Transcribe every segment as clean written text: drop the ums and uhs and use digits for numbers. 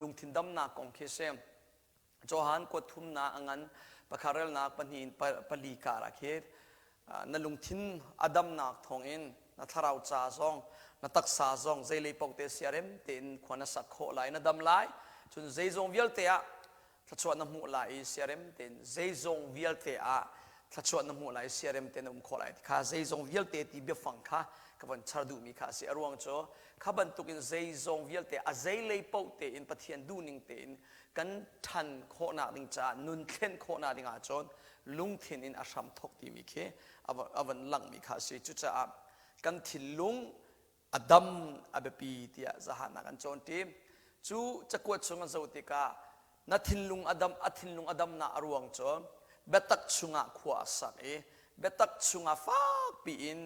Lungthin damnak kong khi si. Johan kuat thumnak a ngan pakhat relnak pahnih in pali kar ah khi na lungthin a damnak thawngin na thlarau ca zong na taksa zong zeilei paoh te siarem tein khua na sak khawh lai na dam lai cun zeizong vialte ah thluachuah na hmuh lai i siarem tein zeizong vialte ah thluachuah na hmuh lai i siarem tein na um khawh lai kha zeizong vialte ti biafang kha ka von char duhmi kha a si a ruang cu kha bantukin zeizong vialte a zeilei paoh tein Pathian duhning tein kan ṭhan khawhnak ding caah nun thlen khawhnak ding ahcun lungthin in a hram thok timi khi a van langhmi kha a si. Cucaah kan thinlung a dam a biapi tiah zahannak an cawn ṭi. Cu cakuat chung an zoh tikah na thinlung a dam a thinlung a damnak a ruang cu biatak chungah khua a sak i biatak chungah fakpi in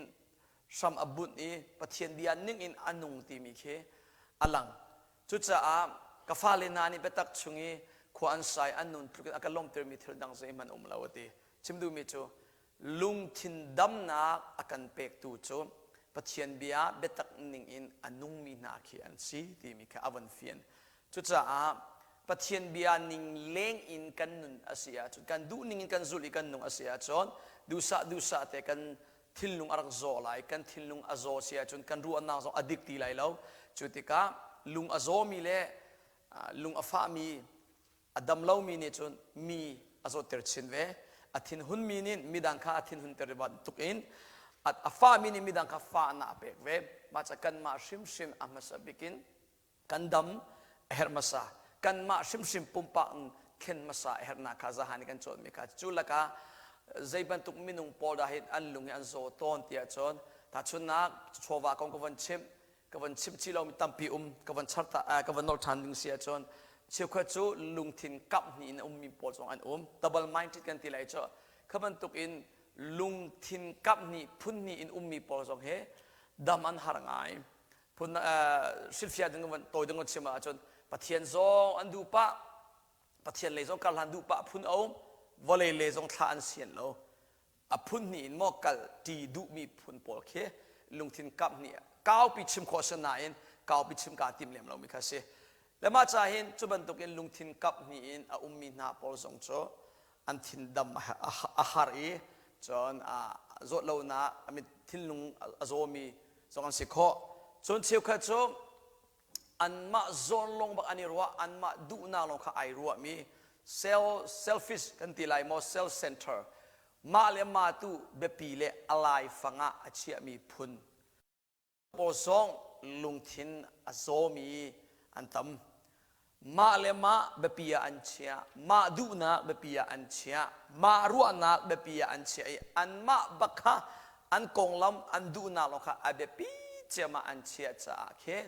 hram a bunh i Pathian bia ning in a nung timi khi a lang. Cucaah ka fale hna nih biatak chung i khua an sai an nun tluk in a ka lawmhtermi thil dang zeihmanh um lo a ti. Chim duhmi cu lungthin damnak a kan pektu cu Pathian bia biatak ning in a nungmi hna khi an si timi kha a von fian. Cucaah Pathian bia ning leng in kan nun a si ahcun kan duh ning in kan zulh i kan nung a si ahcun duhsah duhsah te kan thinlung a rak zaw lai kan thinlung a zaw si ahcun kan ruahnak zong a dik ti lai lo cu tikah lung a zawmi le lung a fahmi a dam lomi nih cun mi a zawtter chin ve a thinhunmi nih midang kha a thinhunter bantuk in a fahmi nih midang kha fahnak a pek ve mah ca kanmah hrimhrim a hmasa bik in kan dam a herh hmasa kanmah hrimhrim pumpak in thlen hmasa a herhnak kha zahan i kan cawnmi kha cu lakah zei bantuk minung pawl dah hin an lung hi an zaw tawn tiah cun tahchunnak chawva kong ka von chimh ka von chimh chih lomi tampi um ka von char ta ka von nol ṭhan ding si ahcun cheukhat cu lungthin kap hnih in a ummi pawl zong an um double minded kan ti lai cu kha bantuk in lungthin kap hnih phun hnih in ummi pawl zong hi dam an har ngai phun hrilhfiah ding van tawi ding chim ahcun Pathian zong an duh pah Pathian lei zong karhlan duh pah phun a um vawlei lei zong thla an sian lo a phun hnih in maw kal ti duhmi phun pawl khi lungthin kap hnih kaupi chim khawh si nain kaupi chim kaa tim lem lomi kha si le mah ca hin cu bantukin lungthin kap hnih in a ummi hna pawl zong cu an thin dam a har i cun zawt lonak thinlung a zawmi zong an si khawh. Cun cheukhat cu anmah zawn lawng bak an i ruah, anmah duhnak lawng kha ai ruahmi self, selfish kan ti lai maw, self center mah le mah tu biapi le a laifang ah a chiahmi phun pawl zong lungthin a zawmi an tam. Mah le mah biapi ah an chiah, mah duhnak biapi ah an chiah, mah ruahnak biapi ah an chiah i anmah bak kha an konglam an duhnak lawng kha a biapi ciam ah an chiah caah khin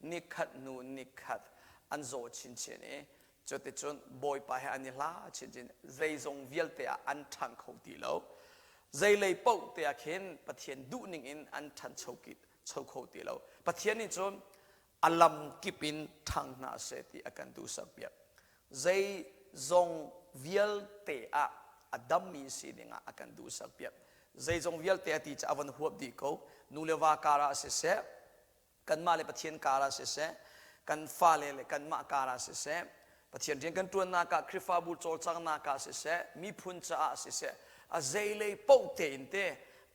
nikhat hnu nikhat an zaw chinchin i cuticun Bawipa he an i hla chinchin zeizong vialte ah an ṭhang kho ti lo. Zeilei paoh te ah khin Pathian duhning in an ṭhancho kho ti lo. Pathian nih cun a lam kip in ṭhang hna seh ti a kan duhsakpiak. Zeizong vialte ah a dammi si dingah a kan duhsakpiak. Zeizong vialte a ti cu a van huap dih ko. Nu le va kar ah siseh, kanmah le Pathian kar ah siseh, kan fale le kanmah kar ah siseh, Pathian rian kan ṭuannak ah, Khrihfabu cawlcanghnak ah siseh, miphun caah siseh, a zeilei paoh tein te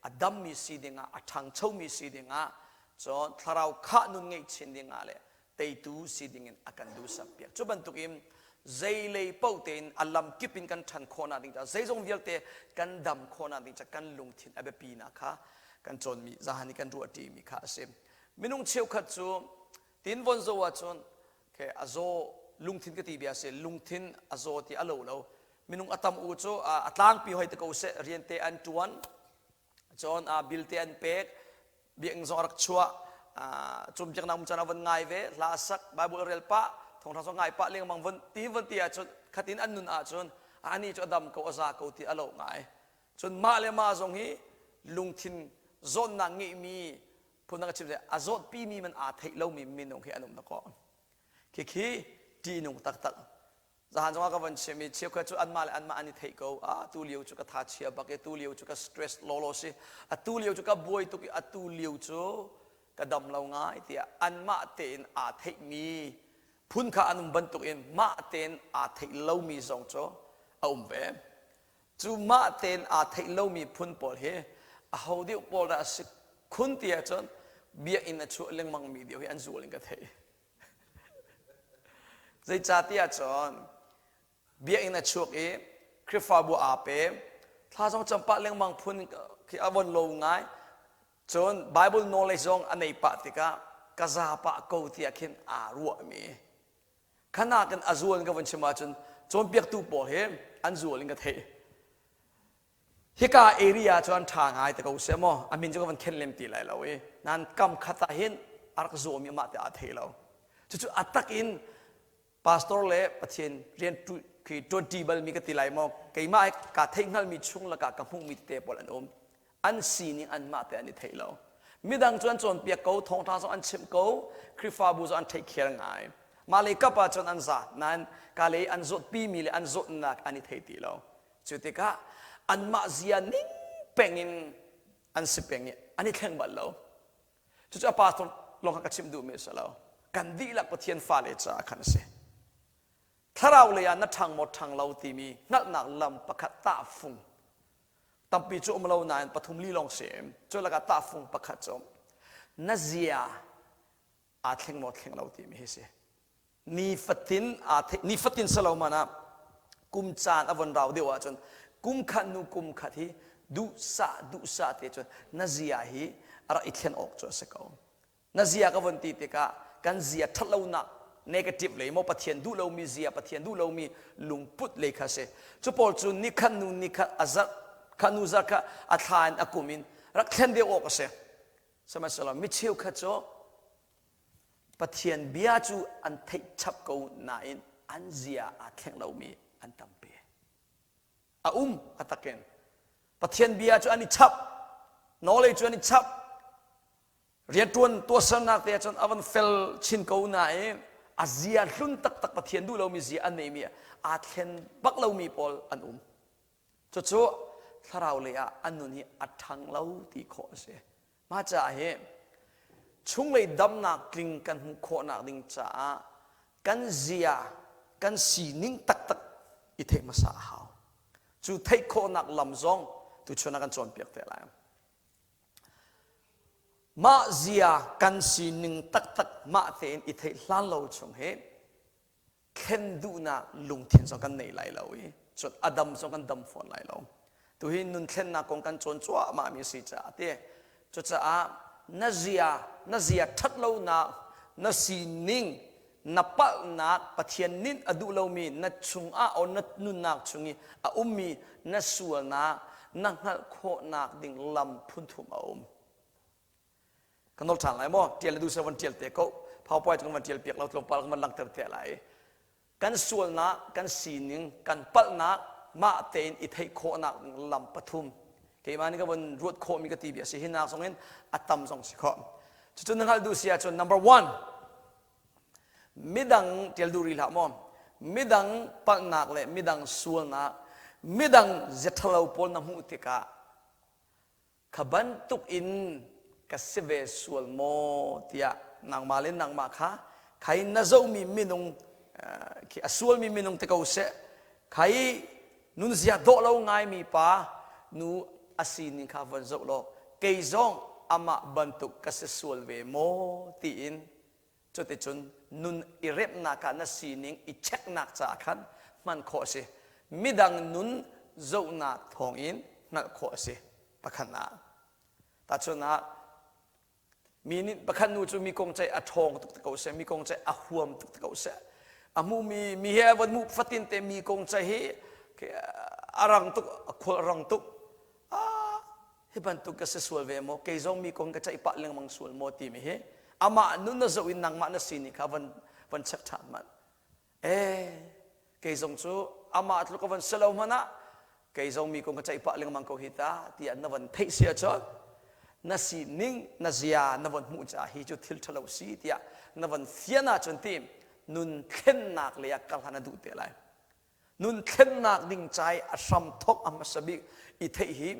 a dammi si dingah, a ṭhangchomi si dingah Cun thlarau khah nun ngeih chin ding ah le teitu si ding in a kan duhsak piak. Cu bantukin zeilei paoh tein a lam kip in kan ṭhan khawhnak ding caah zeizong vialte kan dam khawhnak ding caah kan lungthin a biapinak kha kan cawnmi zahan i kan ruahṭimi kha a si. Minung cheukhat cu tin von zaw ahcun okay, a zaw lungthin ka ti bia si lungthin a zaw ti a lo lo minung a tam u cu a tlangpi hoi te ko seh rian te an ṭuan cun bill te an pek biakinn zong a rak chuah cumpiaknak um caan a von ngai ve hla sak bible rel pah thawngtha zong ngai pah lengmang von ti von ti ahcun khatin an nun ahcun ani cu a dam ko a za ko ti a lo ngai cun mah le mah zong hi lungthin zawnnak ngeihmi phundang chim a zawtpi mi man aa theih lomi minung hi an um na ko khikhi ṭihnung taktak Zahan zongah ka van chim i cheukhat cu anmah le anmah an i theih ko. Ah, tu lio cu ka tha chia bak i tu lio cu ka stress lawlaw si. A tu lio cu ka buai tuk i a tu lio cu ka dam lo ngai tiah anmah tein aa theihmi. Phun kha an um bantukin mah tein aa theih lomi zong cu a um ve. Cu mah tein aa theih lomi phun pawl hi aho deuh pawl dah a si khun ti ahcun biakinn a chuah lengmangmi deuh hi an zual in ka theih. Zeicahtiah cun biakinn a chuak i Khrihfabu aa pe, thla zong cam pah lengmang phun khi a von lo ngai. Cun Bible knowledge zong a nei pah tikah ka za pah ko tiah khin aa ruahmi. Khana kan a zual in ka von chim ahcun cawnpiaktu pawl hi an zual in ka theih. Hika area cu an ṭha ngai te ko seh maw a min cu ka van khen lem ti lai lo i nan kam khat ah hin a rak zawmi amah te aa thei lo. Cucu a tak in pastor le Pathian rian khi ṭuanṭi balmi ka ti lai maw keimah kaa theih hngalmi chung lakah ka hmuhmi tete pawl an um. An sining anmah te an i thei lo. Midang cu an cawnpiak ko, thawngṭha zong an chimh ko, Khrihfabu zong an theihkhiar ngai. Mah lei kap ah cun an zaat nain ka lei an zawtpimi le an zawtnak an i thei ti lo. Cu tikah anmah zia ning peng in an si peng i an i thleng bal lo. Cucu a pastor lawng kha ka chimh duhmi a si lo. Kan dihlak Pathian fale caah khan a si. Thlarau lei ah na ṭhang maw ṭhang lo timi hngalhnak lam pakhat tahfung tampi cu um lo nain pathum li lawng si. Cu lakah tahfung pakhat cu na zia aa thleng maw thleng lo timi hi si. Nifatin aa theih nifatin si lo man ah kum caan a von rau deuh ahcun kum khat hnu kum khat hi duhsah duhsah te cun na zia hi a rak i thlen awk cu a si ko. Na zia ka von ti tikah kan zia ṭhatlonak negative lei maw Pathian duh lomi zia Pathian duh lomi lungput lei kha si. Cu pawl cu nikhat nu nikhat a zarh kha nu zarh kha a thla in a kum in rak thlen deuh awk a si. Sihmanhsehlaw mi cheukhat cu Pathian bia cu an theih chap ko nain an zia aa thleng lomi an tampi. A um a takin. Pathian bia cu an i chap. Knowledge cu an i chap. Rianṭuan tuahsernak te ahcun a van fel chin ko nain a zia hlun taktak Pathian duh lomi zia an neimi aa thlen bak lomi pawl an um. Cucu thlarau lei ah an nun hi a ṭhang lo ti khawh a si. Mah caah hi chunglei damnak tling kan hmuh khawhnak ding caah kan zia, kan sining taktak i theih hmasa a hau. Cu theih khawhnak lam zong tuchun ah kan cawnpiak te lai. Mah zia kan sining taktak mah tein i theih hlan lo chung hi thlen duhnak lungthin zong kan nei lai lo i cun a dam zong kan dam fawn lai lo. Tuhi nun thlennak kong kan cawn cuahmah mi a si caah ti cucaah na zia na zia ṭhat lonak na sining na palhnak Pathian nih a duh lomi na chungah o na nunnak chung i a ummi na sualnak na hngalh khawhnak ding lam phunthum a um. Kan nol ṭhan lai maw? Ṭial na duh seh van ṭial te ko. PowerPoint kan van ṭial piak lo tlawmpal kan van langhter te lai. Kan sualnak, kan sining, kan palhnak mah tein i theih khawhnak lam pathum. Keimah nih ka von ruat khawhmi ka ti bia si hinak zong in a tam zong si khawh. Cucu na hngalh duh si ahcun number one, midang ṭial duh rih hlah maw? Midang palhnak le midang sualnak, midang ziaṭhalo pawl na hmuh tikah Kha bantuk in ka si ve sual maw tiah nangmah le nangmah kha khai na zohmi minung khi a sualmi minung te ko seh khai nunzia dawh lo ngaimi pa nu a sining kha von zoh law kei zong amah bantuk ka si sual ve maw tiin Cuticun nun i remhnak ah na sining i checknak caah khan hman khawh a si. Midang nun zohnak thawngin hngalh khawh a si. Pakhatnak. Tahchunhnak, mi nih pakhat nu cu mi kong ceih a ṭhawng tuk te ko seh, mi kong ceih a huam tuk te ko seh. A hmuhmi mi he von hmuh fatin te mi kong ceih hi a rang tuk, a khual a rang tuk. Ah, hi bantuk ka si sual ve maw kei zong mi kong ka ceih pah lengmang sual maw timi hi amah nun na zoh in nangmah na sining kha van van check ṭhan hmanh eh kei zong cu amah tluk ka van si lo hmanh ah kei zong mi kong ka ceih pah lengmang ko hi ta tiah na van theih si ahcun na sining na zia na van hmuh caah hi cu thil ṭhalo si tiah na van fian ahcun ti nun thlennak lei ah kal hlan na duh te lai Nun thlennak ding ca i a hram thawk a hmasa bik i theih hi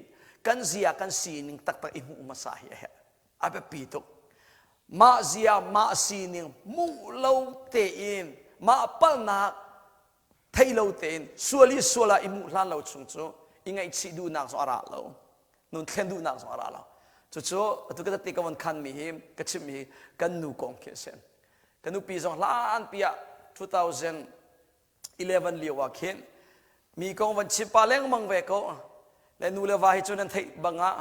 kan zia kan sining taktak i hmuh hmasa hi a herh. A biapi tuk. Mah zia mah sining hmuh lo tein mah palnak thei lo tein sual i sual ah i hmuh hlan lo chung cu i ngaihchih duhnak zong a ra lo. Nun thlen duhnak zong a ra lo. Cucu atu ka te ka von khan mi hi ka chimh mi hi kan nu kong khi a si. Ka nupi zong hlanpi ah 2011 lio ah khin mi kong van chim pa lengmang ve ko. Le nu le va hi cu nan theih bang ah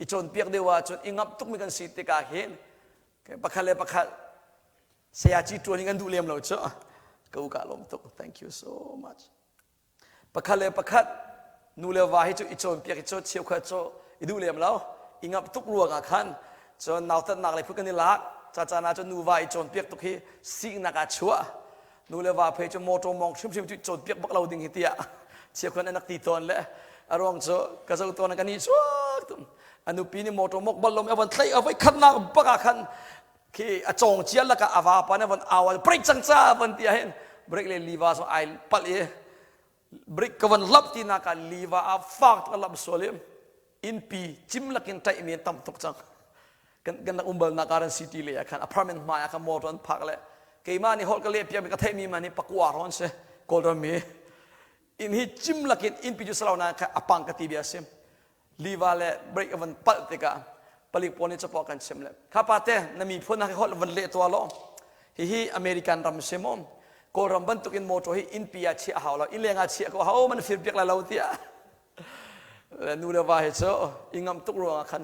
i cawnpiak deuh ahcun i ngamh tukmi kan si tikah hin pakhat le pakhat sayaci ṭuan hi kan duh lem lo cu. Ka u ka lawm tuk. Thank you so much. Pakhat le pakhat nu le va hi cu i cawnpiak i cu cheukhat cu i duh lem lo. I ngamh tuk ruangah khan cun nautatnak lei phun kan i lak. Ca caan ah cun nuva i cawnpiak tuk hi siknak ah chuah. Nu le va phei cu motor mong hrimhrim cu cawnpiak bak lo ding hi tiah cheukhat an rak ti tawn le a ruang cu ka zoh tawn kan i chuak tum. A nupi nih motor mok bal lomi a von tlaih a voi khatnak bak ah khan khi a cawng cia lakah a vapa nih von au ah break cang ca von ti ahhin break le liva so ai palh i break ka von lap ti nak ah liva a fak tuk a lap sual i innpi cim lakin ṭaih mi an tam tuk cang. Kan kan rak um bal nak ah city le ah khan apartment hmai ah khan motor an phak le keimah nih holh ka leh piak mi ka theih mi man hi pakua ron si Kawlram mi inn hi cim lakin innpi cu salo na kha apang ka ti bia sim liva le break a van palh tikah palik pawl nih capo kan chim le kha pa te na miphun ha holh van leh tua lo. Hihi American ram si mu. Kawlram bantukin motor hi innpi ah chiah hau lo, innleng ah chiah ko hau man fir piak lai lo tiah. Le nu le va hi cu i ngamh tuk ruangah khan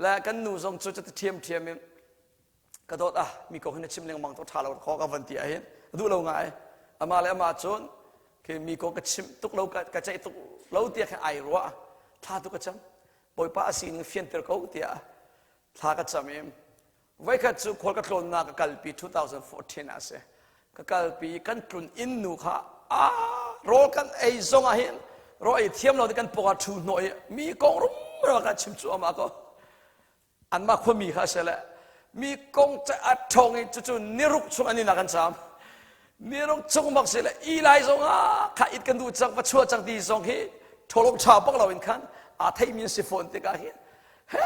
le kan nu zong cu cuti ṭhiam ṭhiam in ka dawt ah mi kong hi na chim lengmang tuk ṭha lo kho ka van ti ah hin a duh lo ngai. Amah le amah cun khi mi kong ka chimh tuk lo ka ceih tuk lo tiah khin ai ruah. Thla tu ka cam, Bawipa a sining fianter ko tiah thla ka cam i voikhat cu khual ka tlawnnak ka kalpi 2014 ah si ka kalpi. Kan tlun inn nu kha a rawl kan ei zong ah hin rawl ei thiam lo ti kan pawng ah ṭhu hnawh i mi kong rumro kan chim cu amah ko anmah khuami kha a si le mi kong a ṭhawng i cucu niruk chung an inn ah kan caam. Niruk chung bak si le i lai zong ah kha it kan duh cang va chuah cang ti zong hi ṭhawlong ṭha bak lo in khan aa theimi an si fawn tikah hin he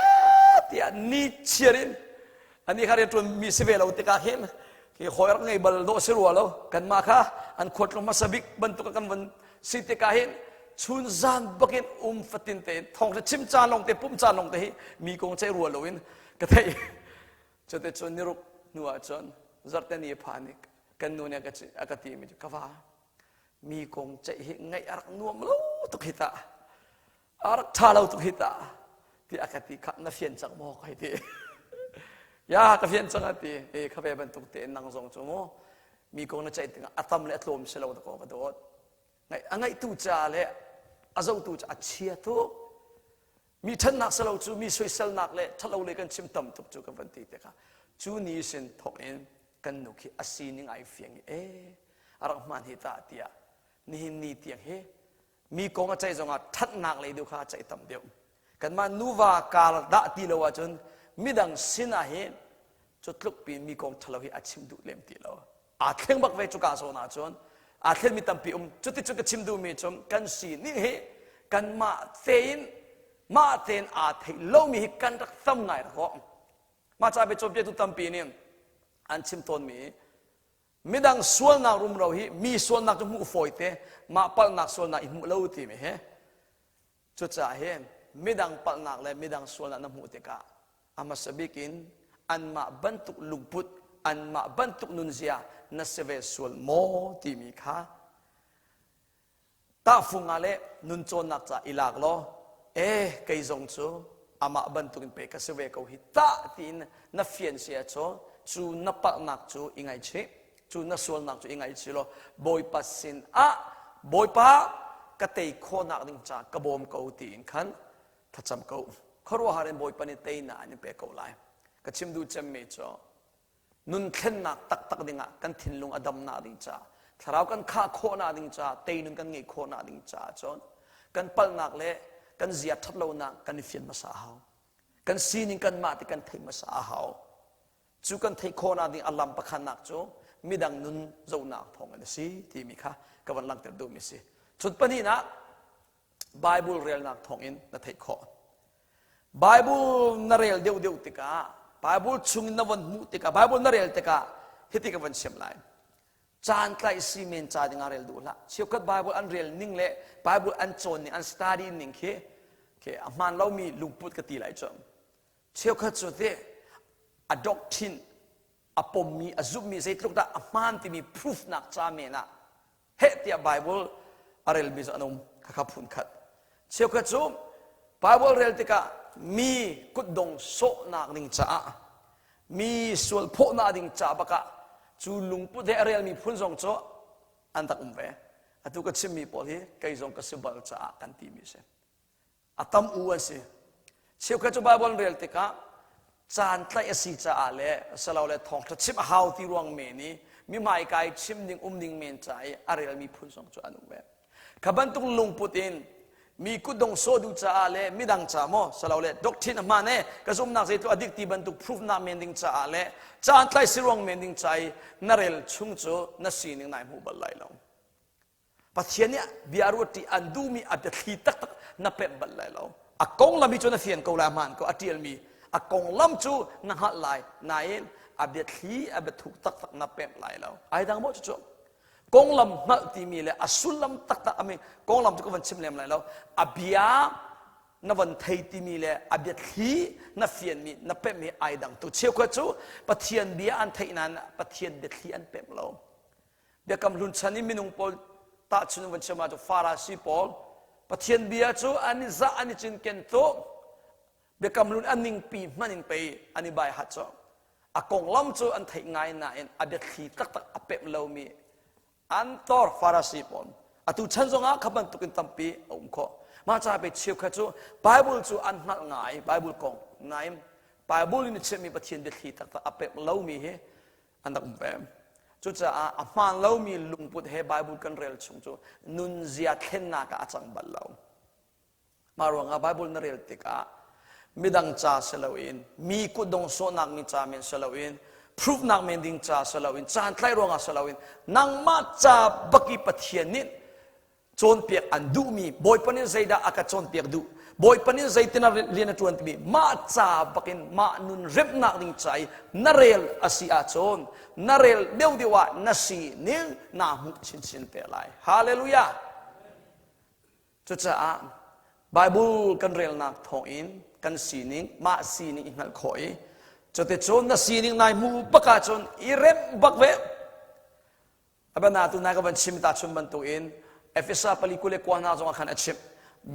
tiah ni chiar in ani kha rianṭuan mi si ve lo tikah hin hi hawi rak ngei bal dawh si rua lo. Kanmah kha an khuatlung hmasa bik bantuk kan van si tikah hin chun zan bakin um fatin tein thawng chim caan lawng te pum caan lawng te hi mi kong ceih rua lo in ka theih. Cute cun niruk hnu ah cun zarhte ni phan i kan nu nih a ka ti mi cu ka va mi kong ceih hi ngaih a rak nuam lo tuk hi ta, a rak ṭha lo tuk hi ta ti a ka ti. Kha na fian cang maw kai ti. Ya ka fian cang a ti. E kha ve bantuk te nang zong cu mu mi kong na ceih tikah a tam le a tlawm si lo da ko ka dawt ngaih a ngaihtu ca le a zohtu ca a chia tuk. Mi ṭhatnak si lo cu mi soiselnak le ṭhalo le kan chim tam tuk cu ka van ti tikah cu ni sin thawk in kan nu khi a sining ai fiang i e a rak hmaan hi ta tiah nihin ni tiang hi mi kong a ceih zongah ṭhatnak lei deuh kha a ceih tam deuh. Kanmah nuva kar dah ti lo ahcun midang sin ah hin cu tluk pi mi kong ṭhalo hi a chim duh lem ti lo. Aa thleng bak ve cuka zawn ahcun. Aa thlen mi tampi um. Cuti cu ka chim duhmi cu kan sining hi kanmah tein mah tein aa theih lomi hi kan rak tam ngai rak aw. Mah ca biacawnpiaktu tampi nih an chim tawnmi midang sualnak rumro hi mi sualnak cu hmuh fawi te, mah palhnak sualnak i hmuh lo timi hi. Cucaah hin midang palhnak le midang sualnak na hmuh tikah a hmasa bik in anmah bantuk lungput, anmah bantuk nunzia na si ve sual maw timi kha tahfung ah le nun cawnnak ca i lak law e kei zong cu amah bantuk in pe ka si ve ko hi tah tiin na fian si ahcun cu na palhnak cu i ngaihchih, cu na sualnak cu i ngaihchih law Bawipa sin ah Bawipa ka tei khawhnak ding ca ka bawm ko tiin khan thlacam ko. Khuaruahhar in Bawipa nih teinak an in pek ko lai. Ka chim duh cemmi cu nun thlennak taktak dingah kan thinlung a damnak ding ca, thlarau kan khah khawhnak ding ca, teinun kan ngeih khawhnak ding caah cun kan palhnak le kan zia ṭhatlonak kan i fian hmasa a hau. Kan sining kanmah ti kan theih hmasa a hau. Cu kan theih khawhnak ding a lam pakhatnak cu midang nun zohnak thawngin a si timi kha ka van langhter duhmi a si. Cun pahnihnak, Bible relnak thawngin na theih khawh. Bible na rel deuhdeuh tikah. Bible chung in na von hmuh tikah Bible na rel tikah hiti ka von siam lai. Caan tlaih si men ca ding ah rel duh hlah. Cheukhat Bible an rel ning le Bible an cawn ning an study ning khi khi a hmaan lomi lungput ka ti lai cu. Cheukhat cu te a doctrine a pommi a zumhmi zeitluk dah a hmaan timi proof nak ca men ah heh tiah Bible a relmi cu an um khakha phun khat. Cheukhat cu Bible rel tikah mi kutdong sawhnak ding caah mi sual phawhnak ding ca bakah cu lungput he a relmi phun zong cu an rak um ve. Atu ka chimmi pawl hi kei zong ka si bal caah kan timi si. A tam u an si. Cheukhat cu Bible rel tikah caan tlaih a si caah le silole thawngṭha chim a hau ti ruang men i mi hmaika i chim ding um ding men ca i a relmi phun zong cu an um ve. Kha bantuk lungput in mi kutdong sawh duh caah le midang ca maw silole doctrine a hmaan e ka zumhnak zeitluk a dik ti bantuk proof nak men ding caah le caan tlai si ruang men ding ca i na rel chung cu na sining nai hmu bal lai lo. Pathian nih bia ruat ṭi an duhmi a biathli taktak na pemh bal lai lo. A konglam hi cu na fian ko lai hmaan ko a ṭialmi a konglam cu na hngalh lai nain a biathli a biathuk taktak na pemh lai lo. Ai dang maw cucu? Konglam hngalh timi le a sullam taktak ami konglam cu ka van chim lem lai lo. A bia na van thei timi le a biathli na fianmi na pemh hi ai dang tu. Cheukhat cu Pathian bia an theih nain Pathian biathli an pemh lo. Biakam Hlun chan i minung pawl tahchun van chim ahcun Farasi pawl Pathian bia cu an i zah an i cinken tuk. Biakam Hlun an ningpi hman in pei an i bai hat cu. A konglam cu an theih ngai nain a biathli taktak a pemh lomi an tor Farasi pawl. Atu chan zongah kha bantukin tampi a um khawh. Mah ca pe cheukhat cu Bible cu an hngalh ngai Bible kong nain Bible in a chimmi Pathian biathli taktak a pemh lomi hi an rak um ve. Cucaah a hmaan lomi lungput he Bible kan rel chung cu nunzia thlennak ah a cang bal lo. Mah ruangah Bible na rel tikah midang ca si loin mi kutdong sawhnak mi ca men si loin proof nak men ding ca si loin caan tlaih ruangah si loin nangmah ca baki Pathian nih cawnpiak an duhmi Bawipa nih zeidah a ka cawnpiak duh Bawipa nih zeitin a rian a ṭuan timi mah ca bakin mah nun remnak ding ca i na rel a si ahcun na rel deuhdeuh ah na sining naa hmuh chinchin te lai hallelujah cucaah Bible kan relnak thawngin kan sining mah sining i hngalh khawh i cuticun na sining nai hmu bak ahcun i remh bak ve Abana tu nai ka van chim ta chun bantukin Efesa pali kule kwa hna zongah khan a chimh.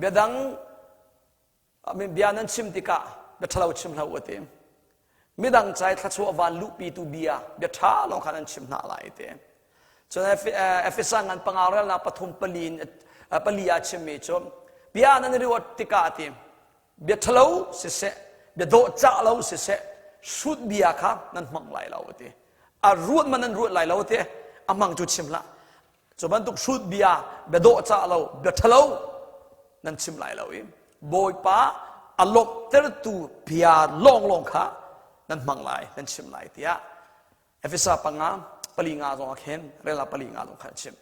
Biadang bia nan chim tikah bia ṭhalo chim hlah u a ti. Midang cai thlachuah van luhpitu bia bia ṭha lawng kha nan chim hna lai ti. Cun Efesa ngan panga relnak pathum pali pali ah chimmi cu bia nan i ruat tikah a ti. Bia ṭhalo siseh, bia dawhcah lo siseh, hrut bia kha nan hmang lai lo a ti. A ruat man nan ruat lai lo te a hmang cu chim hlah. Cu bantuk hrut bia, bia dawhcah lo, bia ṭhalo nan chim lai lo i Bawipa a lawmhtertu bia lawnglawng kha nan hmang lai, nan chim lai tiah Efesa panga pali nga zong ah khin rel pali nga zong kha a chim.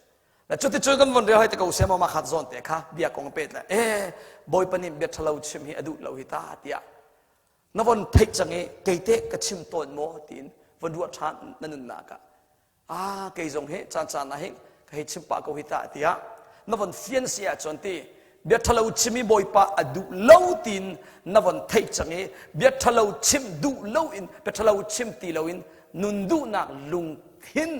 Le cuticun kan von rel hoi te ko se ma khat zawn te kha bia kong pet le e Bawipa nih bia ṭhalo chim hi a duh lo hi ta tiah na von theih cang i kei te ka chim tawn maw tiin von ruah ṭhan na nunnak ah ah kei zong hi caan caan ah hin ka hei chim pah ko hi ta tiah na von fian si ahcun ti bia ṭhalo chim i Bawipa a duh lo tiin na von theih cang i bia ṭhalo chim duh lo in bia ṭhalo chim ti lo in nun duhnak lungthin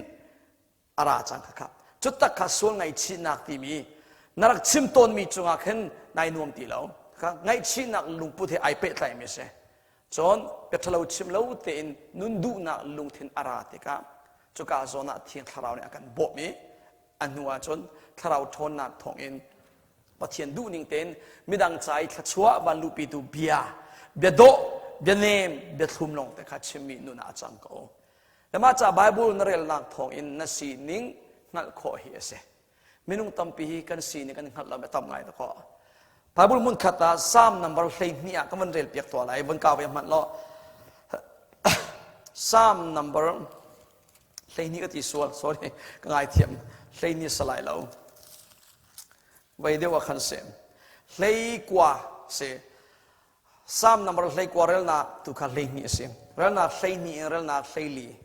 a ra cang kha cu tak kha sual ngaihchihnak timi na rak chim tawnmi cungah khin nai nuam ti lo kha ngaihchihnak lungput he ai pehtlaimi a si cun bia ṭhalo chim lo tein nun duhnak lungthin a ra tikah cuka zawn ah thiang thlarau nih a kan bawmh i a hnu ah cun thlarau ṭhawnnak thawngin Pathian duhning tein midang ca i thluachuah van luhpitu bia bia dawh bia nem bia thlum lawng te kha chimmi nun ah a cang ko le mah ca Bible na relnak thawngin na sining hngalh khawh hi a si minung tampi hi kan sining kan hngalh lo a tam ngai ta khawh Bible hmun khat ah Psalm number 12 ah ka van rel piak tuah lai von ka ve hmanh law Psalm number 12 ka ti sual sorry ka ngai thiam 12 salai lo vai deuh ah khan se hlei kua se. Psalm number 19 relnak tu kha 12 a si. Relnak 12 in relnak 14.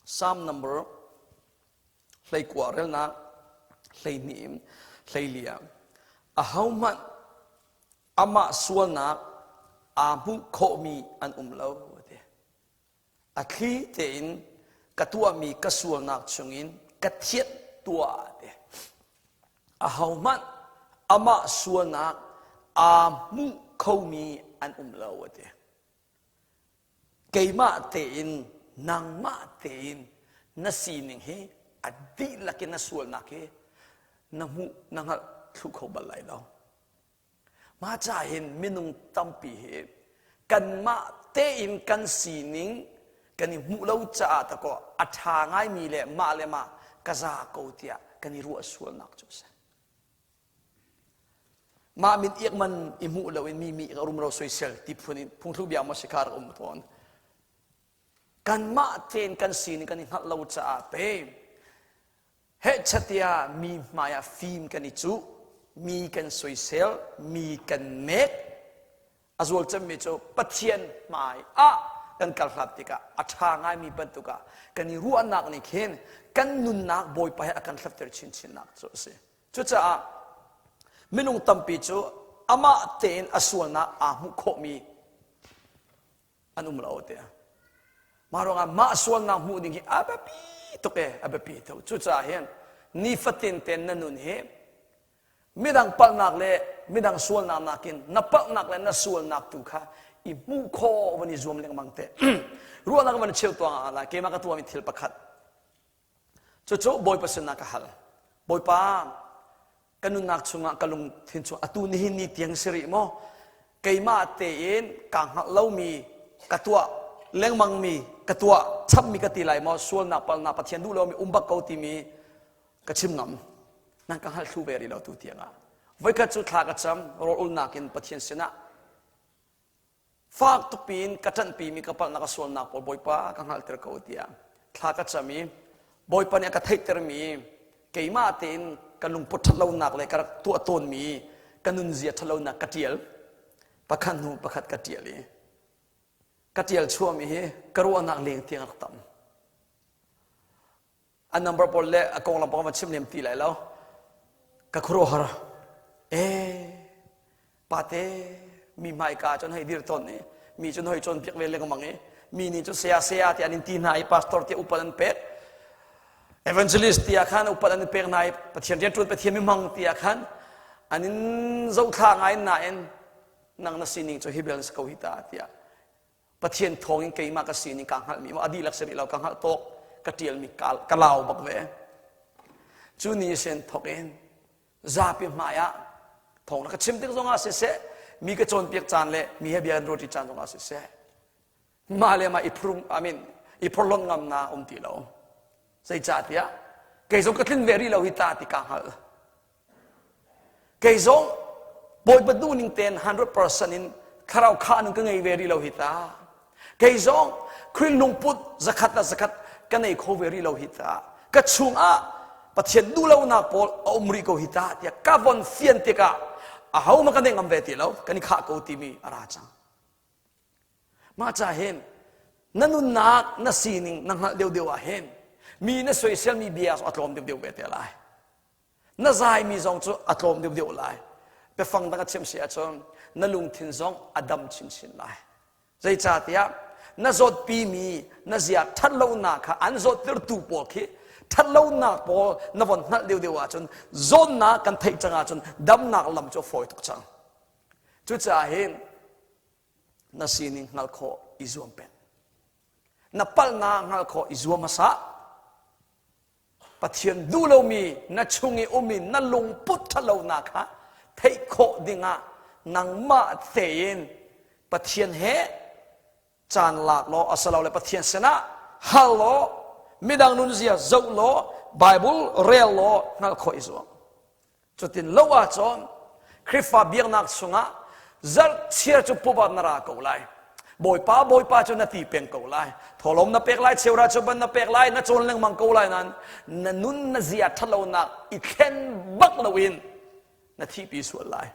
Psalm number 19 relnak 12 in 14 ah ahohmanh amah sualnak aa hmuh khawhmi an um lo ti. A thli tein ka tuahmi ka sualnak chungin ka thianh tuah ti. Ahohmanh amah sualnak aa hmuh khomi an um lo a ti. Keimah tein nangmah tein na sining hi a dihlak in na sualnak hi na hmuh na hngalh thlu kho bal lai lo. Mah ca hin minung tampi hi kanmah tein kan sining kan i hmuh lo caah takaw a ṭha ngaimi le mah le mah ka za ko tiah kan i ruah sualnak cu a si. Mah min iak man i hmuh loin mi mi ka rumro soisel ti phun in phungthluk bia maw si kha rak um tawn. Kanmah tein kan sining kan i hngalh lo caah pe Hehchat mi hmai ah fim kan i cuh, mi kan soisel, mi kan nek. A zual cemmi cu Pathian hmai ah kan kal hlat tikah a ṭha ngaimi bantuk ah kan i ruahnak nih khin kan nunnak Bawipa he a kan hlatter chinchinnak cu a si. Cucaah minung tampi cu amah tein a sualnak aa hmuh khawhmi an um lo tiah mah ruangah mah sualnak hmuh ding hi a biapi tuk e a biapi tuk cucaah hin nifatin ten na nun hi midang palhnak le midang sualnak nakin na palhnak le na sualnak tu kha i hmuh khawh van i zuam lengmang te ruahnak van cheu tuang ah la keimah ka tuahmi thil pakhat Cucu Bawipa sinah ka hal. Bawipa, ka nunnak chungah ka lungthin chung atu nihin ni tiang si rih maw? Keimah tein kaa hngalh lomi ka tuah lengmangmi ka tuah chapmi ka ti lai maw? Sualnak palnak Pathian duh lomi um bak ko timi ka chim ngam. Nan ka hngalh thlu ve rih lo tu tiangah. Voikhat cu thla ka cam rawl ulnak in Pathian sinah Fak tuk piin ka ṭanhpimi ka palhnak ka sualnak pawl Bawipa ka hngalhter ko tiah thla ka cam i Bawipa nih a ka theihtermi keimah tein ka lungput ṭhatlonak le ka rak tuah tawnmi ka nunzia ṭhatlonak ka ṭial pakhat hnu pakhat ka ṭial i ka ṭial chuahmi hi ka ruahnak leng tiang rak tam. A number pawl le a konglam pawl van chim lem ti lai lo. Ka khuaruahhar. Eh, pate mi hmaika cun hei dir tawn i mi cun hoi cawnpiak ve lengmang i mi nih cun saya saya ti an in ti hna i pastor tiah upat an pek evangelist tiah khan upat an pek hna i pathian rianṭuan pathian mi hmang tiah khan an in zohthla ngai nain nang na sining cu hi bel na si ko hi ta tiah Pathian thawngin keimah ka sining kaa hngalhmi maw a dihlak si rih lo ka hngalh tawk ka ṭialmi ka lau bak ve cu ni sen thawk in zapi hmai ah thawng na ka chim tik zongah siseh mi ka cawnpiak caan le mi he bia kan ruahṭi caan zongah siseh mah le mah i phurum I mean i phorhlawnh ngamnak um ti lo zeicahtiah kei zong ka tlin ve rih lo hi ta ti kaa hngalh Kei zong Bawipa duhning tein 100% in thlarau kha nun ka ngei ve rih lo hi ta. Kei zong Khrih lungput zakhat le zakhat ka nei kho ve rih lo hi ta. Ka chungah Pathian duhlonak pawl a um rih ko hi ta tiah ka von fian tikah aho ma ka nei ngam ve ti lo kan i khah ko timi a ra cang. Mah ca hin na nunnak na sining na hngalh deuhdeuh ah hin mi na soiselmi bia a tlawm deuhdeuh ve te lai. Na zaimi zong cu a tlawm deuhdeuh lai. Biafang dang a chim si ahcun na lungthin zong a dam chinchin lai. Zeicahtiah na zawtpimi na zia ṭhatlonak kha an zawttertu pawl khi ṭhatlonak pawl na von hngalh deuhdeuh ahcun zawnnak kan theih cang ahcun damnak lam cu a fawi tuk cang. Cucaah hin na sining hngalh khawh i zuam peng. Na palhnak hngalh khawh i zuam hmasa. Pathian duh lomi na chung i um i na lungput ṭhatlonak kha theih khawh dingah nangmah tein Pathian he caan lak law asilole Pathian sinah hal law midang nunzia zoh law Bible rel law hngalh khawh i zuam. Cutin lo ahcun Khrihfa biaknak chungah zarhchiar cu pupa na ra ko lai. Bawipa Bawipa cu na ti peng ko lai. Tholom na pek lai, cheura cu ban na pek lai, na cawn lengmang ko lai nain na nun na zia ṭhatlonak i thlen bak loin. Na thihpi sual lai.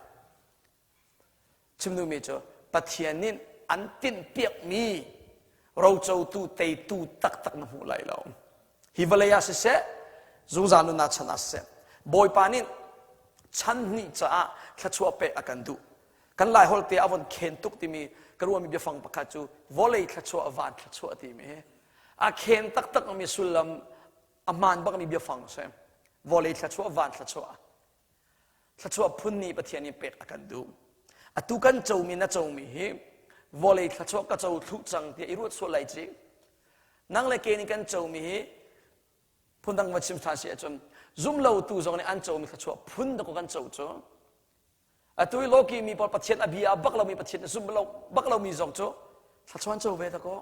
Chim duhmi cu Pathian nih an tinhpiakmi rocotu teitu taktak na hmu lai lo. Hi vawlei ah siseh, zungzal nunnak chan ah siseh, Bawipa nih chan hnih caah thluachuah pek a kan duh. Kan Lai holh te a von khen tuk timi ka ruahmi biafang pakhat cu vawlei thluachuah, van thluachuah timi hi. A khen taktakmi sullam a hmaan bakmi biafang a si. Vawlei thluachuah, van thluachuah. Thluachuah phun nih Pathian nih pek a kan duh. Atu kan comi na comi hi vawlei thluachuah ka co thlu cang tiah i ruat sual lai ci. Nang le ke nih kan comi hi phundang va chim ṭhan si ahcun zumlotu zong nih an comi thluachuah phun dakaw kan co cu. Atu i lawki mi pawl Pathian a bia bak lomi Pathian a zum bak lomi zong cu thluachuah an co ve dakaw.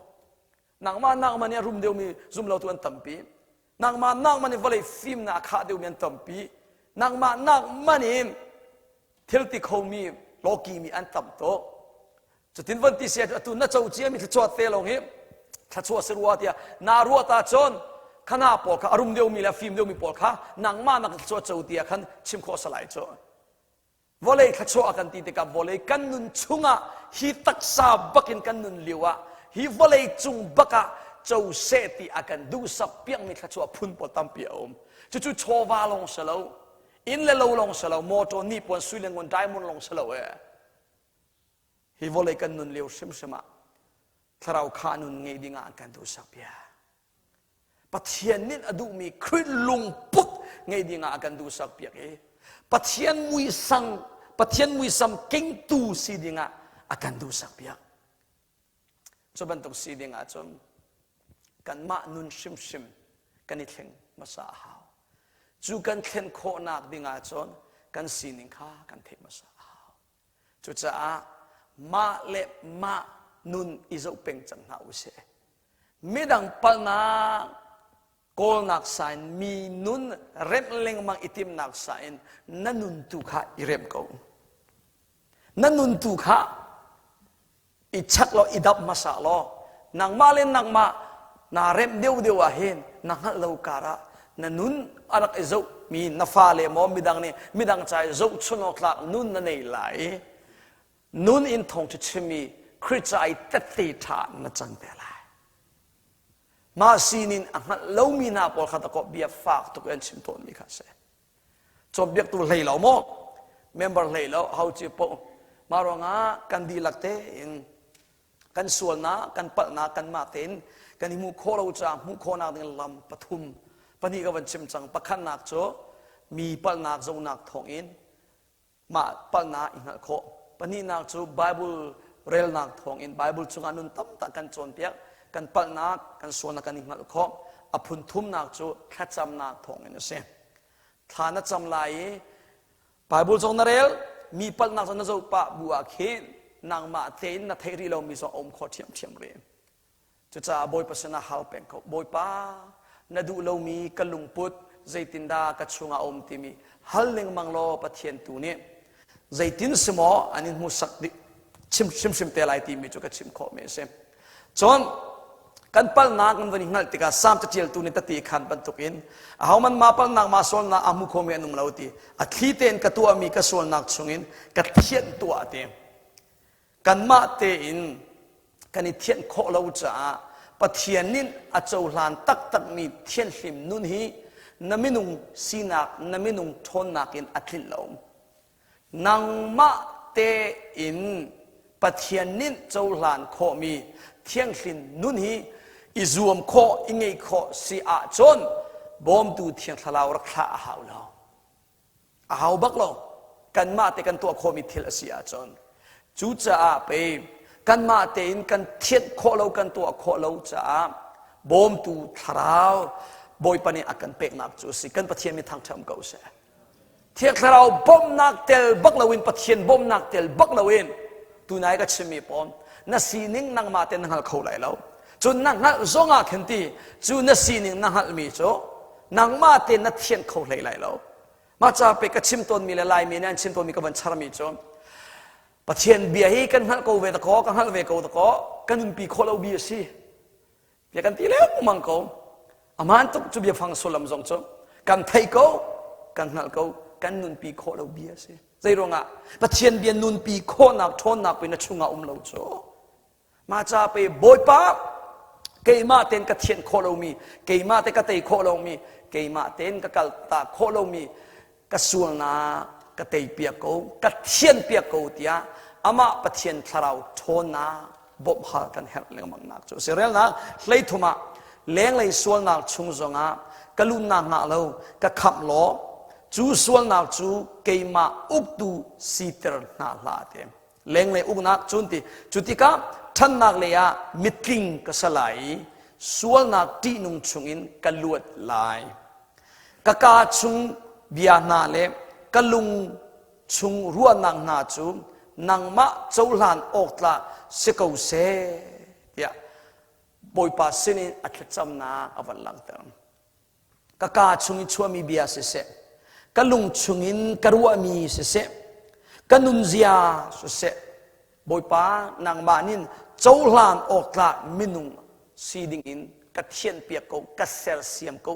Nangmah nangmah nih a rum deuhmi zumlotu an tampi. Nangmah nangmah nih vawlei fimnak a khah deuhmi an tampi. Nangmah nangmah nih thil ti khomi lawki mi an tam tuk. Cutin von ti si atu na co ciami thluachuah te lawng hi thluachuah si rua tiah naa ruah ta cun khana pawl kha a rum deuhmi le a fim deuhmi pawl kha nangmah nak thluachuah co tiah khan chim khawh salai cu. Vawlei thluachuah a kan ti tikah vawlei kan nun chungah hi taksa bakin kan nun lio ah hi vawlei cung bakah co seh ti a kan duhsak piakmi thluachuah phun pawl tampi a um. Cucu chawva lawng si lo, inn le lo lawng si lo, motor hnipuan sui le ngun diamond lawng si lo ee. Hi vawlei kan nun lio hrimhrim ah thlarau kha nun ngei dingah an kan duhsak piak. Pathian nih a duhmi Khrih lungput ngei dingah a kan duhsak piak i Pathian muisang Pathian muisam kengtu si dingah a kan duhsak piak. Cu bantuk si dingah cun kanmah nun hrimhrim kan i thleng hmasa a hau. Cu kan thlen khawhnak dingah cun kan sining kha kan theih hmasa a hau. Cucaah mah le mah nun i zoh peng cang hna usih. Midang palhnak kawlnak sa in mi nun remh lengmang i timnak sa in na nun tu kha i remh ko. Na nun tu kha i chak law i dap hmasa law nangmah le nangmah naa remh deuhdeuh ah hin na hngalh lo karah na nun a rak i zoh mi na fale maw midang nih midang ca i zohchun awk tlak nun na nei lai i nun in thawngṭha chimmi Khrih ca i tette ṭha na cang te lai. Mah sinin a hngalh lomi hna pawl kha dakaw bia fak tuk in an chim tawnmi kha a si. Cawnpiaktu hlei lo maw? Member hlei lo, ho ci po. Mah ruangah kan dihlak tein kan sualnak, kan palhnak kanmah tein kan i hmuh khawh lo caah hmuh khawhnak ding lam pathum pahnih ka van chim cang. Pakhatnak cu mi palhnak zohnak thawngin mah palhnak i hngalh khawh. Pahnihnak cu Bible relnak thawngin Bible chungah nun tam tak kan cawnpiak, kan palhnak, kan sualnak kan i hngalh khawh. A phun thumnak cu thlacamnak thawngin a si. Thla na cam lai i Bible zong na rel, mi palhnak zong na zoh pah bu ah khin nangmah tein na theih rih lomi zong a um khawh ṭhiamṭhiam rih. Cucaah Bawipa sinah hal peng ko. Bawipa, na duh lomi ka lungput zeitindah ka chungah a um timi hal lengmang law Pathian tu nih zeitin si maw an in hmuhsak dih chim hrimhrim te lai timi cu ka chim khawhmi a si. Cun kan palnak kan van i hngalh tikah Salm caṭialtu nih tati khan bantukin ahoman ma palnak ma sualnak a hmu khomi an um lo ti a thli tein ka tuahmi ka sualnak chungin ka thianh tuah ti kanmah tein kan i thianh khawh lo caah Pathian nih a cohlan taktakmi thianhlim nun hi na minung sinak na minung ṭhawnnak in a tlinh lo. Nangmah tein Pathian nih cohlan khawhmi thianghlim nun hi i zuam khawh i ngeih khawh si ahcun bawmtu Thiang Thlarau rak thlah a hau lo. A hau bak lo. Kanmah te kan tuah khawhmi thil a si ahcun. Cucaah pei kanmah tein kan thianh khawh lo kan tuah khawh lo caah bawmtu thlarau Bawipa nih a kan peknak cu a si. Kan Pathian mi thangṭhat ko seh. Thiang Thlarau bawmhnak tel bak loin Pathian bawmhnak tel bak loin tunai ka chimmi pawl na sining nangmah te na hngal kho lai lo. Cun na hngalh zongah khin ti cu na sining na hngalhmi cu nangmah te na thianh kho hlei lai lo. Mah ca pe ka chim tawnmi le Laimi nih an chim tawnmi ka van charmi cu Pathian bia hi kan hngalh ko ve dakaw ka hngalh ve ko dakaw kan nunpi khawh lo bi a si. Bia kan ti lengmang ko. Aman tuk cu biafang sullam zong cu kan theih ko, kan hngalh ko, kan nunpi khawh lo bia a si. Zei ruangah Pathian bia nunpi khawhnak ṭhawnnak pe na chungah um lo cu. Mah ca pe Bawipa keimah ten ka thianh khawh lomi, keimah te ka tei khawh lomi, keimah ten ka kal ta khawh lomi ka sualnak ka tei piak ko, ka thianh piak ko tiah amah Pathian thlarau ṭhawnnak bawmh hal kan herh lengmang nak cu a si. Relnak hleithum ah lenglei sualnak chung zongah ka lunnak ngah lo ka khamh law cu sualnak cu keimah uktu siter hna hlah ti. Lenglei uknak cun ti cu tikah ṭhannak lei ah mitling ka sa lai i sualnak ṭihnung chungin ka luat lai. Ka kaa chung bia hna le ka lung chung ruahnak hna cu nangmah cohlan awk tlak si ko seh tiah Bawipa sinin a thlacamnak a van langhter. Ka kaa chungin chuahmi bia siseh, ka lung chungin ka ruahmi siseh, ka nunzia siseh, Bawipa nangmah nin cohlan awk tlak minung si dingin ka thianhpiak ko, ka sersiam ko,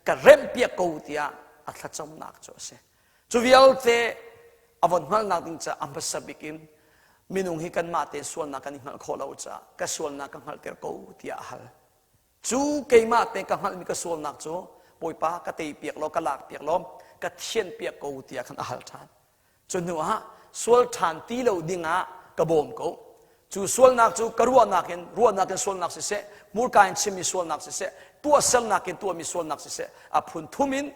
ka remhpiak ko tiah a thlacamnak cu a si. Cu vialte a von hngalhnak ding caah a hmasa bik in minung hi kanmah te sualnak kan i hngalh khawh lo caah ka sualnak ka hngalhter ko tiah a hal. Cu keimah te ka hngalhmi ka sualnak cu Bawipa ka teipiak law ka lakpiak law ka thianhpiak ko tiah khan a hal ṭhan. Cu hnu ah sual ṭhan ti lo dingah ka bawm ko. Cu sualnak cu ka ruahnak in ruahnak in sualnak siseh, hmurka in chimmi sualnak siseh, tuahsernak in tuahmi sualnak siseh, a phun thum in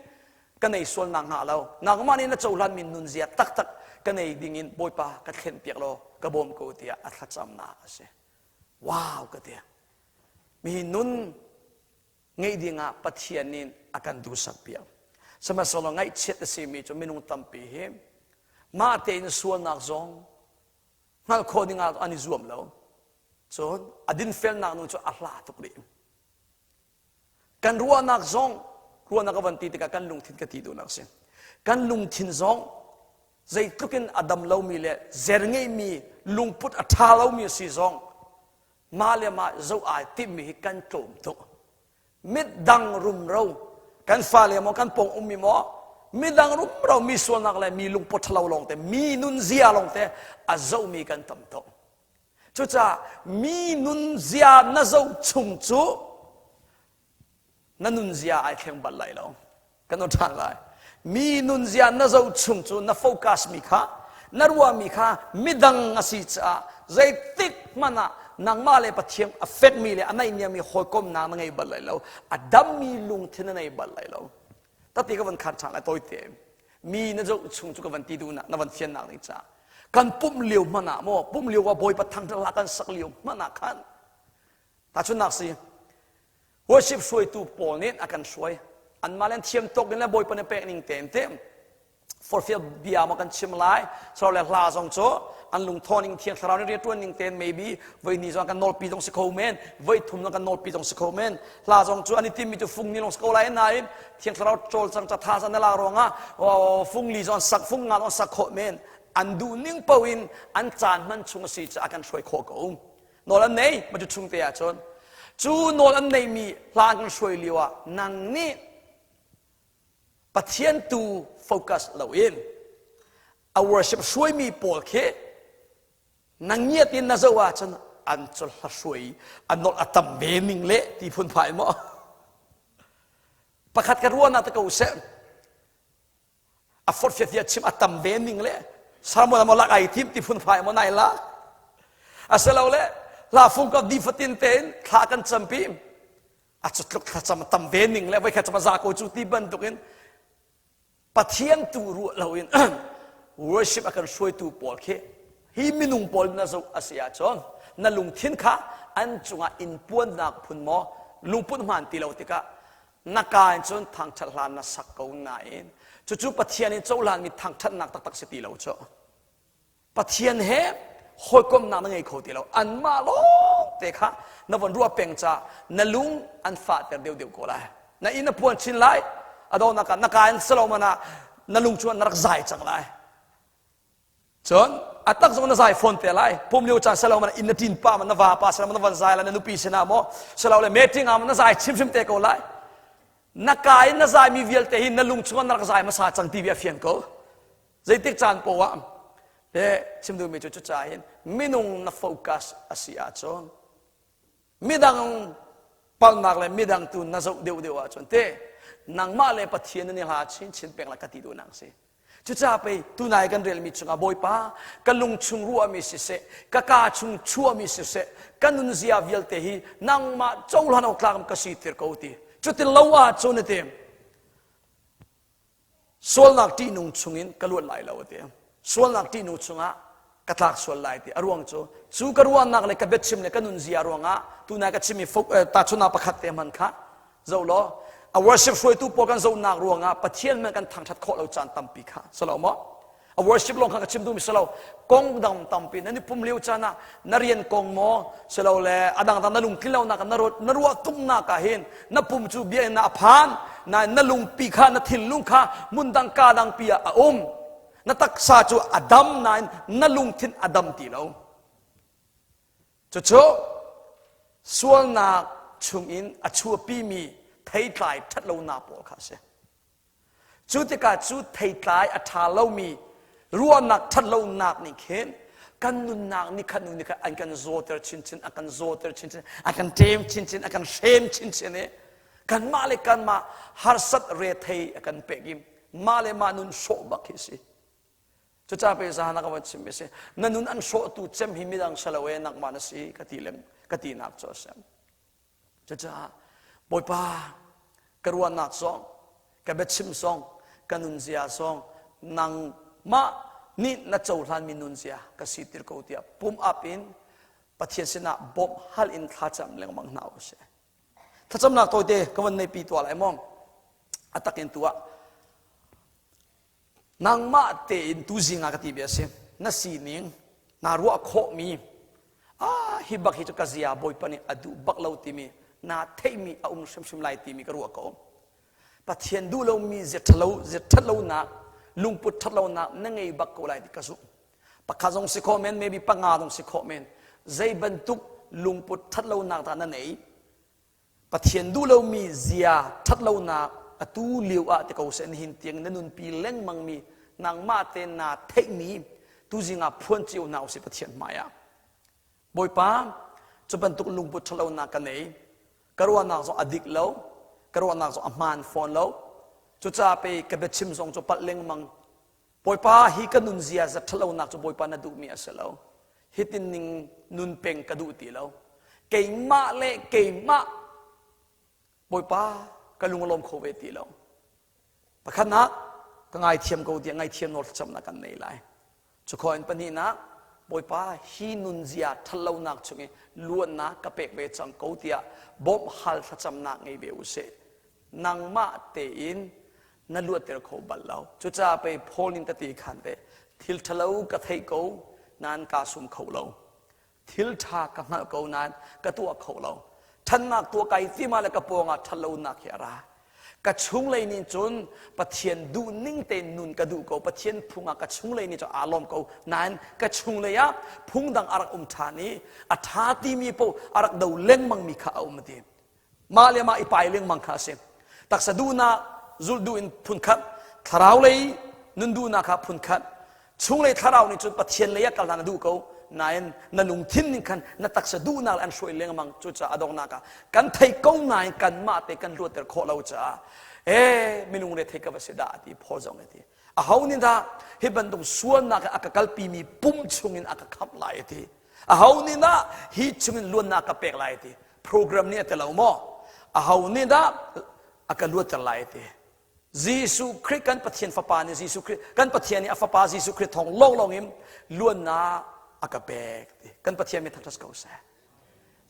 ka nei sualnak hnga lo. Nangmah nih na cohlanmi nunzia taktak ka nei dingin Bawipa ka thlenpiak law ka bawm ko tiah a thlacamnak a si. Wow ka ti. Mi nun ngeih dingah Pathian nih a kan duhsak piak. Sihmanhsehlaw ngaihchiat a simi cu minung tampi hi mah tein sualnak zong hngalh khawh dingah an i zuam lo. Cun a dinfelnak nu cu a hla tuk rih. Kan ruahnak zong ruahnak ka van ti tikah kan lungthin ka ti duhnak a si. Kan lungthin zong zeitluk in a dam lomi le zer ngeimi lungput a ṭha lomi a si zong mah le mah zoh ai timmi hi kan tlawm tuk midang rumro kan fale maw kan pawng ummi maw midang rumro mi sualnak le mi lungput ṭhalo lawngte mi nunzia lawngte a zohmi kan tam tuk cucaah mi nunzia na zoh chung cu na nunzia ai thleng bal lai lo kan on ṭhan lai mi nunzia na zoh chung cu na focus mi kha na ruahmi kha midang a si caah zeitik hmanh ah nangmah le Pathian a fekmi le a naihniammi hawikomnak na ngei bal lai lo a dammi lungthin na nei bal lai lo tati ka van khan ṭhan lai tawite mi na zoh chung cu ka van ti duh na van fiannak ding caah kan pumh lio hmanh ah maw pumh lio ah Bawipa thangṭhat hla kan sak lio hmanh ah khan tahchunhnak si Worship hruaitu pawl nih a kan hruai. Anmah le an thiam tawk in le Bawipa nih pek ning tein te forfial bia ma kan chim lai. So le hla zong cu an lungthaw ning thiang thlarau nih rianṭuan ning tein maybe voi ni zong kan nawlpi zong si kho men, voi thum zong kan nawlpi zong si kho men. Hla zong cu an i timmi cu fung ni lawng si ko lai nain thiang thlarau cawlcang ca tha zan na la ruangah fung li zong sak fung nga zong sak khawh men. An duh ning paoh in an caan hman chung a si cu a kan hruai khawh ko. Nawl an nei ma cu chung te ahcun cu nawl an neimi hla kan hruai lio ah nang nih Pathian tu focus loin a worship hruaimi pawl khi nang ngiat in na zoh ahcun an cu hla hruai a nolh a tam ve ning le ti phun phai maw pakhat ka ruahnak te ko seh a forhfiat hi a chim a tam ve ning le sermon maw lak ai thim ti phun phai maw nai la asilo le hla fung ka di fatin tein thla kan campi a cutluk thlacam a tam ve ning le voi khat cam a za ko cu ti bantukin Pathian tu ruah loin worship a kan hruaitu pawl khi hi minung pawl na zoh a si ahcun na lungthin kha an cungah in puannak phun maw lungput hmaan ti lo tikah na ka in cun thangṭhat hla na sak ko nain cucu Pathian in cohlanmi thangṭhatnak taktak si ti lo cu Pathian he hawikomhnak na ngei kho ti lo anmah lawng te kha na von ruah peng ca na lung an fahter deuhdeuh ko lai na inn na puan chin lai a dawnak ah na ka in saloman ah na lung cu na rak zai cang lai Cun a tak zong na zai fawn te lai. Pum lio caan selo man inn na ṭin pa man na va pa selo man na van zai lai na nupi sinah maw selo le meeting ah na zai chimhrim te ko lai. Na ka in na zai mi vialte hi na lung chungah na rak zai hmasa cang ti bia fian ko. Zeitik caan poah ah le chim duhmi cu cucaah hin minung na focus a si ahcun midang palnak le midang tu na zoh deuhdeuh ahcun te nangmah le Pathian nan i hla chinchin peng la ka ti duhnak a si. Cucaah pei tunai kan relmi chungah Bawipa ka lung chung ruahmi siseh ka kaa chung chuahmi siseh ka nunzia vialte hi nangmah cohlan awk tlak ka si tir ko ti. Cutin lo ahcun a ti. Sualnak ṭihnung chungin ka luat lai lo a ti. Sualnak ṭihnung chungah ka tlak sual lai ti. A ruang cu cu ka ruahnak le ka biachim le ka nunzia ruangah tunai ka chimmi tahchunhnak pakhat te hman kha zoh law a worship hruaitu pawl kan zohnak ruangah Pathian men kan thangṭhat khawh lo caan tampi kha si lo maw? A worship lawng kha ka chim duhmi si lo. Kong dang tampi nan i pum lio caan ah na rian kong maw si lo le a dangdang na lungtlin lonak na ruat na ruah tuknak ah hin na pum cu bia in a phan nain na lungpi kha na thinlung kha hmun dang ka dang pi ah a um. Na taksa cu a dam nain na lungthin a dam ti lo. Cucu sualnak chungin a chuahpimi theitlai ṭhatlonak pawl kha a si. Cu tikah cu theitlai a ṭha lomi ruahnak ṭhatlonak nih khin kan nunnak nikhat hnu nikhat an kan zawter chinchin, a kan zawter chinchin, a kan ṭem chinchin, a kan hrem chinchin i kanmah le kanmah harsat rethei a kan pek i mah le mah nun hrawh bak hi a si. Cucaah pe zahan ah ka van chimmi a si. Na nun an hrawhtu cem hi midang si lo e nangmah na si ka ti lem ka tinak cu a si. Cucaah Bawipa ka ruahnak zong ka biachim zong ka nunzia zong nangmah nih na cohlanmi nunzia ka sitir ko tiah pum up in Pathian sinah bawmh hal in thlacam lengmang hna u sih. Thlacamnak tawite ka van neipi tuah lai maw? A takin tuah. Nangmah tein tuzing ah ka ti bia a si. Na sining, naa ruah khawhmi, ah hi bak hi cu ka zia Bawipa nih a duh bak lo timi naa theihmi a um hrimhrim lai timi ka ruah ko. Pathian duh lomi zia ṭhalo, zia ṭhatlonak, lungput ṭhatlonak na ngei bak ko lai ti ka zumh. Pakhat zong si khawh men, maybe panga zong si khawh men. Zei bantuk lungput ṭhatlonak dah na nei? Pathian duh lomi zia ṭhatlonak atu lio ah ti ko seh nihin tiang na nunpi lengmangmi nangmah te naa theihmi tuzing ah phuan cio hna usih Pathian hmai ah. Bawipa, cu bantuk lungput ṭhalonak ka nei. Ka ruahnak zong a dik lo. Ka ruahnak zong a hmaan fawn lo. Cucaah pei ka biachim zong cu palh lengmang. Bawipa, hi ka nunzia za ṭhalonak cu Bawipa na duhmi a si lo. Hitin ning nun peng ka duh ti lo. Keimah le keimah Bawipa ka lung a lawm kho ve ti lo. Pakhatnak ka ngaithiam ko tiah ngaithiam nawl thlacamnak kan nei lai. Cukhawh in pahnihnak Bawipa hi nunzia ṭhatlonak chung i luatnak ka pek ve cang ko tiah bawmh hal thlacamnak ngei ve u sih. Nangmah tein na luatter kho bal lo. Cucaah pei Paul nih ka ti khan ve thil ṭhalo ka theih ko nain kaa sum kho lo. Thil ṭha ka hngalh ko nain ka tuah kho lo. Ṭhannak tuah kai tim ah le ka pawngah ṭhatlonak hi a ra. Ka chunglei nih cun Pathian duh ning tein nun ka duh ko. Pathian phung ah ka chunglei nih cun aa lawm ko. Nain ka chunglei ah phung dang a rak um ṭhan i a ṭha timi paoh a rak do lengmangmi kha a um a ti. Mah le mah i pai lengmang kha a si. Taksa duhnak zulh duh in phunkhat, thlarau lei nun duhnak kha phunkhat. Chunglei thlarau nih cun Pathian lei ah kal hna na duh ko, nain na lungthin ning khan na taksa duhnak le an hruai lengmang. Cucaah a donghnak ah kan thei ko nain kanmah te kan luatter khawh lo caah ee minung rethei ka va si dah ti Paul zong nih a ti. Aho nih dah hi bantuk sualnak a ka kalpimi pum chungin a ka khamh lai a ti. Aho nih dah hi chungin luatnak ka pek lai a ti. Program nih a ti lo maw? Aho nih dah a ka luatter lai a ti. Jesuh Khrih kan Pathian Fapa nih Jesuh Khrih kan Pathian nih a Fapa Jesuh Khrih thawng lawnglawng in luannak a ka pek ti. Kan Pathian mi thangṭhat ko seh.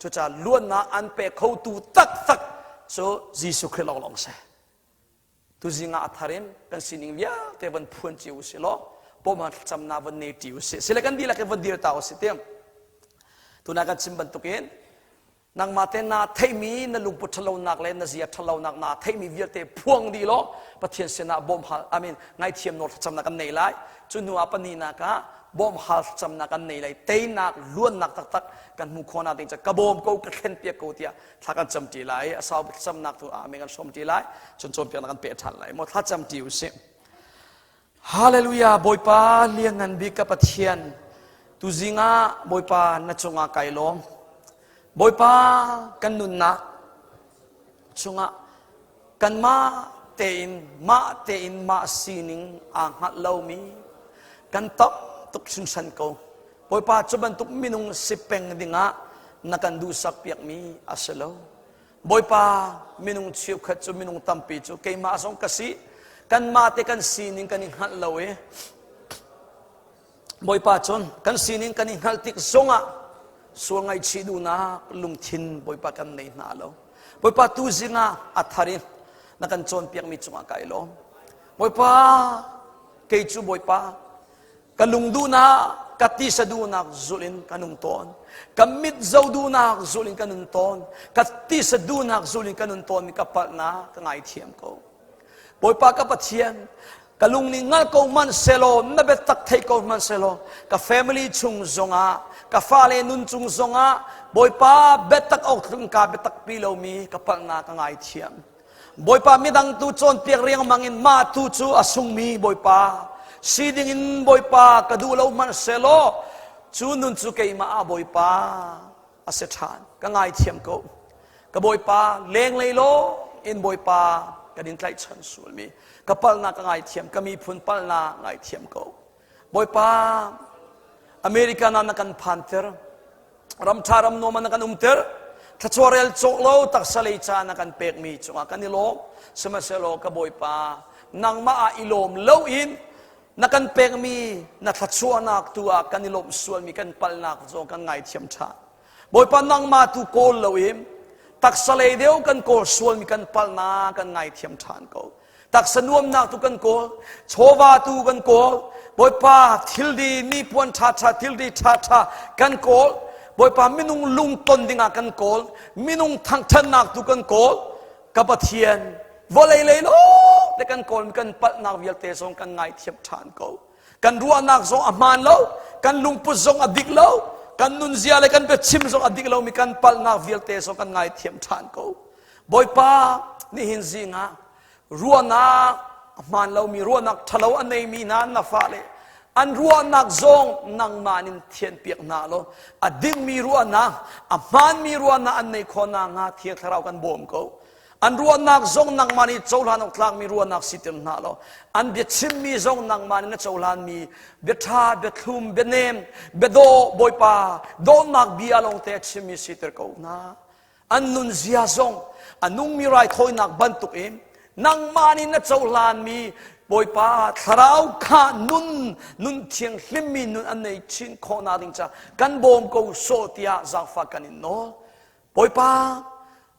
Cucaah luannak an pe khotu taktak cu Jesuh Khrih lawnglawng si. Tuzing ah a thar in kan sining vialte van phuan cio usih law bawmhan thlacamnak van nei ṭi usih. Sile kan dihlak in van dir ta usih tiang. Tuna kan chim bantukin nangmah te naa theihmi na lungput ṭhatlonak le na zia ṭhatlonak naa theihmi vialte phuang dih law Pathian sinah bawm hal amin ngaithiam nawl thlacamnak kan nei lai. Cu hnu ah pahnihnak ah bawm hal thlacamnak kan nei lai. Teinak luannak taktak kan hmuh khawhnak ding ca ka bawm ko ka thlen piak ko tiah thla kan cam ṭi lai a sau thlacamnak tu amen kan hrawm ṭi lai cun cawnpiaknak kan peh ṭhan lai maw thla cam ṭi usih. Hallelujah Bawipa lianngan bik ka Pathian tuzing ah Bawipa na cungah kai lawm Bawipa kan nunnak chungah kanmah tein mah tein mah sining aa hngalh lomi kan tam tuk hringhran ko Bawipa cu bantuk minung si peng dingah na kan duhsak piakmi a si lo Bawipa minung cheukhat cu minung tampi cu keimah zong ka si kanmah te kan sining kan i hngalh lo i Bawipa cun kan sining kan i hngalh tik zongah sual ngaihchih duhnak lungthin Bawipa kan nei hna lo Bawipa tu zingah a thar in na kan cawnpiakmi cungah kai lawm Bawipa kei cu Bawipa Ka lung duhnak, ka tisa duhnak zulh in ka nung tawn. Ka mit zo duhnak zulh in ka nun tawn. Ka tisa duhnak zulh in ka nun tawn mi ka palhnak ka ngaithiam ko. Bawipa ka Pathian, ka lung nih ngal ko hmanh selaw, na biatak thei ko hmanh selaw, ka family chung zongah, ka fale nun cung zongah, Bawipa biatak awk tlung ka biatak pi lomi ka palhnak ka ngaithiam. Bawipa midang tu cawnpiak riangmang in mah tu cu a sungmi Bawipa si ding in Bawipa ka duh lo hmanh selaw cu nun cu keimah ah Bawipa a si ṭhan ka ngaithiam ko ka Bawipa lenglei law in Bawipa kan in tlaihchan sulmi ka palhnak ka ngaithiam ka miphun palhnak ngaithiam ko Bawipa American ah na kan phanter ram ṭha ram nuam ah na kan umter thluachuah rel cawk lo taksa lei ca na kan pekmi cungah kan i lawm sihmanhsehlaw ka bawipa nangmah ah i lawm lo in na kan pekmi na thluachuahnak tu ah kan i lawmh sualmi kan palhnak zong kan ngaithiam ṭhan bawipa nangmah tu kawl lo in taksa lei deuh kan kawl sualmi kan palhnak kan ngaithiam ṭhan ko Taksa nuamnak tu kan kawl, chawva tu kan kawl, Bawipa thilri nipuan ṭhaṭha thilri ṭhaṭha kan kawl, Bawipa minung lungton dingah kan kawl, minung thangṭhatnak tu kan kawl, ka Pathian vawlei lei lawng te kan kawl kan palhnak vialte zong kan ngaithiam ṭhan ko. Kan ruahnak zong a hmaan lo, kan lungput zong a dik lo, kan nunzia le kan biachim zong a dik lomi kan palhnak vialte zong kan ngaithiam ṭhan ko. Bawipa nihin zingah ruahnak a hmaan lomi ruahnak ṭhalo a neimi hna na fale an ruahnak zong nangmah nin thianpiak hna law a dingmi ruahnak a hmaanmi ruahnak an nei khawh nakhnga Thiang Thlarau kan bawm ko an ruahnak zong nangmah nih cohlan awk tlakmi ruahnak siter hna law an biachimmi zong nangmah nih na cohlanmi biaṭha biathlum bianem biadawh Bawipa dawtnak bia lawngte a chimmi siter ko hna An nunzia zong a nungmi raithawinak bantukin nangmah nih na cohlanmi Bawipa thlarau kha nun nun thianghlimmi nun an nei chin khawhnak ding ca kan bawm ko sawh tiah zaangfah kan in nawl. Bawipa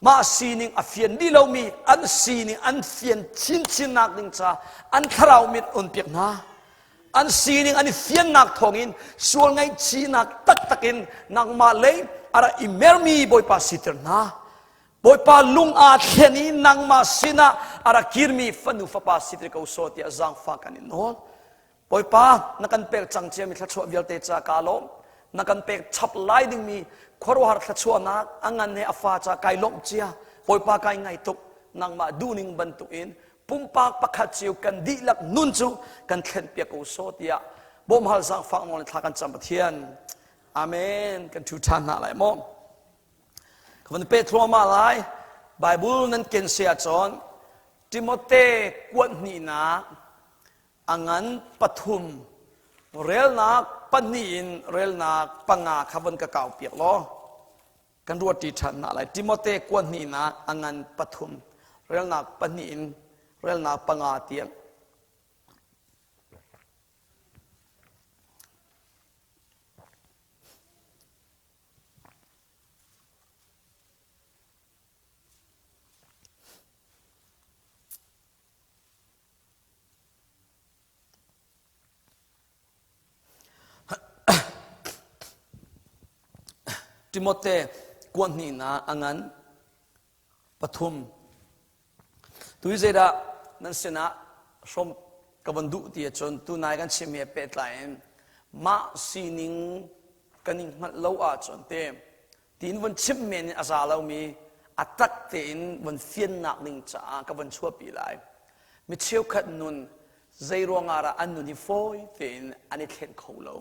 mah sining a fian dih lomi an sining an fian chinchinnak ding ca an thlarau mit on piak hna. An sining an i fiannak thawngin sual ngaihchihnak taktak in nangmah lei a rak i mermi Bawipa siter hna. Bawipa lung aa thlen i nangmah sinah a rak kirmi fanu fapa siter ko sawh tiah zaangfah kan in nawl. Bawipa na kan pek cang ciami thluachuah vialte ca kaa lawm. Na kan pek chap lai dingmi khuaruahhar thluachuahnak a ngan he a fa ca kai lawmh cia. Bawipa kai ngai tuk. Nangmah duhning bantukin pumpak pakhat cio kan dihlak nun cu kan thlenpiak ko sawh tiah bawmhal zaangfak nawl in thla kan cam Pathian amen kan thu ṭhan hna lai maw ka van pe thluahmah lai Bible nan ken si ahcun Timote kuat hnihnak a ngan pathum relnak pahnih in relnak panga kha von ka kau piak law Kan ruahṭi ṭhan hna lai. Timote kua hnihnak a ngan pathum, relnak pahnih in relnak panga tiang. Timote kuahnihnak a ngan pathum. Tu hi zeidah nan sinah hrawm ka van duh ti ahcun tunai kan chim he pehtlai in mah sining kan i hngalh lo ahcun te tiin von chim men in a za lomi a tak tein von fiannak ding caah ka von chuahpi lai. Mi cheukhat nun. Zei ruangah dah an nun hi fawi tein an i thlen kho lo?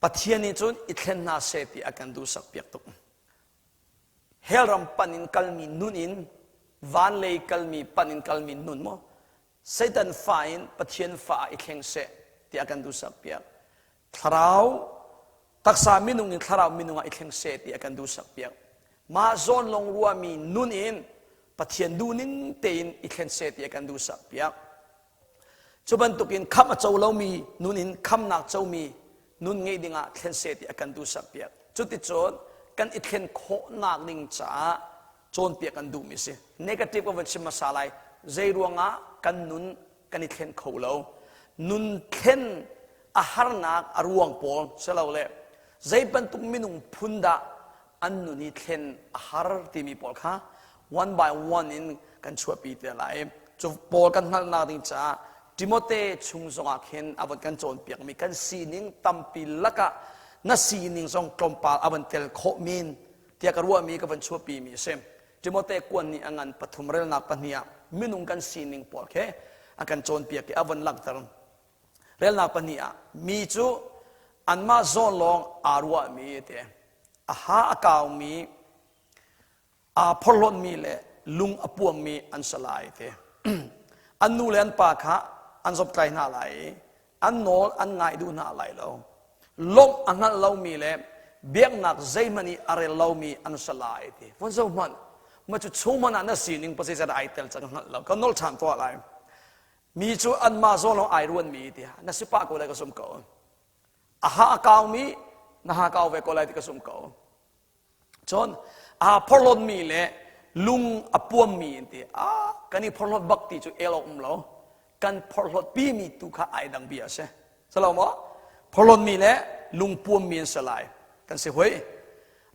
Pathian nih cun i thlen hna seh ti a kan duhsak piak tuk. Hell ram pan in kalmi nun in van lei kalmi pan in kalmi nun maw Satan fa in Pathian fa ah i thleng seh ti a kan duhsak piak. Thlarau taksa minung in thlarau minung ah i thleng seh ti a kan duhsak piak. Mah zawn lawng ruahmi nun in Pathian duhning tein i thlen seh ti a kan duhsak piak. Cu bantukin khamh a co lomi nun in khamnak comi nun ngeih dingah thlen seh ti a kan duhsak piak. Cuticun kan i thlen khawhnak ding caah cawnpiak kan duhmi si. Negative ka van chim hmasa lai. Zei ruangah kan nun kan i thlen kho lo. Nun thlen a harnak a ruang pawl silole zei bantuk minung phun dah an nun hi thlen a har timi pawl kha one by one in kan chuahpi te lai. Cu pawl kan hngalhnak ding caah Timote chung zongah khin a von kan cawnpiakmi kan sining tampi lakah na sining zong tlawmpal a von tel khawh min tiah ka ruahmi ka von chuahpi mi a si. Timote kuan nih a ngan pathum relnak pahnih ah minung kan sining pawl khi a kan cawnpiak i a von langhter. Relnak pahnih ah mi cu anmah zawn lawng aa ruahmi te a ha a kaumi aa phorhlawtmi le lung a puammi an si lai te. An nu le an pa kha an zoptlai hna lai i an nawl an ngai duh hna lai lo. Lawmh a hngalh lomi le biaknak zeihmanh i a rel lomi an si lai ti. Von zo hmanh. Ma cu chung hmanh ah na sining pasizat ai tel cang hngalh lo. Kan nawl ṭhan tuah lai. Mi cu anmah zawn lawng ai ruanmi tiah na si pah ko lai ka zum ko. A ha a kaumi na ha kau ve ko lai ti ka zum ko. Cun aa phorhlawtmi le lung a puammi an ti. A kan i phorhlawt bak ti cu el awk um lo. Kan phorhlawt pimi tu kha ai dang bia a si. Salo maw? Phorhlawtmi le lung puammi an si lai. Kan si hui.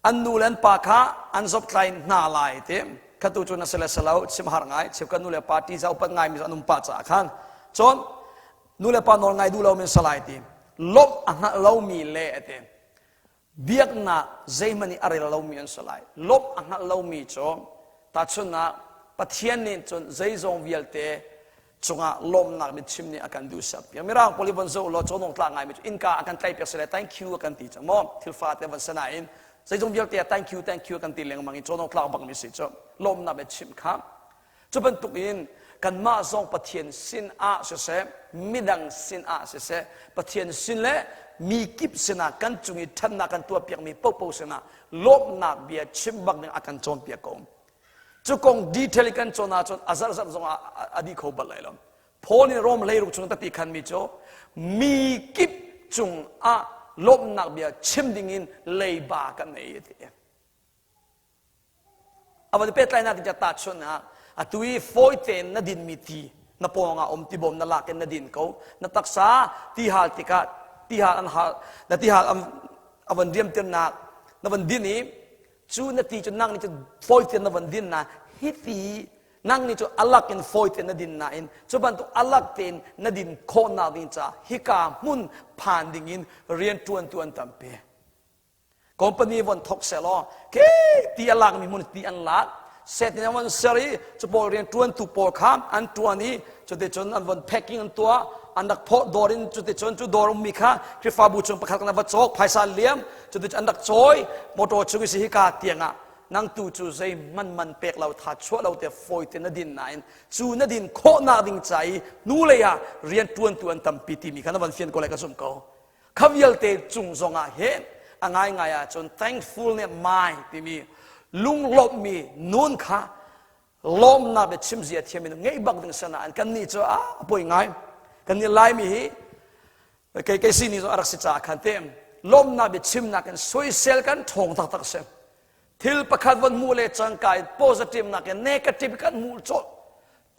An nu le an pa kha an zoptlai hna lai ti. Khatu cu na si le si lo chim har ngai. Chim kan nu le pa ti zau pat ngai mi an um pah caah khan. Cun nu le pa nawl ngai duh lo min si lai ti. Lawmh a hngalh lomi le a ti. Biaknak zeihmanh i a rel lomi an si lai. Lawmh a hngalh lomi cu tahchunhnak Pathian nih cun zeizong vialte cungah lawmhnak biachim nih a kan duhsak piak. Mirang pawl hi von zoh law cawnawk tlak ngaimi cu innka a kan tlaih piak sile thank you a kan ti cang maw thil fate van si nain zeizong vialte ah thank you thank you a kan ti lengmang i cawnawk tlak bakmi si cu lawmhnak biachim kha Cu bantuk in kanmah zong Pathian sin ah siseh, midang sin ah siseh, Pathian sin le mi kip sinah kan cung i ṭhatnak kan tuahpiakmi paohpaoh sinah lawmhnak bia chim bak ding a kan cawnpiak ko. Cu kong detail i kan cawn ahcun a zarhzarh zong ah a dih kho bal lai lo. Paul nih Rom leiruk chung tati khanmi cu mi kip cungah lawmhnak bia chim dingin leiba kan nei a ti. A van pehtlainak ding tahchunhnak atu i fawi tein na dinmi ti na pawng ah um tibawm na lak in na din ko na taksa ti hal tikah ti hal an hal na ti hal a van riamtirnak na van din i cu na ti cu nang nih cu fawi tein na van din na hi ti nang nih cu alak in fawi tein na din nain cu bantuk alak tein na din khawhnak ding ca hika hmun phan ding in rian ṭuantu an tampi Company von thok selaw ke ti a lakmi hmun ti an lak set in an von ser i cu pawl rian ṭuantu pawl kha an ṭuan i cuticun an von packing an tuah an rak phawh dawr in cuticun cu dawr ummi kha Khrihfabu chung pakhat kan va cawk phaisa liam cuticun an rak cawi motor chung i si hika tiangah nang tu cu zeihmanh man pek lo tha chuah lo te fawi te na din nain cu na din khawhnak ding ca i hnu lei ah rian ṭuantu an tampi timi kha na van fian ko lai ka zumh ko Kha vialte cung zongah hin a ngaingai ahcun thankfulness mind timi lunglawmhmi nun kha lawmnak bia chim zia thiam in ngeih bak ding sana an kan nih cu a poi ngai kan nih laimi hi kei kei si ni zong a rak si caah khan te lawmnak bia chimnak in soisel kan ṭhawng taktak si thil pakhat von hmuh le cangka in positive nakin negative kan hmuh colh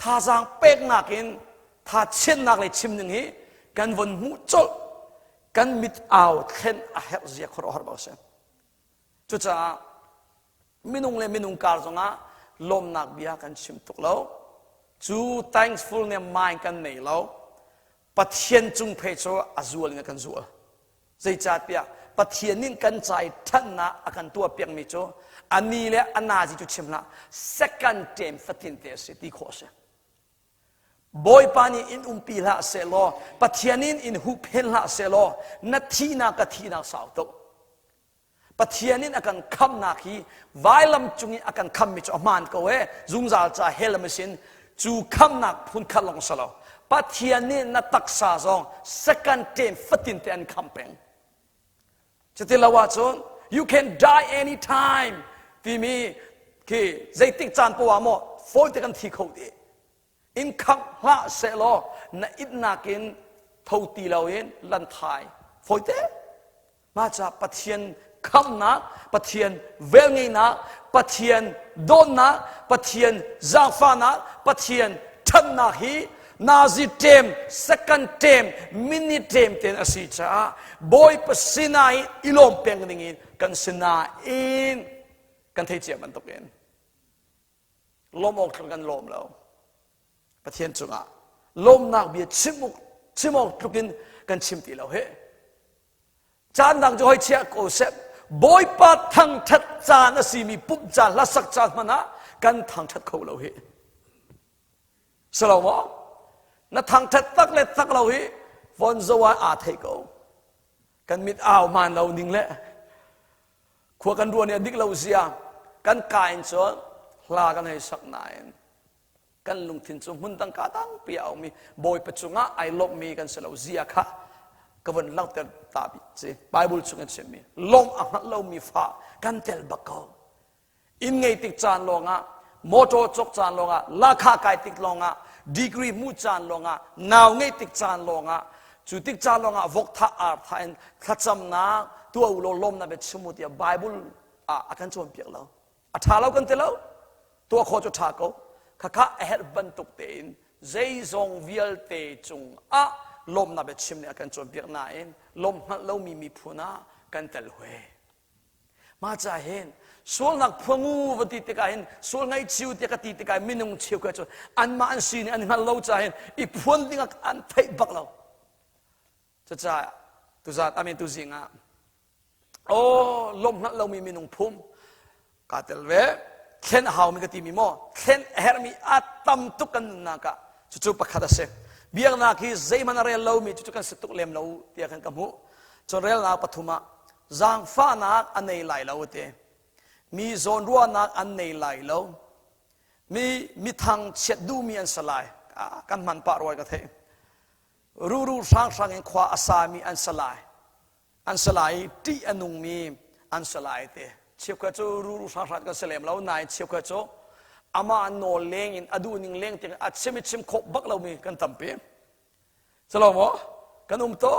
thazaang peknak in thachiatnak lei chim ning hi kan von hmuh colh kan mit au thlen a herh zia khuaruahhar bak si cucaah minung le minung kar zongah lawmnak bia kan chim tuk lo cu thankfulness mind kan nei lo pathian cung phei cu a zual in a kan zual Zeicahtiah Pathian nih kan ca i ṭhatnak a kan tuahpiakmi cu a ni le a nazi cu chim hlah second term fatin te a si ti khawh a si. Bawipa nih in umpi hlah sehlaw, Pathian in in huhphen hlah sehlaw, na thihnak ka thihnak sau tuk. Pathian in a kan khamnak hi vailam cung i a kan khammi cu a hmaan ko e zungzal ca hell a sin cu khamnak phun khat lawng si lo. Pathian nih na taksa zong second ten fatin te an kham peng. Cuti lo ahcun you can die anytime timi khi zeitik caan poah maw fawi te kan thi kho dih. In khangh hlah sehlaw na itnak in tho ti loin lanthai fawite. Mah ca Pathian khamhnak, Pathian velngeihnak, Pathian dawtnak, Pathian zaangfahnak, Pathian ṭhatnak hi nazi ṭem, second ṭem, minute ṭem ten a si caah Bawipa sinah i i lawm peng ding in kan sinain kan thei cia bantukin lawm awk tluk kan lawm lo. Pathian cungah lawmnak bia chim awk chim awk tluk in kan chim ti lo he. Caan dang cu hoi chia ko seh. Bawipa thangṭhat caan a simi pumh caan hlasak caan hmanh ah kan thangṭhat kho lo hi. Si lo maw? Na thangṭhat tak le tak lo hi von zo ah aa thei ko. Kan mit au hmaan lo ning le khua kan ruah nih a dik lo zia kan ka in cun hla kan hei sak nain kan lungthin cu hmun dang ka dangpi a um i Bawipa cungah ai lawmhmi kan si lo zia kha ka vun langhter ta bik si Bible chung in chimmi lawmh a hngalh lomi fa kan tel bak ko inn ngei tik caan lawngah motor cawk caan lawngah lakha kai tik lawngah degree hmuh caan lawngah nau ngeih tik caan lawngah cu tik caan lawngah vok thah ar thah in thlacamnak tuah u law lawmnak bia chim u tiah Bible ah a kan cawnpiak lo a ṭha lo kan ti lo tuah khawh cu ṭha ko khakha a herh bantuk tein zeizong vialte cungah lawmnak bia chim nih a kan cawnpiak nain lawm hngalh lomi miphun ah kan tel hue mah ca hin sualnak phuangu va ti tikah hin sual ngaihchiu tiah ka ti tikah minung cheukhat cu anmah an si nih an hngalh lo ca hin i phuan ding ah an theih bak lo cucaah tuzat amen tuzing ah Aw lawmh hngalh lomi minung phum kaa tel ve. Thlen a haumi ka timi maw? Thlen a herhmi a tam tuk kan nunnak ah cucu pakhat a si. Biaknak hi zeihmanh a rel lomi cucu kan si tuk lem lo tiah khan ka hmuh. Cun relnak pathum ah zaangfahnak a nei lai lo ti. Mi zawnruahnak an nei lai lo. Mi mithang chiat duhmi an si lai. Kan hman pah ruai ka theih. Ruru hranghrang in khua a sami an si lai. An si lai i ṭih a nungmi an si lai ti cheukhat cu ruru hranghrang kan si lem lo nain cheukhat cu amah nawl leng in a duh ning leng tiang a chim i chim khawh bak lomi kan tampi calo maw kan um to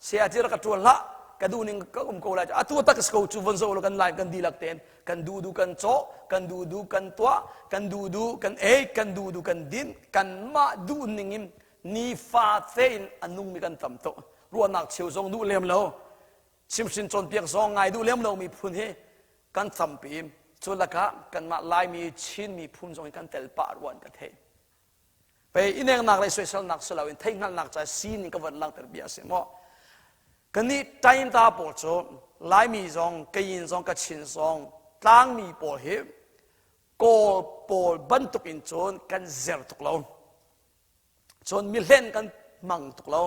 saya ci rak ka ṭuan hlah ka duh ning ka um ko lai atu tak ko cu von zo lo kan lai kan dihlak ten kan duh duh kan cawh kan duh duh kan tuah kan duh duh kan ei kan duh duh kan din kan mah duh ning in nifa tein a nungmi kan tam tuk ruahnak cheu zong duh lem lo chimhrin cawnpiak zong ngai duh lem lo miphun hi kan tampi cu lakah kanmah Laimi Chin miphun zong hi kan tel pah ruan ka thei pei inengnak le soiselnak si loin theihhngalhnak ca sining ka von langhter bia a si maw kannih tainta pawl cu Laimi zong Kayin zong Kachin zong tlangmi pawl hi Kawl pawl bantuk in cun kan zer tuk lo Cun mihlen kan hmang tuk lo.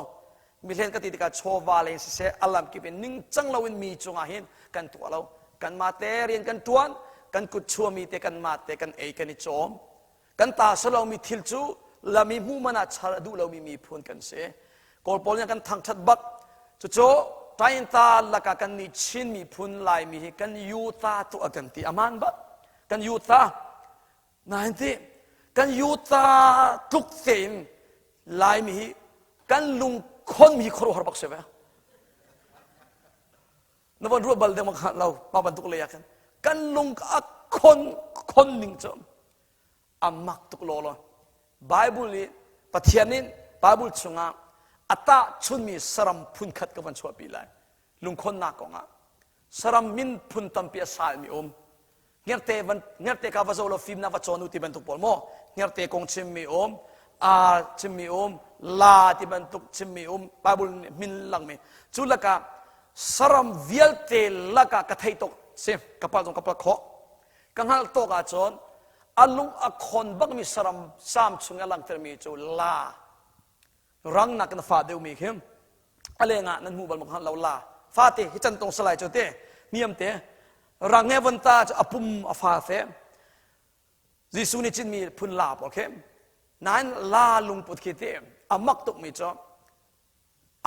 Mihlen ka ti tikah chawva lei siseh a lamkip in ningcang loin mi cungah hin kan tuah lo. Kanmah te rian kan ṭuan, kan kut chuami te kanmah te kan ei kan i cawm. Kan ta si lomi thil cu lam i hmuh man ah char a duh lomi miphun kan si. Kawl pawl nih kan thangṭhat bak. Cucu Tainta lakah kan nih Chin miphun Laimi hi kan yuta tuah kan ti. Aman bak. Kan yuta. Nain ti kan yuta tluk tein Laimi hi kan lungkhon hi khuaruahhar bak si ve. Na von ruah bal deng ma lo pa bantuk lei ah khan kan lung a khon khon ning cu a mak tuk law law Bible i Pathian in Bible chungah a tah chunmi saram phun khat ka van chuahpi lai lungkhonnak kongah saram min phun tampi a salmi um Hngerhte van hngerhte ka va zo lo fimnak va cawn u ti bantuk pawl maw hngerhte kong chimmi um ar chimmi um la ti bantuk chimmi um Bible nih min langmi cu lakah saram vialte lakah ka thei tuk si ka pal zong ka pal khawh ka hngalh tawk ahcun. A lung a khon bakmi saram sam chung a langhtermi cu la rang nak in a fa deuhmi khi a lengah nan hmuh bal mak lo la fate hi can tong salai cu te niam te rang he von ta cu a pum a fa fe Jesuh nih cinmi phun la pawl khi nain la lungput khi te a mak tukmi cu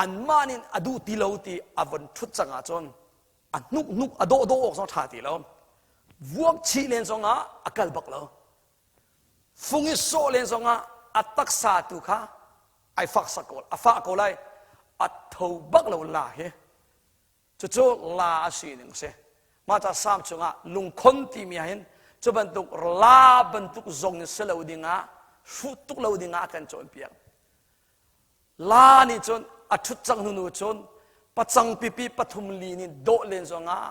anmah nih a duh ti lo ti a von ṭhut cang ahcun a hnuk hnuk a dawh dawh awk zong ṭha ti lo vuak chih len zongah a kal bak lo fung i sawh len zongah a taksa tu kha ai fak sak ko a fah ko lai a tho bak lo la hi Cucu la a sining a si. Mah ca Salm chungah lungkhon timi ah hin cu bantuk la bantuk zong in si lo dingah hruh tuk lo dingah a kan cawnpiak. La nih cun a ṭhut cang hnu nu cun pacang pipi pathum li nih dawh len zongah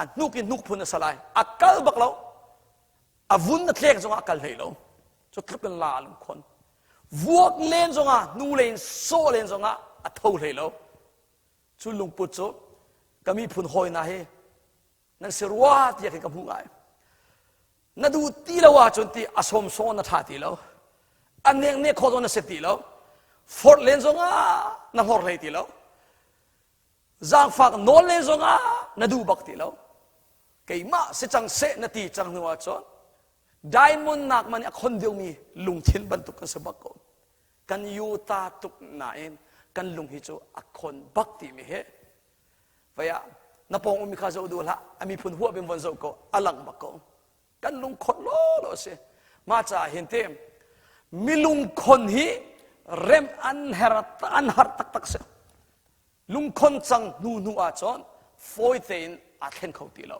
a hnuk in hnuk phun a si lai. A kal bak lo. A vun a tlek zongah a kal hlei lo. Cu tluk in la a lungkhon. Vuak len zongah hnu lei in sawh len zongah a tho hlei lo. Cu lungput cu ka miphun hawi hna hi nan si rua tiah khi ka hmuh ngai. Na duh ti lo ahcun ti a sawmsawng na ṭha ti lo. A neng ne kho zong na si ti lo. Forh len zongah na hlor hlei ti lo. Zaangfak nawl len zongah na duh bak ti lo. Keimah si cang seh na ti cang hnu ahcun diamond nak man i a khon deuhmi lungthin bantuk kan si bak ko. Kan yuta tuk nain kan lung hi cu a khon bak timi hi vei ah na pawng ummi kha zoh duh hlah a miphun huap in von zoh ko a lang bak ko kan lung khon law law si mah caah hin te milung khon hi rem an her an har taktak si lungkhon cang hnu hnu ah cun fawi tein aa thlen kho ti lo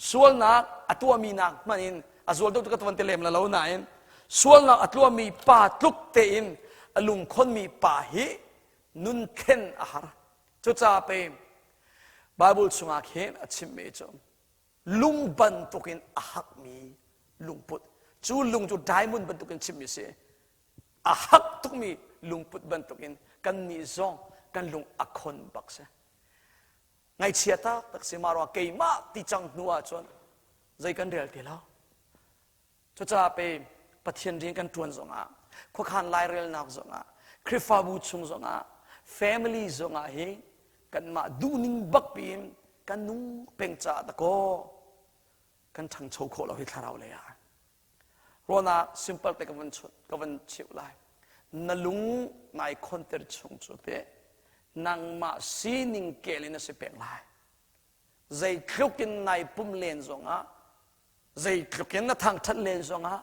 Sualnak a tuahmi nak hmanh in a zual deuh ka tuan ti lem la lo nain sualnak a tuahmi pa tluk tein a lungkhonmi pa hi nun thlen a har. Cucaah pe Bible chungah khin a chimmi cu lung bantukin a hakmi lungput cu lung cu diamond bantukin chimmi si a hak tukmi lungput bantukin kannih zong kan lung a khon bak si Ngaihchia taktak si ma ruang keimah ti cang hnu ahcun zei kan rel ti lo. Cucaah pe Pathian rian kan ṭuan zongah, khuakhan lairelnak zongah, Khrihfabu chung zongah, family zongah hi kanmah duhning bak piin kan nung peng caah dakaw kan ṭhangcho khawh lo hi thlarau lei ah. Ruahnak simple te ka van chut ka van cheuh lai. Na lung nai khonter chung cu te nangmah sining kel in a si peng lai. Zeitluk in nai pum len zongah zeitluk in na thangthat len zongah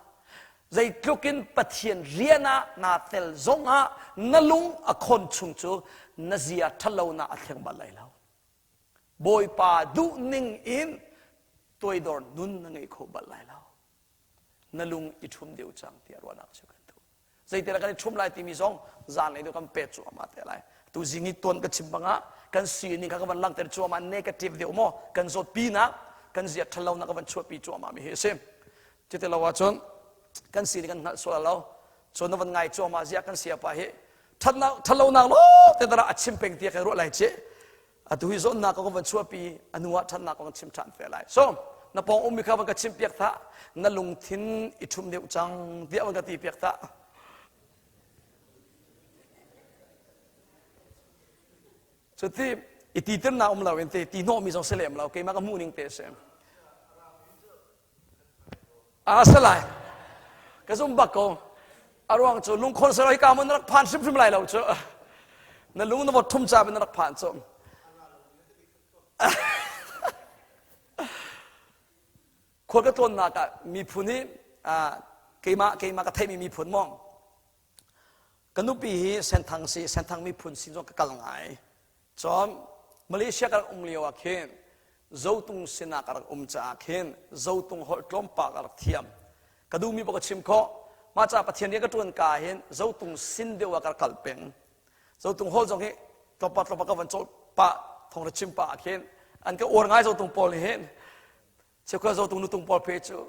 zeitluk in Pathian rian ah naa tel zongah na lung a khon chung cu na zia ṭhatlonak a thleng bal lai lo. Bawipa duhning in toidor nun na ngei kho bal lai lo. Na lung i ṭhum deuh cang tiah ruahnak cu kan duh. Zeitin kan i ṭhum lai timi zong zaanlei deuh kan pet cuahmah te lai. Tu zing i tuan ka chim bangah kan sining kha ka van langhter cuahmah negative deuh maw kan zawtpinak kan zia ṭhatlonak ka van chuahpi cuahmah mi hi a si. Cuti lo ahcun kan sining kan hngalh sual lo. Cun na van ngai cuahmah ziah kan siapa hi ṭhatnak ṭhatlonak lo te dara a chim peng tiah kan ruah lai ci. Atu hi zawnnak kong van chuahpi a hnu ah ṭhatnak kong chim ṭhan fe lai. So na pawng ummi kha van ka chim piak tha na lungthin i ṭhum deuh cang tiah van ka ti piak tha. Cuti i ti tirnak um lo in te ti hnawhmi zong si lem lo keimah ka hmuh ning te si. A si lai. Ka zum bak ko. A ruang cu lungkhon sero hika mun na rak phan hrimhrim lai lo cu. Na lung na vot thum ca na rak phan cu. Khual ka tlawnnak ah miphun hi keimah keimah ka theihmi miphun mong. Ka nupi hi Senthang si Senthang miphun sin zong ka kal ngai. Cun Malaysia ka rak um lio ah khin Zotung sinah ka rak um caah khin Zotung holh tlawmpal ka rak thiam. Ka duhmi paoh ka chim khawh. Mah caah Pathian rian ka ṭuan ka hin Zotung sin deuh ah ka rak kal peng. Zotung holh zong hi tlawmpal tlawmpal ka van cawl pah thawng ra chim pah ah khin an ka uar ngai Zotung pawl nih hin. Cheukhat Zotung nutung pawl phe cu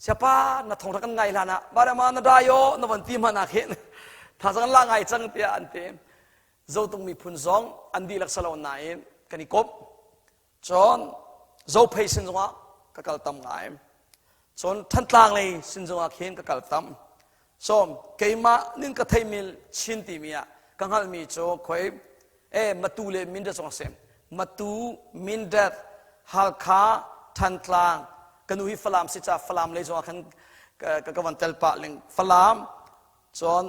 siapa na thawng ra kan ngai hlan ah barama na dayo na van ti hmanh ah khin thazang an la ngai cang tiah an ti. Zotung miphun zong an dihlak si lo nain kan i komh. Cun Zophei sin zongah ka kal tam ngai. Cun Thantlang lei sin zongah khin ka kal tam. So keimah nin ka theimi Chin timi ah ka hngalhmi cu khoi e Matu le Mindat zong a si. Matu, Mindat, Halkha, Thantlang, ka nu hi Falam si ca Falam lei zongah khan ka ka van tel pah ling Falam, cun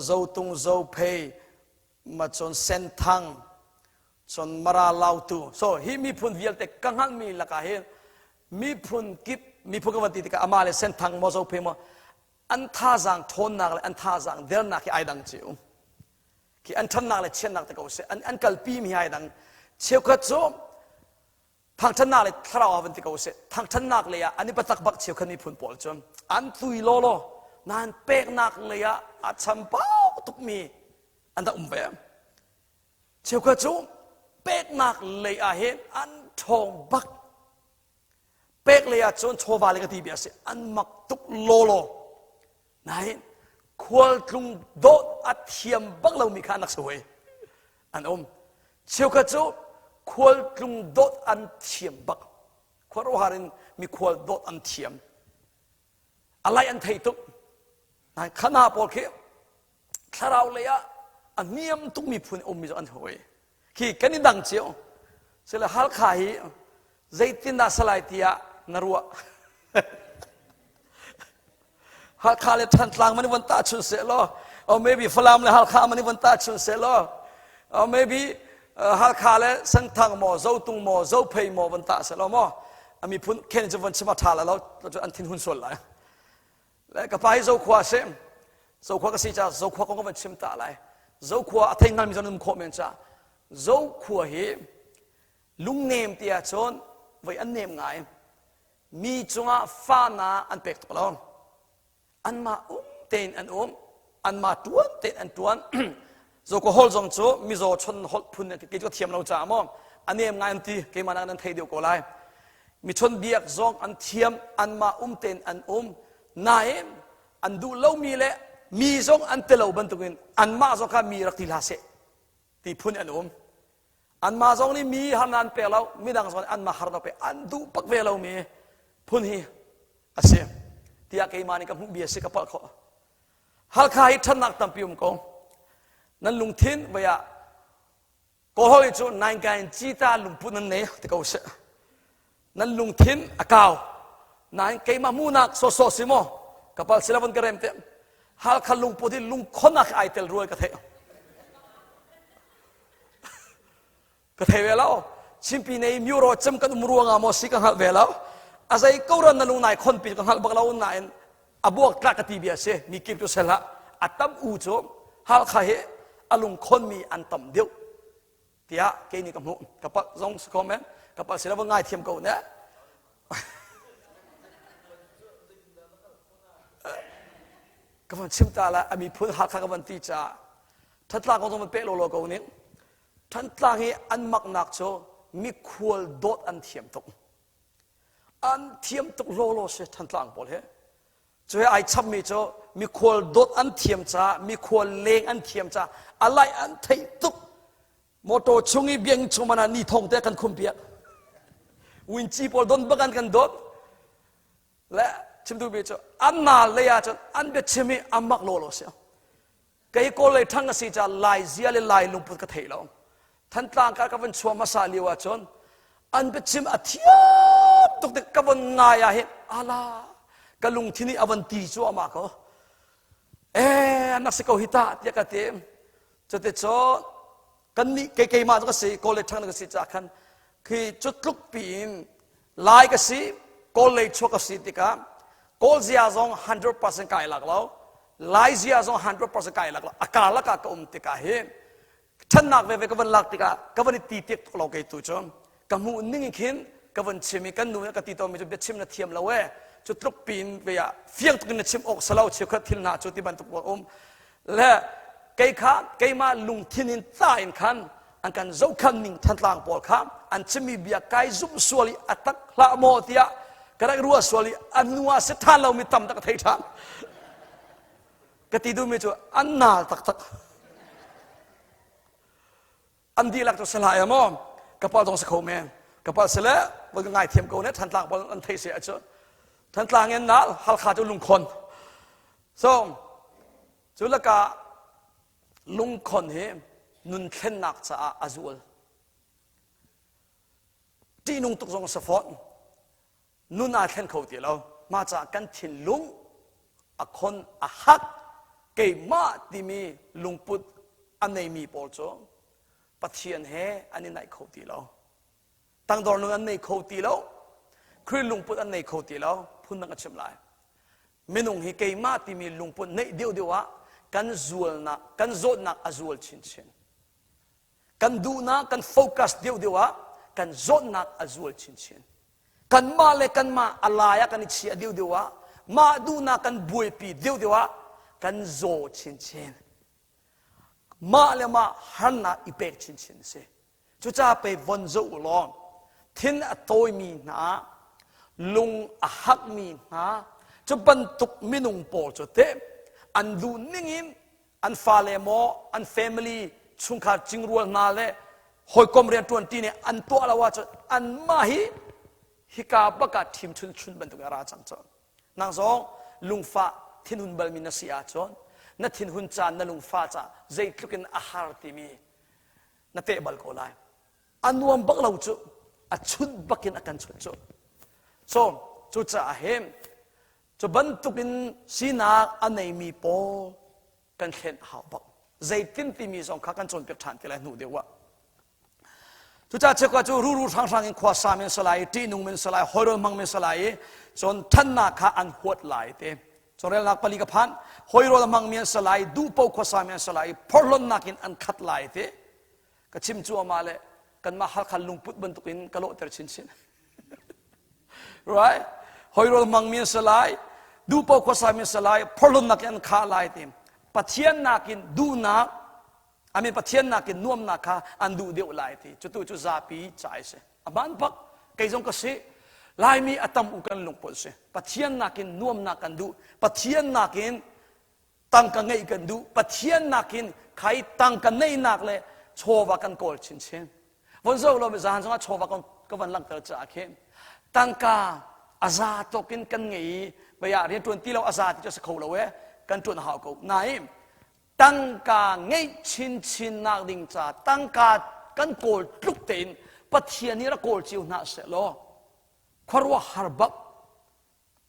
Zotung, Zophei, ma cun Senthang, cun Mara Lautu. So hi miphun vialte ka hngalhmi lakah hin miphun kip miphun ka van ti tikah amah le Senthang maw Zophei maw an thazaang ṭhawnnak le an thazaang dernak hi ai dang cio. Khi an ṭhannak le chiatnak te ko seh an an kalpi mi ai dang. Cheukhat cu thangṭhatnak le thlarau ah van ti ko seh thangṭhatnak lei ah an i patak bak cheukhat miphun pawl cu an tui lawlaw nain peknak lei ah a chambau tukmi an rak um ve. Cheukhat cu peknak lei ah hin an ṭhawng bak. Pek lei ah cun chawva le ka ti bia si an mak tuk lawlaw. Nain khualtlung dawt a thiam bak lomi kha an rak si hoi. An um. Cheukhat cu khualtlung dawt an thiam bak. Khuaruahhar in mikhual dawt an thiam. A lai an thei tuk. Nain khana pawl khi thlarau lei ah a niam tukmi phun ummi cu an hawi khi kan i dang cio sile Halkha hi zeitindah salai tiah na ruah Halkha le Thantlang man von tahchun seh law or maybe Falam le Halkha man von tahchun seh law or maybe Halkha le Senthang maw Zotung maw Zophei maw von tah seh law maw a miphun khen cu von chim a ṭha la lo an thin hun sual lai Le ka pa hi Zokhua a si. Zokhua ka si caah Zokhua kong ka van chim ta lai. Zokhua a thei hngalmi zong um khawh men caah Zokhua hi lungnem ti ahcun voi an nem ngai. Mi cungah fahnak an pek tuk lo. Anmah um tein an um. Anmah tuan tein an tuan. Zokhua holh zong cu mizaw chon holh phun kei cu ka thiam lo caah maw a nem ngai an ti keimah nak nan thei deuh ko lai. Mi chawnhbiak zong an thiam, anmah um tein an um. Nain an duh lomi le mi zong an telo bantukin anmah zong kha mi rak ti hlah seh ti phun an um. Anmah zong nih mi harnak an pek lo, midang zong nih anmah harnak pek an duh bak ve lomi phun hi a si. Tiah keimah nih ka hmuh bia si ka palh khawh. Halkha hi ṭhatnak tampi um ko. Nan lungthin voi ah Kawlhawi cu nainkain cita lungput nan nei ti ko seh. Nan lungthin a kau. Nain keimah hmuhnak sawsawh si maw? Kapal sila von ka rem te. Halkha lungput hi lungkhonak ai tel ruai ka theih. Ka thei ve lo. Chimpi nei muro cem kan um ruangah maw si ka hngalh ve lo. A zei ko ran na lung nai khon pi ka hngalh bak lo nain a buak tlak ka ti bia si mi kip cu sel hlah a tam u cu Halkha hi a lungkhon mi an tam deuh tiah kei nih ka hmuh ka palh zong si kho men ka palh si lo va ngai thiam ko ne ka van chim ta la a miphun Hakha ka van ti caah thatla kong zong van peh lawlaw ko ning Thantlang hi an maknak cu mikhual dawt an thiam tuk An thiam tuk lawlaw si Thantlang pawl hi. Cu he ai chapmi cu mikhual dawt an thiam caah, mikhual leng an thiam caah a laih an theih tuk. Motor chung i biakinn chung man ah ni thong te kan khum piak. Winci pawl don bak an kan dawt. Le chim duhmi cu an naal lei ah cun an biachim hi a mak lawlaw si. Kei Kawl lei ṭhang a si caah Lai zia le Lai lungput ka thei lo. Thantlang ka ka van chuah hmasa lio ahcun an biachim a thiam tuk tik ka von ngai ah hin ala ka lungthin i a van ti cuahmah ko. Eh, nak si ko hi ta tiah ka ti. Cuticun kannih kei keimah cu ka si Kawl lei ṭhang ka si caah khan khi cu tluk piin Lai ka si Kawl lei chuak ka si tikah Kawl zia zong 100% kai lak lo Lai zia zong 100% kai lak lo a karlak ah ka um tikah hi ṭhannak veve ka van lak tikah ka van i ti tik tuk lo kei tu cu ka hmuh ning in khin ka van chim i kan nu nih ka ti tawnmi cu biachim na thiam lo ee cu tluk piin ve ah fiang tuk in na chim awk salo cheukhat thil hna cu ti bantuk pawl um le kei kha keimah lungthin in ta in khan an kan zohkhan ning Thantlang pawl kha an chimmi bia kai zumh sual i a tak hlah maw tiah ka rak ruah sual i a hnu ah si ṭhan lomi tam tak ka thei ṭhan ka ti duhmi cu an naal taktak an dihlak cu si hlah ya maw ka pa zong si kho men ka pa sile voi ka ngaithiam ko ne Thantlang pawl an thei se ahcun. Thantlang in nal, Halkha cu lungkhon. So, cu lakah lungkhon hi nun thlennak caah a zual. Ṭihnung tuk zong a si fawn. Nun aa thlen kho ti lo. Mah caah kan thinlung a khon a hak keimah timi lungput a neimi pawl cu Pathian he an i naih kho ti lo. Tangdor nun an nei kho ti lo. Khrih lungput an nei kho ti lo. Phundang a chim lai. Minung hi keimah timi lungput neih deuhdeuh ah kan zualnak, kan zawtnak a zual chinchin. Kan duhnak kan focus deuhdeuh ah kan zawtnak a zual chinchin. Kanmah le kanmah a lai ah kan i chia deuhdeuh ah mah duhnak kan buaipi deuhdeuh ah kan zaw chinchin. Mah le mah harnak i pek chinchin a si. Cucaah pei von zoh u law thin a tawimi hna, lung a hakmi hna, cu bantuk minung pawl cu teh an duh ning in an fale maw an family chungkhar cingrual hna le hawikom rianṭuan ti nih an tuah lo ahcun anmah hi hika bak ah ṭhim chun chun bantuk in a ra cang cu. Nang zong lungfah thinhun balmi na si ahcun na thinhun caan na lungfah ca zeitluk in a har timi na teh bal ko lai. A nuam bak lo cu a chunh bakin a kan chunh cu. So cucaah hin cu bantukin sinak a neimi pawl kan thlen a hau bak. Zeitin timi zong kha kan cawnpiak ṭhan te lai hnu deuh ah. Cucaah cheukhat cu ruru hranghrang in khua sa men salai, ṭihnung men salai, hawirawl hmang men salai i cun ṭhannak kha an huat lai te. Chawrelnak pali ka phan. Hawirawl hmang men salai, duhpo khua sa men salai, phorhlonnak in an khat lai te. Ka chim cuahmah le kanmah Halkha lungput bantukin ka lawhter chinchin. Right? Hawirawl hmang mi an si lai, duhpo khuasa mi an si lai, phorhlonnak in an khah lai ti. Pathian nakin duhnak Amen Pathian nakin nuamnak kha an duh deuh lai ti. Cutu cu zapi ca a si. A hmaan bak. Kei zong ka si. Laimi a tam u kan lungput si. Pathian nakin nuamnak kan duh. Pathian nakin tangka ngeih kan duh. Pathian nakin khai tangka neihnak le chawva kan kawl chinchin. Von zo lo mi zahan zongah chawva ka van langhter caah khin tangka a za tawk in kan ngei i baya rian ṭuan ti lo a za ti cu a si kho lo e kan ṭuan a hau ko. Nain tangka ngeih chinchin nak ding ca tangka kan kawl tluk tein Pathian nih rak kawl cio hna seh law khuaruah har bak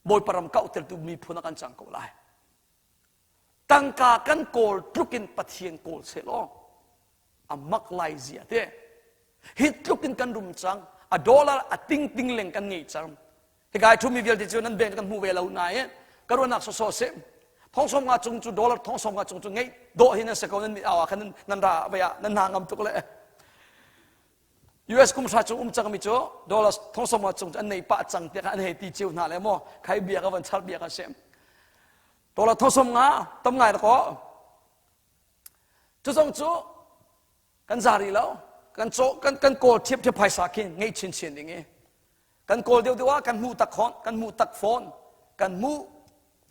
Bawipa ram kauhtertu miphun ah kan cang ko lai. Tangka kan kawl tluk in Pathian kawl seh law a mak lai zia te. Hi tluk in kan rum cang, a dollar a ting ting leng kan ngei cang. Hika i ṭhumi vialte cu nan bank kan hmu ve lo nain ka ruahnak sawsawh si. Thong sawm nga cung cu dollar thong sawm nga cung cu ngeih dawh hi nan si ko nan mit au ah khan nan ra vai ah nan hna ngam tuk le. US kum hra cung um cangmi cu dollar thong sawm nga cung cu an nei pah cang tiah an hei ti cio hna le maw khai bia ka van char bia ka si. Dollar thong sawm nga tam ngai rak aw. Cu zong cu kan za rih lo. Kan caw kan kan kawl thiap thiap phaisa khi ngeih chinchin ding i kan kawl deuh deuh ah kan hmuh tak khon kan hmuh tak fawn kan hmuh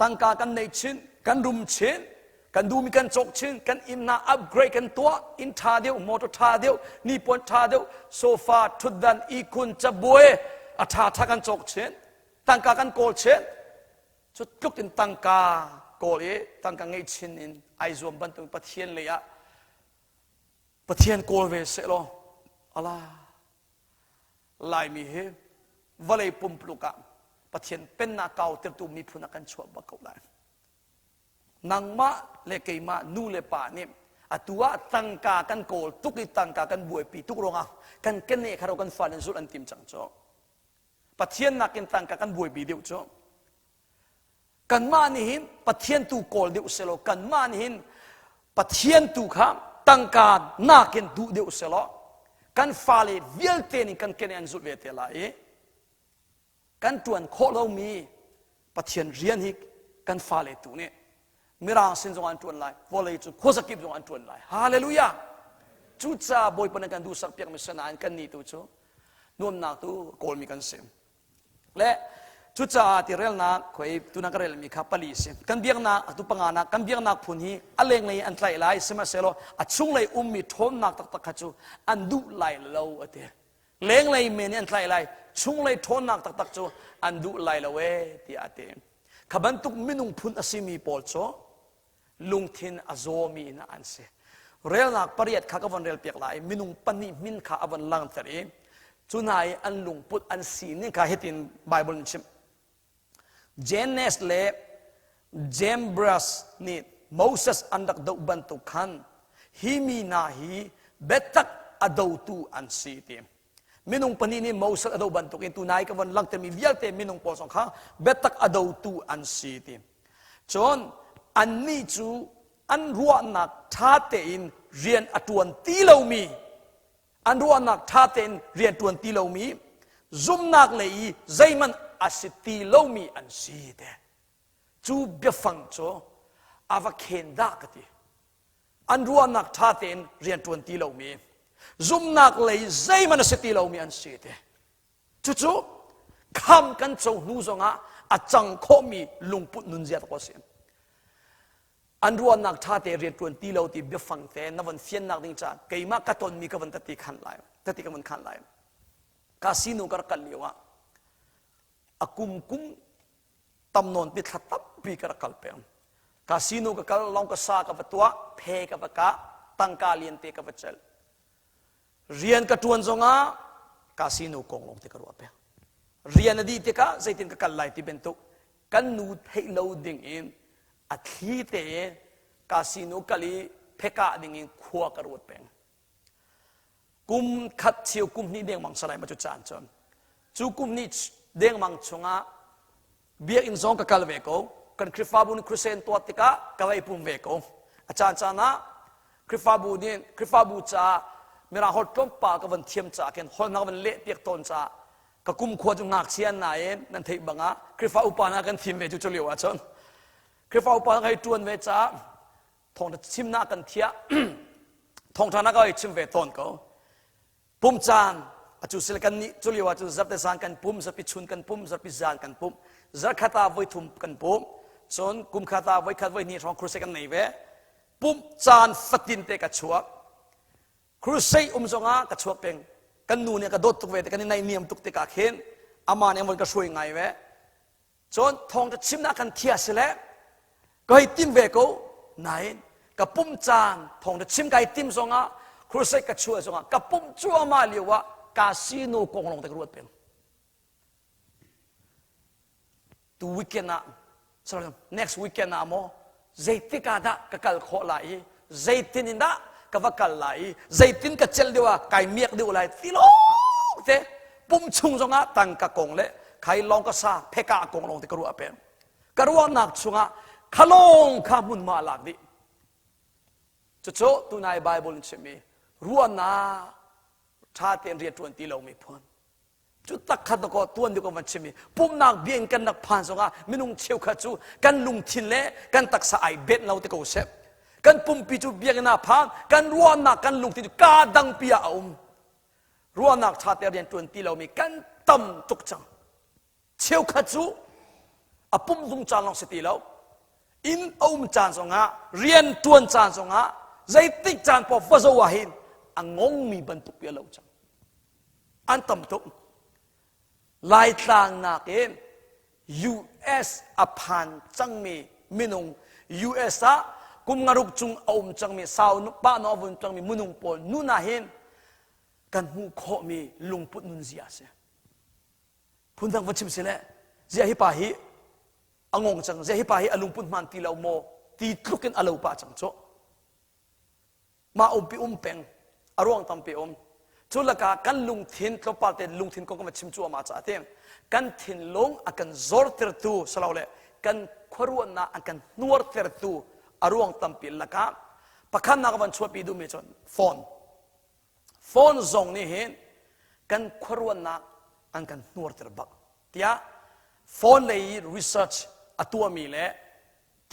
tangka kan nei chin kan rum chin kan duhmi kan cawk chin kan inn hna upgrade kan tuah inn ṭha deuh motor ṭha deuh nipuan ṭha deuh sofa ṭhutdan ihkhun cabuai a ṭha ṭha kan cawk chin tangka kan kawl chin cu tluk in tangka kawl i tangka ngeih chin in ai zuam bantuk Pathian lei ah Pathian kawl ve seh law ala Laimi hi vawlei pumpluk ah Pathian pennak kautertu miphun ah kan chuah bak ko lai. Nangmah le keimah nu le pa nih atu ah tangka kan kawl tuk i tangka kan buaipi tuk ruangah kan kene kha kan fale zulh an tim cang cu. Pathian nakin tangka kan buaipi deuh cu. Kanmah nih hin Pathian tu kawl deuh selaw kanmah nih hin Pathian tu kha tangka nakin duh deuh selaw kan fale vialte nih kan kene an zulh ve te lai i kan ṭuan khawh lomi Pathian rian hi kan fale tu nih mirang sin zong an ṭuan lai vawlei cu khuazakip zong an ṭuan lai hallelujah cucaah Bawipa nih kan duhsak piakmi sinain kan nih tu cu nuamnak tu kawlmi kan si Le cucaah ti relnak khoi tuna ka relmi kha pali si. Kan biaknak atu panganak kan biaknak phun hi a lenglei an tlaih lai sihmanhsehlaw a chunglei ummi ṭhawnnak taktak kha cu an duh lai lo a ti. Lenglei men nih an tlaih lai, chunglei ṭhawnnak taktak cu an duh lai lo ee tiah a ti. Kha bantuk minung phun a simi pawl cu lungthin a zawmi in an si. Relnak pariat kha ka von relpiak lai. Minung pahnih min kha a von langhter i cu hna i an lungput an sining kha hitin Bible in chimh. Jannes le Jambres nih Moses an rak doh bantuk khan hi mi hna hi biatak a dotu an si ti. Minung pahnih nih Moses a doh bantukin tunai ka von langhtermi vialte minung pawl zong kha biatak a dotu an si ti. Cun annih cu an ruahnak ṭha tein rian a ṭuan ti lomi an ruahnak ṭha tein rian ṭuan ti lomi zumhnak lei i zeihmanh a si ti lomi an si te. Cu biafang cu a va khen dah ka ti. An ruahnak ṭha tein rian ṭuan ti lomi zumhnak lei zeihmanh a si ti lomi an si te. Cucu kham kan co hnu zongah a cang khawhmi lungput nunzia tak a si. An ruahnak ṭha te rian ṭuan ti lo ti biafang te na von fiannak ding caah keimah ka tonmi ka von tati khan lai tati ka von khan lai. Ka sinu ka rak kal lio ah a kum kum tam nawn pi thla tampi ka rak kal peng. Ka sinu ka kal long ka sa ka va tuah phe ka va kah tangka lian te ka va celh. Rian ka ṭuan zongah casino kong lawng te ka ruah peng. Rian a dih tikah zeitin ka kal lai ti bantuk kan nu theih lo ding in a thli te casino kal i phekah ding in khua ka ruat peng. Kum khat cheu kum hnih dengmang salai ma cu caan cun. Cu kum hnih dengmang chungah biakinn zong ka kal ve ko kan Khrihfabu nih crusade tuah tikah ka vai pum ve ko a caan caan ah Khrihfabu nih Khrihfabu caah mirang holh tlawmpal ka van thiam caah khin holh hna ka van leh piak tawn caah ka kum khua cu ngakchia nain nan theih bang ah Khrihfa upa hna kan thim ve cu cu lio ah cun Khrihfa upa ka hei ṭuan ve caah thawngṭha chimnak kan thiah thawngṭha na ka hei chim ve tawn ko Pum caan atu sile kan nih cu lio ah cun zarhte zan kan pum zarhpi chun kan pum zarhpi zan kan pum zarkhat ah voithum kan pum cun kum khat ah voikhat voihnih hrawng crusade kan nei ve pumh caan fatin te ka chuak crusade um zongah ka chuak peng kan nu nih ka dawt tuk ve te kan i naihniam tuk tikah khin ama nih an von ka hruai ngai ve Cun thawngṭha chimnak kan thia si le ka hei tim ve ko nain ka pum caan thawngṭha chim kai tim zongah crusade ka chuah zongah ka pum cuahmah lio ah casino kong lawng te ka ruat peng. Tu weekend ah sorry, next weekend ah maw zeitik ah dah ka kal khawh lai i zeitin in dah ka va kal lai i zeitin ka celh deuh ah kai miak deuh lai ti lawng te pum chung zongah tangka kong le khai lawng ka sa pheka kong lawng te ka ruah peng ka ruahnak chungah khalong kha hmunhma lak dih cucu tunai Bible in chimmi ruahnak ṭha tein rian ṭuan ti lomi phun Cu tak khat ko tuan deuh ko van chim i pumnak bia in kan rak phan zongah minung cheukhat cu kan lungthin le kan taksa ai benh lo te ko seh. Kan pumpi cu biakinn ah phan, kan ruahnak kan lungthin cu kaa dangpi ah a um. Ruahnak ṭha te rian ṭuan ti lomi kan tam tuk cang. Cheukhat cu a pum zung caan lawng si ti lo. Inn a um caan zongah, rian ṭuan caan zongah, zeitik caan paoh va zo ah hin a ngongmi bantuk pi a lo cang. An tam tuk. Laitlang nakin US a phan cangmi minung US ah kum ngaruk cung a um cangmi sau pa no a vun cangmi minung pawl nun ah hin kan hmuh khawhmi lungput nunzia a si. Phundang va chim si le zia hi pa hi a ngong cang zia hi pa hi a lungput hmaan ti lo maw ti tluk in a lo pah cang cu. Mah umpi um peng a ruang tampi um cu lakah kan lungthin tlawmpal te lungthin kong kan va chim cuahmah caah ti kan thinlung a kan zortertu silole kan khuaruahnak an kan hnuartertu a ruang tampi lakah pakhatnak van chuahpi duhmi cu phone phone zong nih hin kan khuaruahnak an kan hnuarter bak tiah phone lei research a tuahmi le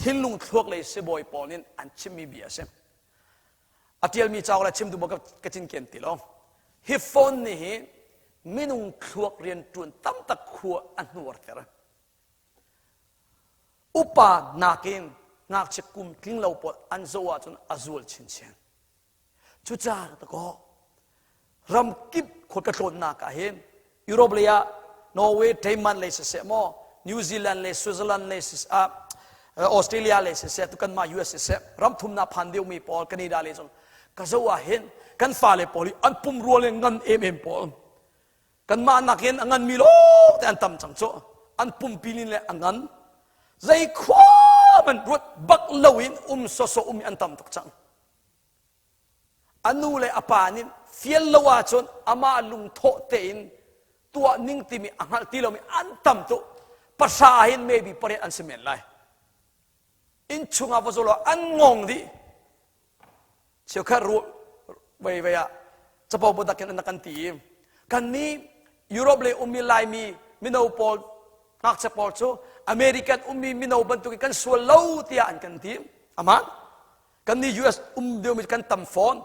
thinlung thluak lei sibawi pawl nih an chimmi bia a si. A ṭialmi cauk le chim duh maw ka cinken ti lo. Hi phone nih hi minung thluak rianṭuan tamtak khua a hnuarter. Upa nakin ngakchia kum tling lo pawl an zoh ahcun a zual chinchin. Cucaah ka kaw. Ram kip khual ka tlawnnak ah hin Europe lei ah Norway, Denmark lei siseh maw, New Zealand le Switzerland lei siseh, ah, Australia lei siseh, tu kanmah US siseh, ram thumnak phan deuhmi pawl Canada lei zong ka zoh ah hin kan fale pawl hi an pumrua le ngan em em pawl kanmah nakin a nganmi lawng te an tam cang cu an pumpi lin le a ngan zei khua man ruat bak loin um sawsawh um an tam tuk cang A nu le a pa nih fial lo ahcun amah lungthawh tein tuah ning timi a hngalh ti lomi an tam tuk. Pahra hin maybe pariat an si men lai. Inn chungah va zul an ngong dih. Cheukhat ru vei vei ah capo budak in an kan ti i kan nih Europe le ummi Laimi mino pawl ngakchia pawl cu American ummi mino bantukin kan sual lo tiah an kan ti. Aman Kan nih US um deuhmi kan tam fawn.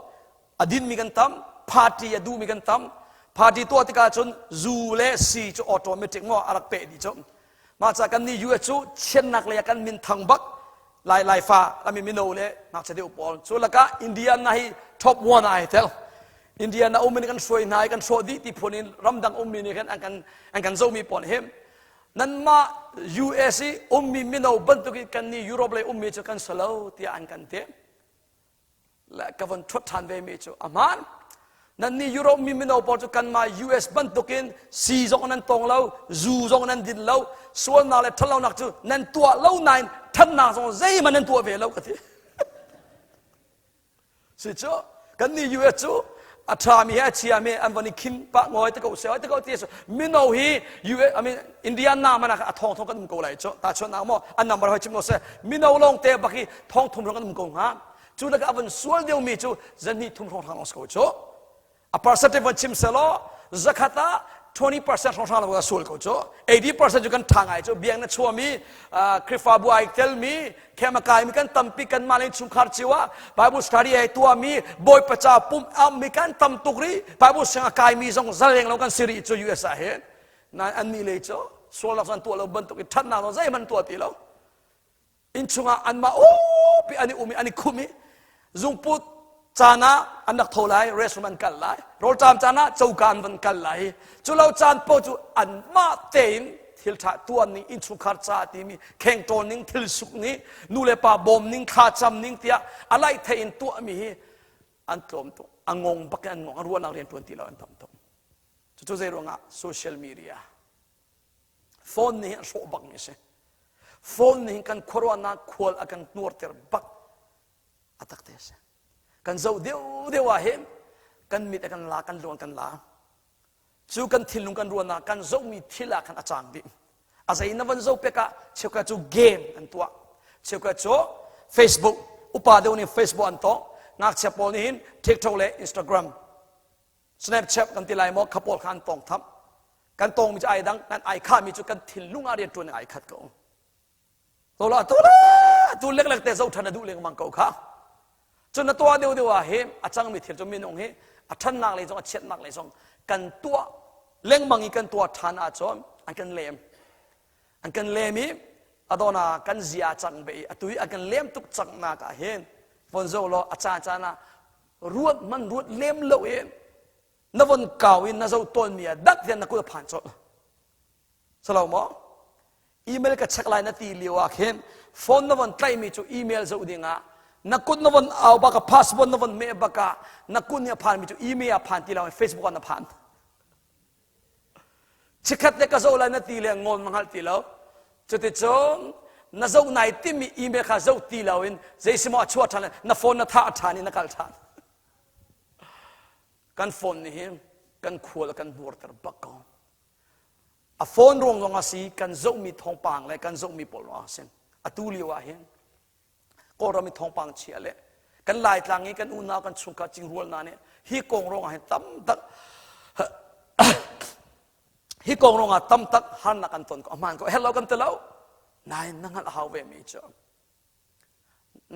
A dinmi kan tam. Party a duhmi kan tam. Party tuah tikah cun zu le si cu automatic maw a rak peh dih cu. Mah ca kan nih US cu chiannak lei ah kan min thang bak. Lai Laifa lami mino le ngakchia deuh pawl. Cu lakah Indiana hi top one ah ai tel. Indiana ummi nih kan hruai hna i kan hrawh dih ti phun in ramdang ummi nih khan an kan an kan zohmi pawl hi nanmah US i ummi mino bantuk in kan nih Europe lei ummi cu kan si lo tiah an kan ti. Le ka von ṭhuat ṭhan ve mi cu a hmaan. Nan nih Europe mi mino pawl cu kanmah US bantukin si zong nan tong lo, zu zong nan din lo, sualnak le ṭhatlonak cu nan tuah lo nain ṭhatnak zong zeihmanh nan tuah ve lo ka ti. Si cu kan nih US cu a ṭhami he a chiami an von i khim pah ngawi te ko se te ko ti mino hi US I mean Indiana man ah a thong thong kan um ko lai cu ta chuan nak maw an number hoi chim lo se mino lawng te bak hi thong thum rong kan um ko hnga cu lakah a von sual deuh mi cu zan thum hrawng hrang ko cu A percentage von chim selaw zakhat ah 20% hrawnghrang lo ka sual ko cu 80% cu kan tha ngai cu biang na chuami Khrihfabu ai telmi khem a kaimi kan tampi kan mah le chungkhar cio ah Bible study ai tuahmi Bawipa ca pum ammi kan tam tuk ri Bible siang a kaimi zong zaleng lo kan si rih cu US ah hin nain annih lei cu sualnak zong an tuah lo bantuk i ṭhatnak zong zeihmanh tuah ti lo Innchung ah anmah upi an i um i an i khum i zungput caan ah an rak tho lai, restroom an kal lai, rawlṭam caan ah coka an van kal lai. Cu lo caan paoh cu anmah tein thil ṭha tuan ning, innchungkhar ca timi khengṭawl ning, thil suk ning, nu le pa bawm ning, thlacam ning tiah a laih thei in tuahmi hi an tlawm tuk. A ngong bak in an ngong, an ruahnak rian ṭuan ti lo an tam tuk. Cucu zei ruangah social media Phone nih hin a hrawh bakmi a si. Phone nih hin kan khuaruahnak khual a kan hnuarter bak a tak te a si. Kan zoh deuh deuh ah hin kan mit a kan la, kan luan kan la. Cu kan thinlung kan ruahnak kan zohmi thil ah khan a cang dih. A zei na van zoh pek ah cheukhat cu game an tuah. Cheukhat cu Facebook upa deuh nih Facebook an tawh. Ngakchia pawl nih hin TikTok le Instagram Snapchat kan ti lai maw kha pawl kha an tawng tham kan tawngmi cu ai dang kan ai khahmi cu kan thinlung ah rian ṭuan ai khat ko to la to la tu leklek te zo ṭhan a duh lengmang ko kha cun na tuah deuh deuh ah hi a cangmi thil cu minung hi a ṭhannak lei zong a chiatnak lei zong kan tuah lengmang i kan tuah ṭhan ahcun an kan lem an kan lem i adona kan zia cang be i atu i a kan lem tuk cang nak ah hin von zo law a caan caan ah ruat man ruat lem lo in na von kau in na zo tawn mi ah dak hian na kut a phan colh salo maw email ka check lai na ti lio ah khin phone na von tlaih mi cu email zoh ding ah na kut na von au baka passport na von meh baka na kut nih a phan mi cu email a phan ti lo facebook ah na phan Chikkhat le ka zoh lai na ti le ngawl na hngalh ti lo. Cuticun na zoh nai timi email kha zoh ti loin zeisimaw a chuah ṭhan na phone na thah ṭhan i na kal ṭhan. Kan phone nih hin kan khual a kan hnurter bak ko. A phone ruang zong a si, kan zohmi thawngpang le kan zohmi pawl ruang a si. Atu lio ah hin Kawlram i thawngpang chia le kan Laitlang i kan unau kan chungkhar cingrual hna nih hi kong ruangah hin tam tak hi kong ruangah tam tak harnak kan ton ko ahmaan ko hello kan ti lo nain na hngalh hau ve mi cu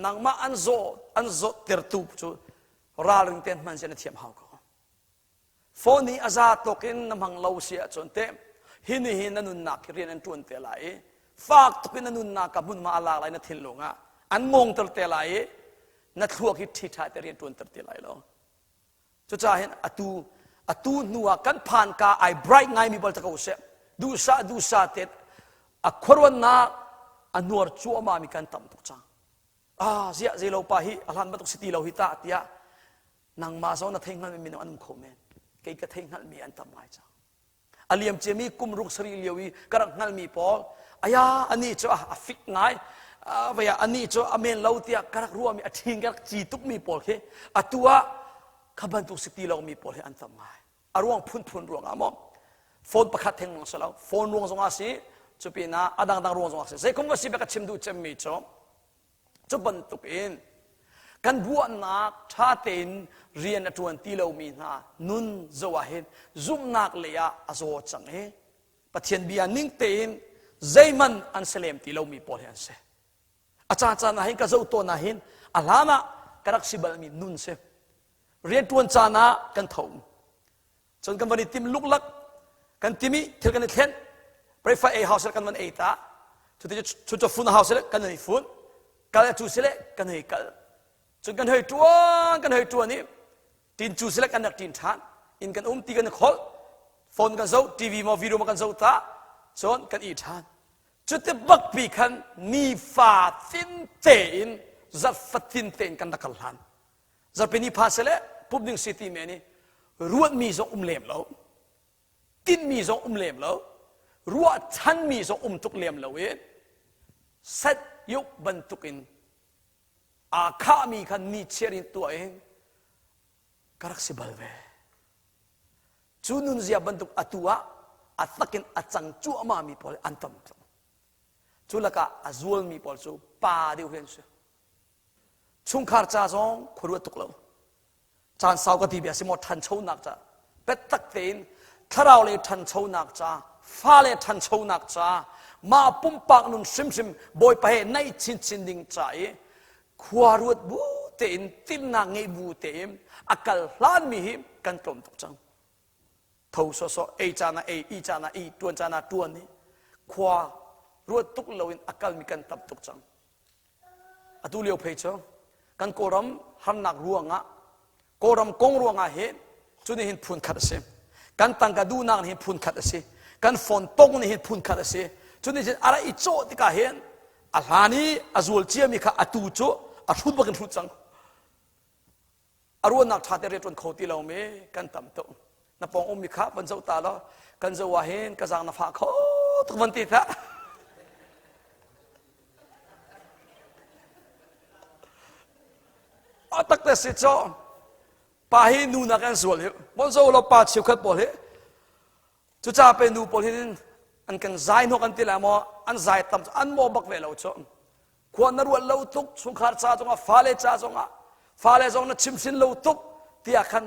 nangmah an zaw an zawttertu cu ralring tein hman zia na thiam hau ko Phone hi a za tawk in na hmang lo si ahcun teh hi ni hi na nunnak hi rian an ṭuan te lai i fak tuk in na nunnak ka hmunhma a lak lai na thinlung ah an ngongter te lai i na thluak hi ṭhiṭha te rian ṭuanter te lai lo. Cucaah hin atu Atu hnu ah kan phan ka ai bright ngaimi bal ta ko seh. Duhsah duhsah te a khuaruannak a nuar cuahmah mi kan tam tuk cang. Ah ziah zei lo pa hi a hlan bantuk si ti lo hi ta tiah nangmah zong na thei hngalmi minung an um kho men. Kei ka thei hngalmi an tam ngai cang. A liam ciami kum ruk sarih lio i ka rak hngalmi pawl aya ani cu a fik ngai vaya ani cu a men lo tiah ka rak ruahmi a ṭhing ka rak ci tukmi pawl khi atu ah kha bantuk si ti lomi pawl hi an tam ngai. A ruang phunphun ruang ah maw phone pakhat theng mang si lo phone ruang zong ah si cu pinah a dangdang ruang zong ah si zeikum va si bia ka chim duh cemmi cu Cu bantukin kan ruahnak ṭha tein rian a ṭuan ti lomi hna nun zoh ah hin zumhnak lei ah a zaw cang i Pathian bia ning tein zeihmanh an si lem ti lomi pawl hi an si. A caan ah hin ka zoh tawn ah hin a hlan ah ka rak si balmi nun si. Rianṭuan caan ah kan tho. Cun kan van i tim luklak kan timi thil kan i thlen breakfast ei hau sile kan van ei ta cuti cu cu fun hau sile kan hei fun kal cu sile kan hei kal cun kan hei tuan kan hei tuan i tin cu sile kan rak tin than in kan um ti kan khol phone kan zoh TV maw video maw kan zoh ta cun kan i than cuti bak pi khan nifa tin tein zat fatin tein kan rak kal hlan Zarhpini pha sele pup ding si ti men i ruatmi zong um lem lo tinhmi zong um lem lo ruahchanmi zong um tuk lem lo i set yuk bantukin aa khahmi kha ni chiar in tuah in ka rak si bal ve cu nunzia bantuk atu ah a takin a cang cuahmah mi pawl an tam tuk cu lakah a zualmi pawl cu pa deuh hi an si Chungkhar ca zong khuaruat tuk lo. Caan sau ka ti bia si maw ṭhanchonak ca biatak tein thlarau le ṭhanchonak ca fale ṭhanchonak ca mah pumpak nun hrimhrim Bawipa he naih chinchin ding ca i khua ruat bu tein timnak ngeih bu tein a kal hlanmi hi kan tlawm tuk cang. Tho sawsawh ei caan ah ei, ih caan ah ih, ṭuan caan ah ṭuan i khua ruat tuk loin a kalmi kan tam tuk cang. Atu lio phei cu kan Kawlram harnak ruangah Kawlram kong ruangah hi cu nih hin phun khat a si. Kan tangka duhnak nih hin phun khat a si. Kan phone tong nih hin phun khat a si. Cu nih cun a ra i cawh tikah hin a hlan i a zual ciami kha atu cu a hrut bak in hrut cang. A ruahnak ṭha te rian ṭuan kho ti lomi kan tam tuk. Na pawng ummi kha van zoh ta law kan zoh ah hin ka zaang na fah kho tuk van ti hlah. A tak te si cho pa hi nu nak an sual hi bon zo lo pa cheukhat pawl hi cuca pe nu pawl hin an kan zai hnok an ti lai maw an zai tam an maw bak ve lo cho khua na ruat lo tuk chungkhar ca zongah fale ca zongah fale zong na chimhrin lo tuk tiah khan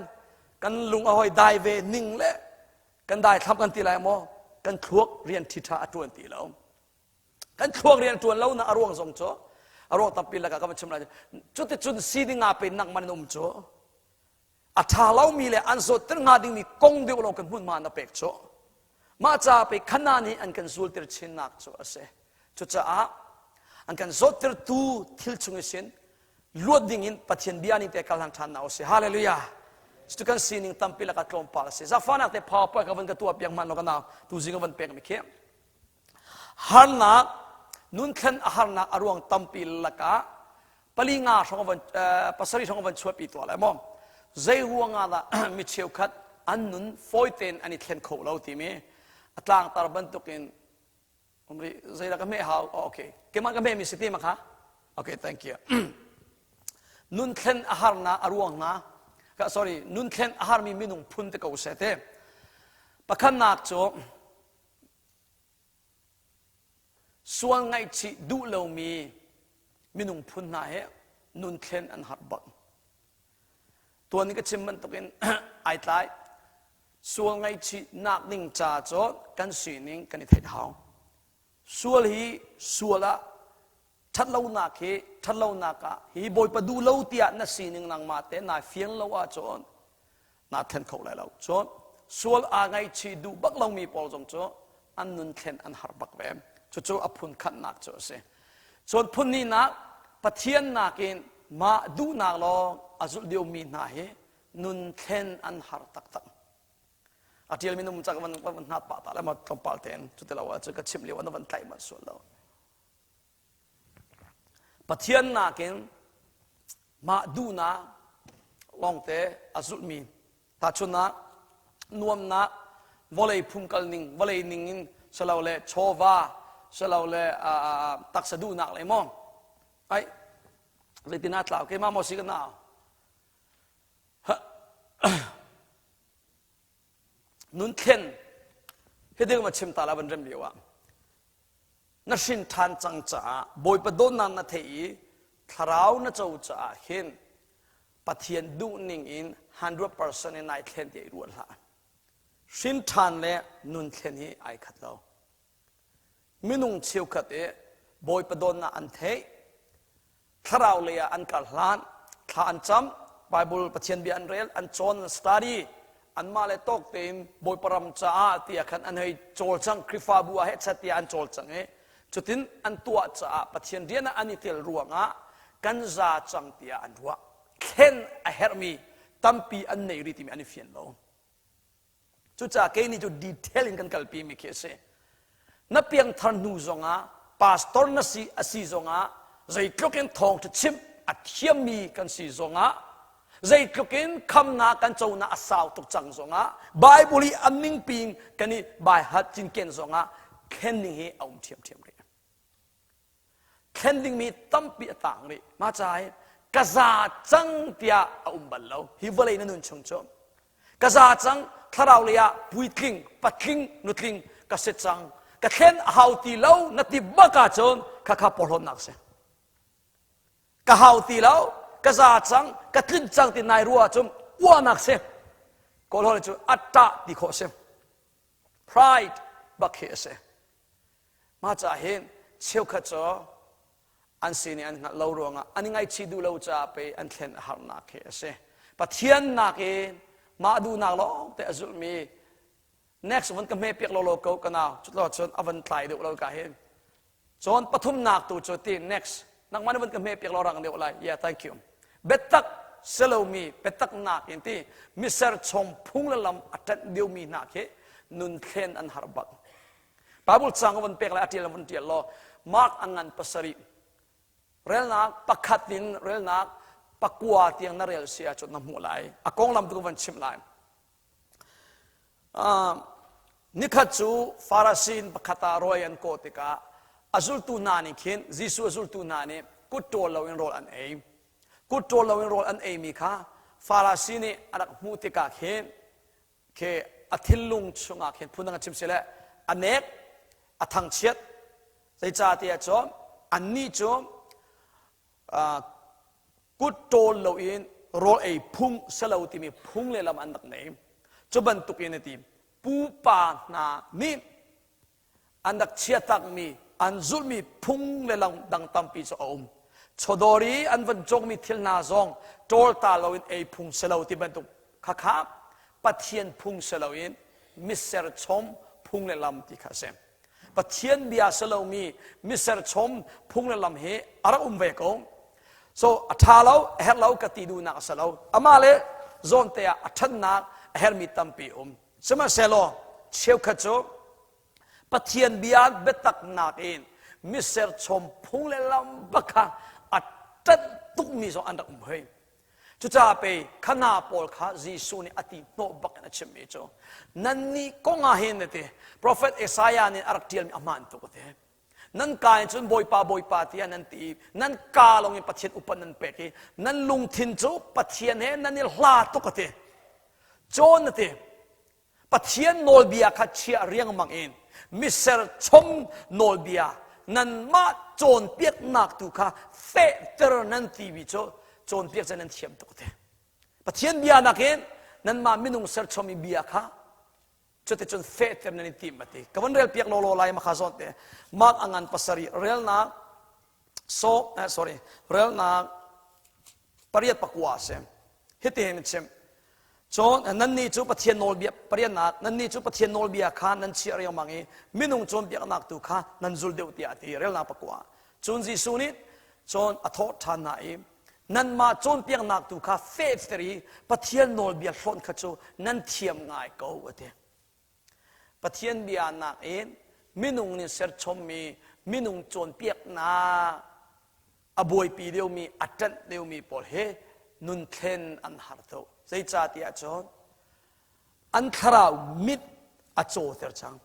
kan lung a hoi dai ve ning le kan dai thlam kan ti lai maw kan thluak rian ṭhi ṭha a ṭuan ti lo kan thluak rian ṭuan lo na a ruang zong cu a ruang tampi lakah ka van chim lai cuticun siding ah pe nangman in um cu a ṭha lomi le an zawtter hnga dingmi kong deuh lawng kan hmunhma na pek cu mah ca pe khana nih an kan zulter chinnak cu a si cucaah an kan zawttertu thil chung i sin luat ding in Pathian bia ning te kal hlang ṭhan na usih hallelujah cu kan sining tampi lakah tlawmpal a si zafanak te powerpoint ka van ka tuah piak hmanh lo ka nau tu zing ka van pek mi khi Harnak, nunthlen a harnak a ruang tampi lakah pali nga hrawng van pasarih hrawng van chuahpi tuah lai maw? Zei ruangah dah mi cheukhat an nun fawi tein an i thlen kho lo timi a tlangtar bantukin umri zeidah ka hmeh hau? Oh, okay. Keimah ka hmeh mi si ti ma kha? Okay, thank you. Nunthlen a harnak a ruang hna ka sorry nunthlen a harmi minung phun te ko seh te pakhatnak cu Sual ngaihchih duh lomi minung phun hna hi nun thlen an har bak. Tuan i ka chim bantukin ai tlai. Sual ngaihchihnak ding ca cu kan sining kan i theih hau. Sual hi sual ah ṭhatlonak hi ṭhatlonak ah hi Bawipa duh lo tiah na sining nangmah te naa fian lo ahcun naa thlen kho lai lo. Cun sual aa ngaihchih duh bak lomi pawl zong cu an nun thlen an har bak ve. Cucu a phun khatnak cu a si. Cun phun hnihnak Pathian nakin mah duhnak lawng a zulh deuhmi hna hi nun thlen an har taktak. A ṭialmi num cak van van hnat pah ta le ma tlawmpal tein cuti lo ahcun ka chimh lio ah na van tlaih manh sual lo. Pathian nakin mah duhnak lawngte a zulhmi tahchunhnak nuamnak vawlei phungkal ning vawlei ning in silole chawva silole taksa duhnak le maw ai zeitin ah tlau keimah maw si ka nau Nun thlen hi ding ma chim ta la van rem lio ah na hrin ṭhan cang caah Bawipa dawtnak na theih i thlarau na co caah hin Pathian duh ning in 100% in nai thlen tiah i ruat hlah. Hrin ṭhan le nun thlen hi ai khat lo. Minung cheukhat i Bawipa dawtnak an theih, thlarau lei ah an kar hlan, thla an cam, Bible Pathian bia an rel, an cawn, an study, anmah le tawk tein Bawipa ram caah tiah khan an hei cawlcang, Khrihfabu ah hechat tiah an cawlcang i cutin an tuah caah Pathian rian ah an i tel ruangah kan za cang tiah an ruah. Thlen a herhmi tampi an nei rih timi an i fian lo. Cucaah kei nih cu detail in kan kalpi mi khi a si. Na piangthar hnu zongah pastor na si a si zongah zeitluk in thawngṭha chimh a thiammi kan si zongah zeitluk in khamnak kan conak a sau tuk cang zongah Bible i a ningpi in kan i baihat cinken zongah thlen ding hi a um ṭhiamṭhiam rih. Thlen dingmi tampi a tang rih. Mah caah hi ka za cang tiah a um bal lo. Hi vawlei na nun chung cu. Ka za cang thlarau lei ah puitling, patling, nutling ka si cang. Ka thlen a hau ti lo na ti bak ahcun khakha porhlawtnak si. Ka hau ti lo, ka za cang, ka tlinh cang ti nai ruah ahcun uahnak si. Kawl holh cu a ṭah ti khawh si. Pride bak hi a si. Mah caah hin cheukhat cu an sining an hngalh lo ruangah an i ngaihchih duh lo caah pei an thlen a harnak hi a si. Pathian nakin mah duhnak lawng te a zulhmi next van ka hme piak lo lo ko ka nau cutlo cun a van tlai deuh lo ka hin cun pathumnak tu cu ti next nangmah nih van ka hme piak lo rang deuh lai yeah thank you biatak silomi biatak nak in ti miser chom phung le lam a ṭanh deuhmi hna khi nun thlen an har bak Bible cang van pek lai a ṭial van ṭial law Mark a ngan pasarih relnak pakhat in relnak pakua tiang na rel si ahcun na hmuh lai a konglam tu van chimh lai uh, nikhat cu Farasi in pakhat ah rawi an kawh tikah a zultu hna nih khin Jesuh a zultu hna nih kut ṭawl loin rawl an ei kut ṭawl loin rawl an eimi kha Farasi nih a rak hmuh tikah khin khi a thinlung chungah khin phundang a chim sile a nek a thangchiat zeicahtiah cun annih cu kut ṭawl loin rawl ei phung selo timi phung le lam an rak nei cu bantuk in a ti pupa hna nih an rak chiatakmi an zulhmi phung le lam dang tampi cu a um chawdawr i an van cawkmi thil hna zong ṭawlta loin ei phung si lo ti bantuk khakha Pathian phung si loin miserchom phung le lam ti kha a si Pathian bia si lomi miserchom phung le lam hi a rak um ve ko so a ṭha lo a herh lo ka ti duhnak a si lo amah le zawn te ah a ṭhatnak a herhmi tampi um sihmanhsehlaw cheukhat cu Pathian bia biataknak in miserchom phung le lam bak kha a ṭanh tukmi zong an rak um hoi. Cucaah pei khana pawl kha Jesuh nih a ti hnawh bak in a chimmi cu nannih kong ah hin a ti Profet Isaiah nih a rak ṭialmi a hmaan tuk a ti. Nan ka in cun Bawipa Bawipa tiah nan ti i nan ka lawng in Pathian upat nan pek i nan lungthin cu Pathian he nan i hla tuk a ti. Cawn a ti. Pathian nawlbia kha chiah riangmang in miserchom nawlbia nanmah cawnpiaknak tu kha fehter nan timi cu cawnpiak cu nan thiam tuk te. Pathian bia nakin nanmah minung serchom i bia kha cuticun fehter nan i tim a ti. Ka van rel piak law law lai makha zawn te. Mark a ngan pasarih relnak so eh, sorry relnak pariat pakua a si. Hitihin a chim. Cun nannih cu Pathian nawlbia pariatnak nannih cu Pathian nawlbia kha nan chiah riangmang i minung cawnpiaknak tu kha nan zul deuh tiah a ti relnak pakua. Cun Jesuh nih cun a thawh ṭhan hna i nanmah cawnpiaknak tu kha fehter i Pathian nawlbia hlawnh kha cu nan thiam ngai ko a ti. Pathian bia nakin minung nih serchommi minung cawnpiaknak a buaipi deuhmi a ṭanh deuhmi pawl hi nun thlen an har tuk. Zeicahtiah cun an thlarau mit a cawter cang.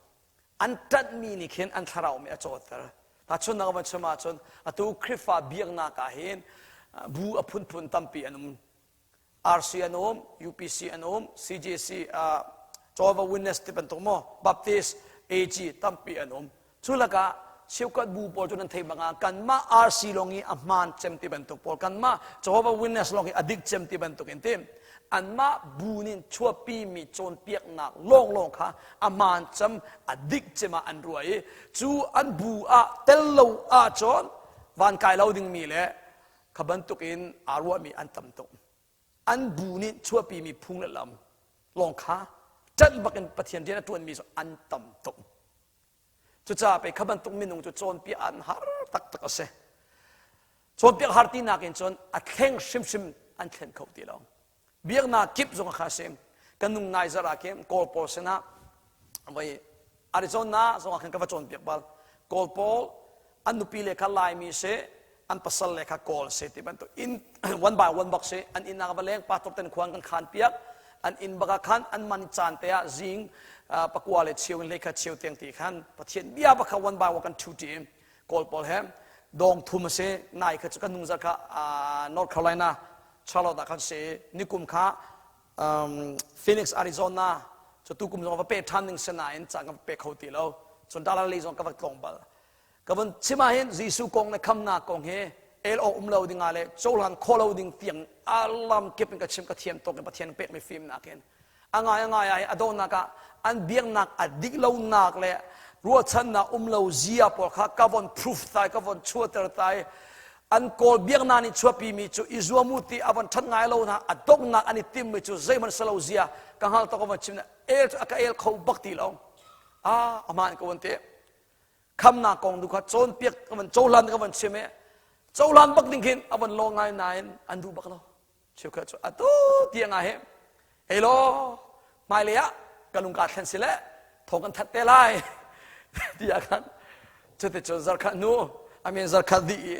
An ṭanhmi nih khin an thlarau mit a cawter. Tahchunhnak van chim ahcun atu Khrihfa biaknak ah hin bu a phunphun tampi an um. RC an um, UPC an um, CJC, uh, Jehovah Witness ti bantuk maw, Baptist, AG tampi an um. Cu lakah cheukhat bu pawl cu nan thei bang ah kanmah RC lawng hi a hmaan cem ti bantuk pawl, kanmah Jehovah Witness lawng hi a dik cem ti bantuk in tim. Anmah bu nih chuahpi mi cawnpiaknak lawnglawng kha a hmaan cem, a dik cem ah an ruah i cu an bu ah tel lo ahcun van kai lo dingmi le Kha bantukin aa ruahmi an tam tuk. An bu nih chuahpimi phung le lam lawng kha ṭanh bakin Pathian rian a ṭuanmi cu an tam tuk. Cucaah pei kha bantuk minung cu cawnpiak an har taktak a si. Cawnpiak har tinak in cun a thleng hrimhrim an thlen kho ti lo. Biaknak kip zong kha a si. Kan nung nai zarh ah khin Kawl pawl sinah voi Arizona zong ah khan ka va cawnpiak bal. Kawl pawl an nupi le kha Laimi si, an pasal le kha Kawl si ti bantuk in one by one bak si an inn ah ka va leng pastor ten khuan kan khan piak an inn bak ah khan an man caan te ah zing pakua le cheu in hlei cheu tiang ti khan Pathian bia bak kha one by one kan thu ṭi Kawl pawl he dong thum a si nai kha cu kan nung zar kha North Carolina Charlotte ah khan si nikum kha um, Phoenix Arizona cu tu kum zong va pe ṭhan ding si nain ca ka pe kho ti lo cun Dallas lei zong ka va tlawng bal ka vun chim ah hin Jesuh kong le khamnak kong hi el awk um lo ding ah le cohlan khawh lo ding tiang alam kip in ka chim ka thiam tawk in Pathian pekmi fimnak in a ngai a ngai ah a donghnak ah an biaknak a dik lonak le ruahchannak um lo zia pawl kha ka von proof tai ka von chuahter tai an kawl biaknak nih chuahpi mi cu i zuam u ti a von ṭhat ngai lo na a donghnak an i tim mi cu zeihmanh si lo zia ka hngal to ka von chim el cu a ka el kho bak ti lo a aman ka von ti khamnak kong du kha cawnpiak ka von cohlan ka von chim i cohlan bak ding khin a von lo ngai nain an duh bak lo Cheukhat cu atu tiang ah hi hei law hmailei ah ka lung kaa thlen si le thawng kan that te lai tiah khan cuticun zarkhat hnu I mean zarkhat dih i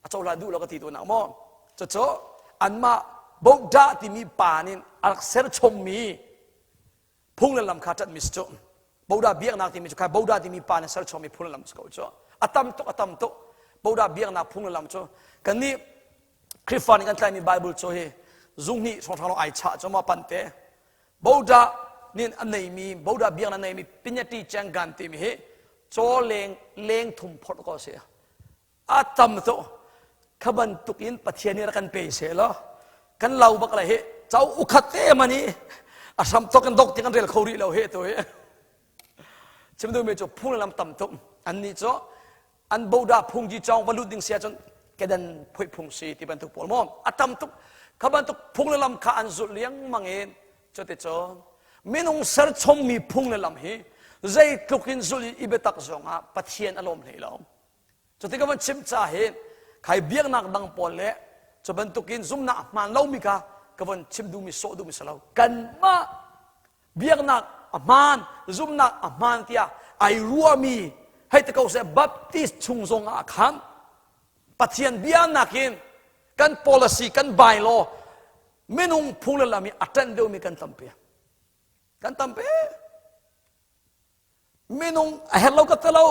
a cohlan duh lo ka ti tu nak maw cucu anmah bohdah timi pa nih a rak ser chommi phung le lam kha ṭanhmi si cu boda biaknak timi cu kha boda timi pa nih serchuakmi phung le lam si ko cu a tam tuk a tam tuk boda biaknak phung le lam cu kannih Khrihfa nih kan tlaimi Bible cu hi zung hnih hrawnghrang lawng ai chah cu ma pante boda nih a neimi boda biaknak neimi pinyati chenggan timi hi caw leng leng thum phorh ko si A tam tuk. Kha bantuk in Pathian nih rak kan pe seh law kan lo bak lai hi cau ukhat te man i a hram tok in dok ti kan rel kho rih lo he tu hi chim duhmi cu phung lam tam tuk an nih cu an boda phungji cawng va lut ding sia cun kedan phoih phung si ti bantuk pawl maw a tam tuk kha bantuk phung le lam kha an zulh liangmang in cuticun minung serchommi phung le lam hi zeitluk in zulh i biatak zongah Pathian a lawm hlei lo Cuti ka van chim ca hi khai biaknak dang pawl le cu bantukin zumnak hmaan lomi kha ka von chim duhmi sawh duhmi si lo. Kanmah biaknak a hmaan, zumnak a hmaan tiah ai ruahmi hei ti ko seh Baptist chung zong ah khan Pathian bia nakin kan policy kan bylaw minung phung le lam hi a ṭanh deuhmi kan tampi. Kan tampi. Minung a herh lo ka ti lo.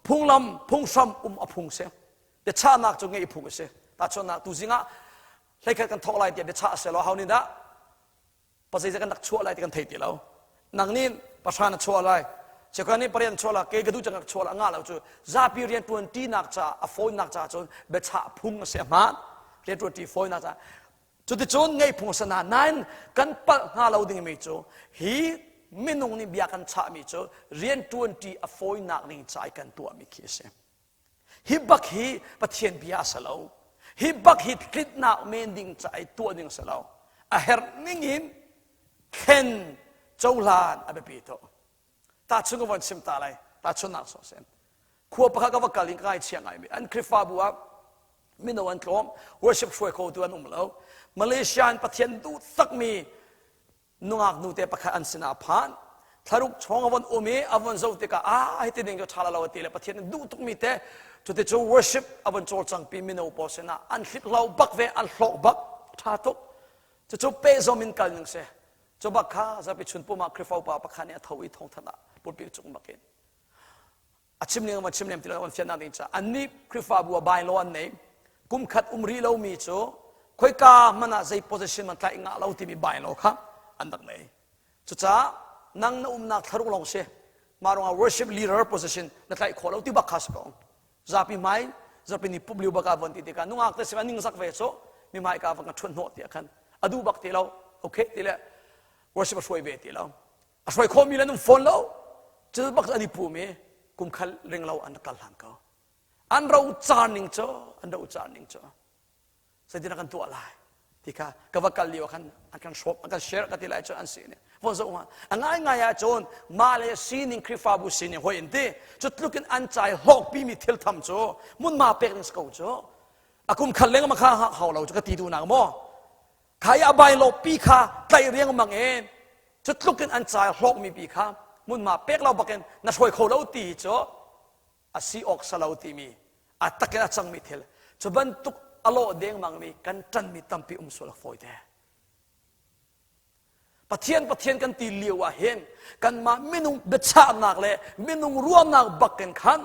Phunglam, phunghram um a phung si. Biachahnak cu ngeih phung a si. Tahchunhnak tu zing ah hleikhat kan thawk lai tiah biachah a si lo. Ho nih dah pazeizat kan rak chuah lai ti kan thei ti lo. Nang nih pahra na chuah lai. Cheukhat nih pariat chuah lai, kei ka duh cang rak chuah lai. Ngah lo cu zapi rianṭuan ṭinak caah a fawinak caah cun biachah phung a si a hmaan. Rianṭuan ṭi fawinak caah Cuticun ngeih phung a si hna nain kan palh hnga lo dingmi cu hi minung nih bia kan chahmi cu rianṭuanṭi a fawinak ding ca i kan tuahmi khi a si. Hi bak hi Pathian bia a si lo. Hi bak hi tlitnak men ding ca i tuah ding a si lo. A herh ning in thlen cohlan a biapi tuk. Tahchun ka von chim ta lai. Tahchunnak sawh sen. Khua pakhat ka va kal in ka ngaichia ngaimi. An Khrihfabu ah mino an tlawm, worship hruai khotu an um lo. Malaysia in Pathian duh takmi nungak nute pakhat an sinah a phan. Thlaruk chong a von um i a von zoh tikah ah hiti ding cu ṭha lo ti le Pathian nih duh tukmi te cuti cu worship a von cawlcangpi mino pawl sinah an hliphlau bak ve an hlawk bak ṭha tuk cucu pehzom in kal ning si cu bak kha zapi chun pum ah Khrihfa upa pakhat nih a tho i thawngthanh ah pulpit cung bak in a chim ning a chim lem ti lo an fiannak ding ca annih Khrihfabu ah bylaw an nei kum khat um rih lomi cu khoika hmanh ah zei position man tlaih ngah lo timi bylaw kha an rak nei cucaah nang na umnak thlaruk lawng si mah ruangah worship leader position na tlaih khawh lo ti bak kha si ko zapi hmai zapi ni pup liu baka von ti tikah nungak te sima ning zak ve cu mi hmai ka va ka ṭhuat hnawh ti khan a duh bak ti lo okay ti le worship a hruai ve ti lo a hruai khawhmi le an um fawn lo cu bak an i pum i kum khal ring lo an kal hlan ko an ro car ning cu an ro car ning cu zeitin kan tuah lai ti kha ka va kal lio khan an kan hrawm an kan share ka ti lai cu an si ne von zo ma a ngai ngai ah cun mah le sining Khrihfabu sining hoi in ti cu tluk in an chai hlawk pi mi thil tham cu mun ma pek ning ko cu a kum khal leng ma kha hau lo cu ka ti du nak maw Kha i a bailo pi kha tlaih riangmang in cu tluk in an ca hlawkmi pi kha hmunhma pek lo bakin na hruai kho lo ti cu a si awk salo timi a takin a cangmi thil cu bantuk a lawh dengmangmi kan ṭanmi tampi um sual a fawi te. Pathian Pathian kan ti lio ah hin kanmah minung biachahnak le minung ruahnak bakin khan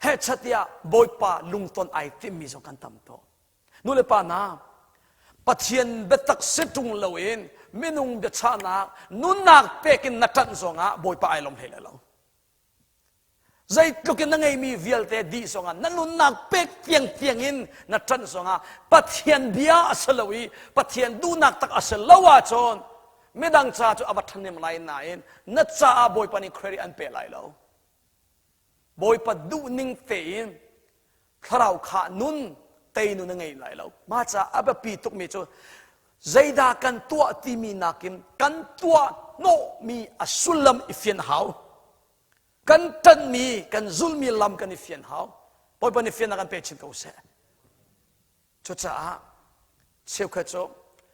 hechatiah Bawipa lungton ai timmi zong kan tam tuk. Nu le pa hna, Pathian biatak si ṭung loin minung biachahnak nunnak pekin na ṭanh zongah Bawipa ai lawm hlei lai lo. Zeitluk in na ngeimi vialte dih zongah na nunnak pek tiangtiang in na ṭanh zongah Pathian bia a si lo i Pathian duhnak tak a si lo ahcun midang ca cu a va ṭhahnem lai nain na caah Bawipa nih credit an pe lai lo. Bawipa duhning tein thlarau kha nun teinu na ngei lai lo mah caah a biapi tukmi cu zeidah kan tuah timi nakin kan tuah hnawhmi a sullam i fian hau kan ṭanhmi kan zulmi lam kan i fian hau Bawipa nih fiannak kan pe chin ko seh cucaah cheukhat cu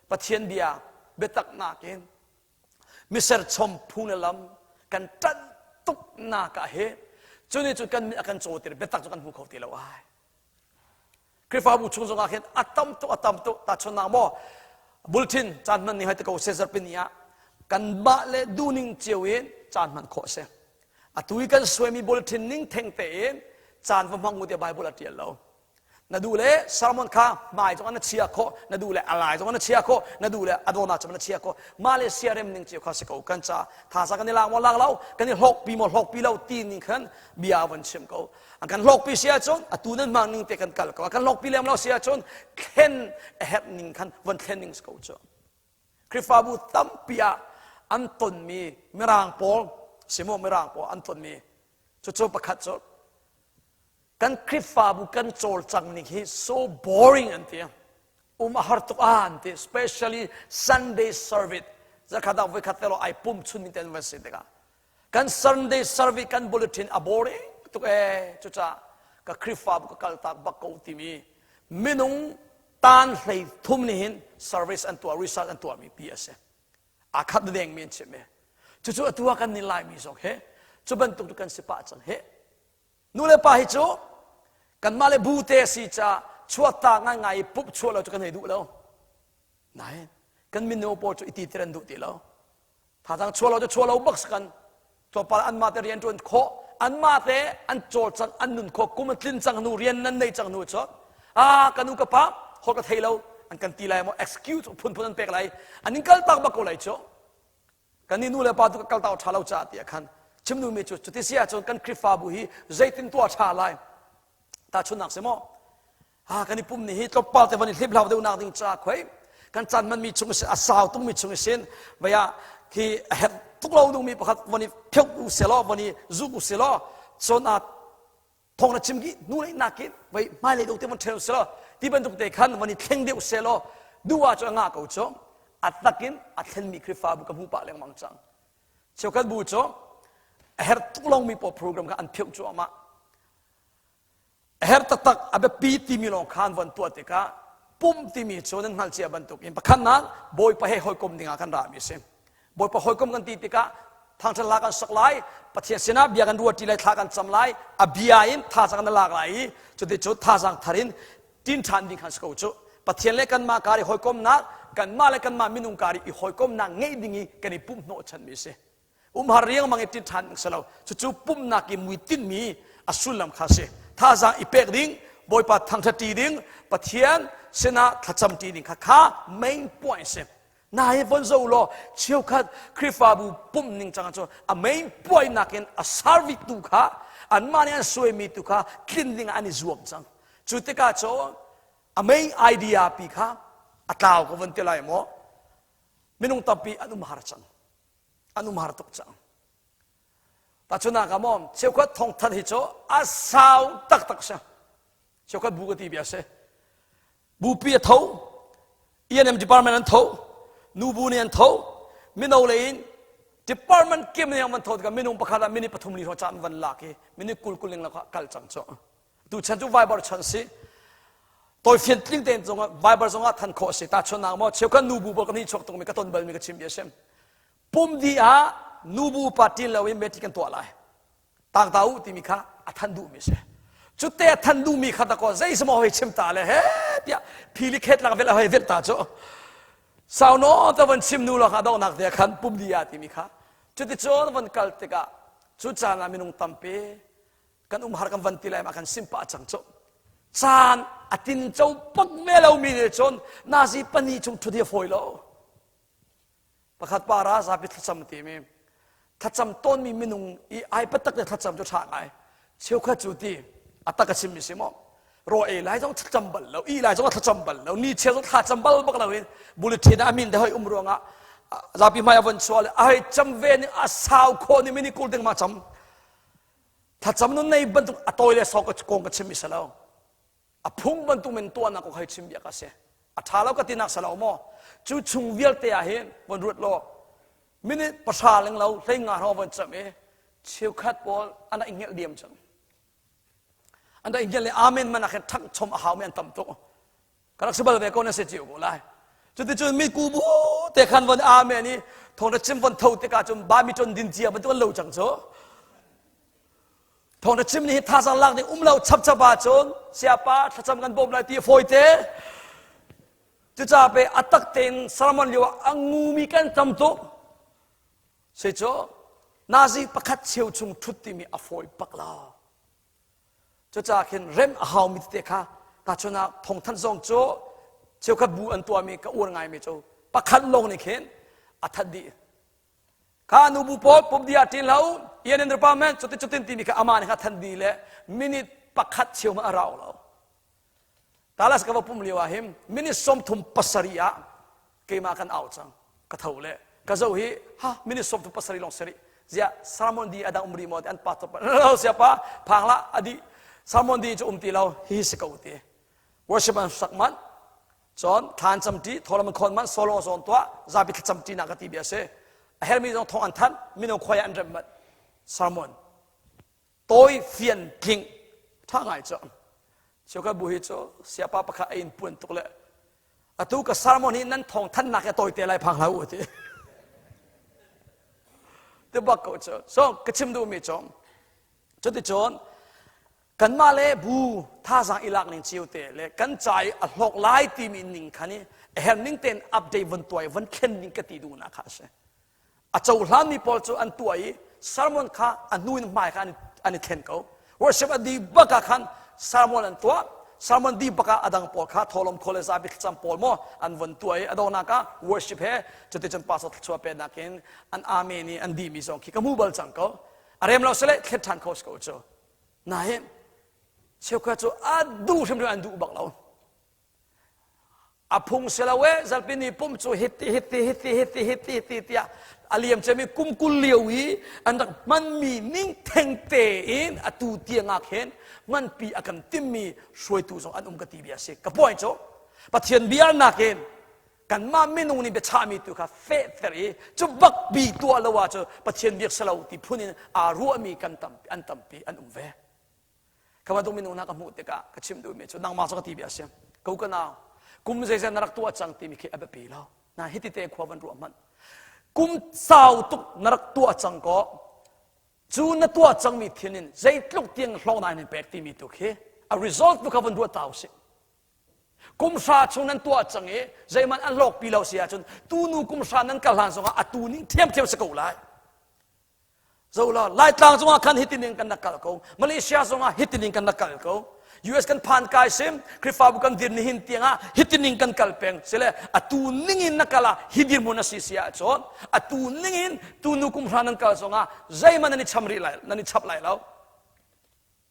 Pathian bia biatak nakin miserchom phung le lam kan ṭanh tuknak ah hi cu nih cun kan mit a kan cawtir biatak cu kan hmu kho ti lo ai Khrihfabu chung zongah khin a tam tuk a tam tuk tahchunhnak maw bulletin caan hman ni hai te ko se zarhpini ah kanmah le duhning cio in caan hman khawh si atu i kan suaimi bulletin ning theng tein caan va hmang u tiah Bible a ṭial lo Na duh le sermon kha hmai zong na chia khawh, na duh le a lai zong na chia khawh, na duh le a dawna cun na chia khawh. Mah le siarem ning cio kha si ko kan ca. Thaza kan i lak maw lak lo, kan i hlawkpi maw hlawkpi lo ti ning khan bia van chim ko. An kan hlawkpi si ahcun atu nan hmang ning te kan kal ko. A kan hlawkpi lem lo si ahcun thlen a herh ning khan von thlen ning si ko cu. Khrihfabu tampi ah an tonmi mirang pawl simaw mirang pawl an tonmi cucu pakhat cu kan Khrihfabu kan cawlcang ning hi so boring an ti um a har tuk ah an ti especially Sunday service zakhat ah voikhat te lo ai pum chun mi ten van si tikah kan Sunday service kan bulletin a boring tuk ee cucaah ka Khrihfabu ka kal tak bak ko timi minung tan hlei thum nih hin service an tuah research an tuah mi pi a si aa khat deng mi an chim e cucu atu ah kan nih laimi zong he cu bantuk kan si pah cang he Nu le pa hi cu kanmah le bu te si ca chuakta ngaingai i pup chuah lo cu kan hei duh lo. Nain kan mino pawl cu iti tir an duh ti lo. Thazaang chuah lo cu chuah lo bak kan tlawmpal anmah te rian ṭuan khawh anmah te an cawlcang an nun khawh kum an tlin cang hnu rian nan nei cang hnu cu ah ka nu ka pa holh ka thei lo an kan ti lai maw excuse phunphun an pek lai an in kal tak bak ko lai cu Kan nih nu le pa tu ka kaltak ṭha lo caah tiah khan chim duhmi cu cuti si ahcun kan Khrihfabu hi zeitin tuah ṭha lai tahchunhnak si maw ha kan i pum ni hi tlawmpal te van i hlip hlau deuhnak ding ca khoi kan caan hmanmi chung a sau tukmi chung sin vaya khi a herh tuk lo dingmi pakhat van i pheuh u selaw van i zuk u selaw cun a thong na chim ki nu lei nakin vai hmailei deuh te van ṭhel selaw ti bantuk te khan van i thleng deuh selaw duh ah cu a ngah ko cu a takin a thlenmi Khrihfabu ka hmu pah lengmang cang cheukhat bu cu a herh tuk longmi pawl program kha an pheuh cuahmah a herh taktak a biapi timi lawng khan van tuah tikah pum timi cu nan hngalh cia bantuk in pakhatnak Bawipa he hawikom dingah kan rami a si Bawipa hawikom kan ti tikah. Thangṭhat hla kan sak lai, Pathian sinah bia kan ruahṭi lai, thla kan cam lai, a bia in thazaang na lak lai i cuticun thazaang thar in tin ṭhan ding khan si ko cu. Pathian le kanmah kar i hawikomnak, kanmah le kanmah minung kar i hawikomnak ngeih ding i kan i pumh hnawhchanmi a si. Umhar riangmang i tin ṭhan ding si lo. Cucu pumhnak i muitinhmi a sullam kha a si. Thazaang i pek ding, Bawipa thangṭhat ṭi ding, Pathian sinah thlacam ṭi ding kha kha main point a si. Na hi von zo law cheukhat Khrihfabu pumh ning cang cu a main point nakin a service tu kha anmah nih an suaimi tu kha tlin ding ah an i zuam cang. Cu tikah cu a main idea pi kha a tlau ko von ti lai maw? Minung tampi an um har cang. An um har tuk cang. Tahchunhnak ah maw cheukhat thawngthanh hi cu a sau taktak si. Cheukhat bu ka ti bia si. Bupi a tho, E&M department an tho, nubu nih an tho, mino lei in department kim nih an van tho tikah minung pakhat ah minute pathum li hrawng caan van lak i minute 20 kul ling la kal cang cu. Tu chan cu Viber chan si. Tawifian tling tein zongah Viber zongah than khawh a si. Tahchunhnak maw cheukhat nubu pawl kan hi chuak tukmi ka ton balmi ka chim bia sim. Pum di ah nubu pa ṭin loin meeting kan tuah lai. Tangta u timi kha a than duhmi si. Cute a than duhmi kha dakaw zeisamaw hoi chim ta le he tiah phili khet lak vel a hoi vel ta cu. Sau nawn ta von chim nu lawng a donghnak te khan pum di ah timi kha. Cuticun von kal tikah cu caan ah minung tampi kan umhar kan van ti lai ma kan sim pah cang cu. Caan a tinco pak ve lomi nih cun nazi pani chung ṭhut hi a fawi lo. Pakhat pa ra zapi thlacam timi thlacam tawnmi minung i ai patak le thlacam cu ṭha ngai. Cheukhat cu ti a tak a chimmi si maw? Raw ei lai zong thlacam bal lo, ih lai zong thlacam bal lo, ni chia zong thlacam bal bak lo in bulletin ah a min te hoi um ruangah zapi hmai a von chuah le a hei cam ve ning a sau khawh ni mini kul ding ma cam. Thlacam nun nei bantuk a tawi le sau ka kong ka chim mi si lo. A phung bantuk men tuahnak kong hei chim bia ka si. A ṭha lo ka tinak si lo maw? Cu chung vialte ah hin von ruat law minute pahra ling lo hlei nga hrawng von cam i cheukhat pawl an rak i hngelh diam cang. An rak i hngelh i amen man ah khin ṭhangh chom a haumi an tam tuk. Ka rak si bal ve ko na si cio ko lai. Cuticun mi kubu te khan von amen i thawng na chim von tho tikah cun ba mi ṭon din cia bantuk an lo cang cu. Thawng na chim ni hi thazaang lak ding um lo chapchap ahcun siapa thlacam kan bawm lai ti a fawi te. Cucaah pe a tak tein sermon lio ah a ngumi kan tam tuk. Sei cu nazi pakhat cheu chung ṭhut timi a fawi bak lo. Cucaah khin rem a haumi tete kha tahchun ah thawngthanh zong cu cheukhat bu an tuahmi ka uar ngaimi cu pakhat lawng nih khin a that dih. Kha nubu pawl pumdi ah ṭin hlah u, ian in department cuti cutin timi kha amah nih kha than dih le minute pakhat cheu hmanh a rau lo. Dallas ka va pum lio ah hin minute 37 ah keimah kan au cang. Ka tho le ka zoh hi ha minute 37 lawng seri ziah sermon di adang um rih maw ti an pastor pa lo siapa phang la adi sermon di cu um ti lo hi si ko ti worship an sak man Cun thlan camṭi, thawlam an khawn manh, solo zawn tuah, zapi thlacam ṭinak ka ti bia a si. A hermi zong thawng an thanh, mino khuai ah an remh manh. Sermon. Tawi fian tling. Ṭha ngai cu. Cheukhat bu hi cu siapa pakhat a in puan tuk le atu ka sermon hi nan thawng thannak hi a tawi te lai phang hlah u ti. Ti bak ko cu. So ka chim duhmi cu cuticun kanmah le bu thazaang i lak ning cio te le kan ca i a hlawk lai timi ning khan i a her ning tein update von tuah i von thlen ding ka ti duhnak kha a si. A cohlanmi pawl cu an tuah i sermon kha a hnu in hmai kha an i thlen ko. Worship a dih bak ah khan sermon an tuah. Sermon dih bak ah a dang pawl kha thawlawm khawl le zapi thlacam pawl maw an von tuah i a donghnak ah worship he cuticun pastor thluachuah peknak in an amen i an dihmi zong khi ka hmu bal cang ko. A rem lo sile thlen ṭhan kho si ko cu. Nain cheukhat cu a duh hrimhrim an duh bak lo. A phung si lo e zalpi ni pum cu hiti hiti hiti hiti hiti hiti tiah a liam cemi kum 20 lio i an rak hmanmi ning theng tein atu tiang ah khin hmanpi a kan timmi hruaitu zong an um ka ti bia si. Ka point cu Pathian bia nakin kanmah minung nih biachahmi tu kha fehter i cu bak bi tuah lo ah cu Pathian biak si lo ti phun in aa ruahmi kan tampi an tampi an um ve. Kha bantuk minung hna ka hmuh tikah ka chim duhmi cu nangmah cu ka ti bia si. Ko ka nau kum zeizat na rak tuah cang timi khi a biapi lo. Na hiti te khua van ruah hmanh. Kum sau tuk na rak tuah cang ko. Cu na tuah cangmi thil in zeitluk tiang hlawknak in pek timi tu khi a result tu kha vun ruat ta usih. Kum hra chung nan tuah cang i zeihmanh an hlawkpi lo si ahcun tunu kum hra nan kal hlan zongah a tu ning ṭhiamṭhiam si ko lai. Zo la Laitlang zongah khan hitin in kan rak kal ko. Malaysia zongah hitin in kan rak kal ko. US kan phan kai sim Khrihfabu kan dir nihin tiangah hitin in kan kal peng sile atu ning in na kal ah hi dirhmun a si si ahcun atu ning in tunu kum hra nan kal zongah zeihmanh nan i cham rih lai nan i chap lai lo.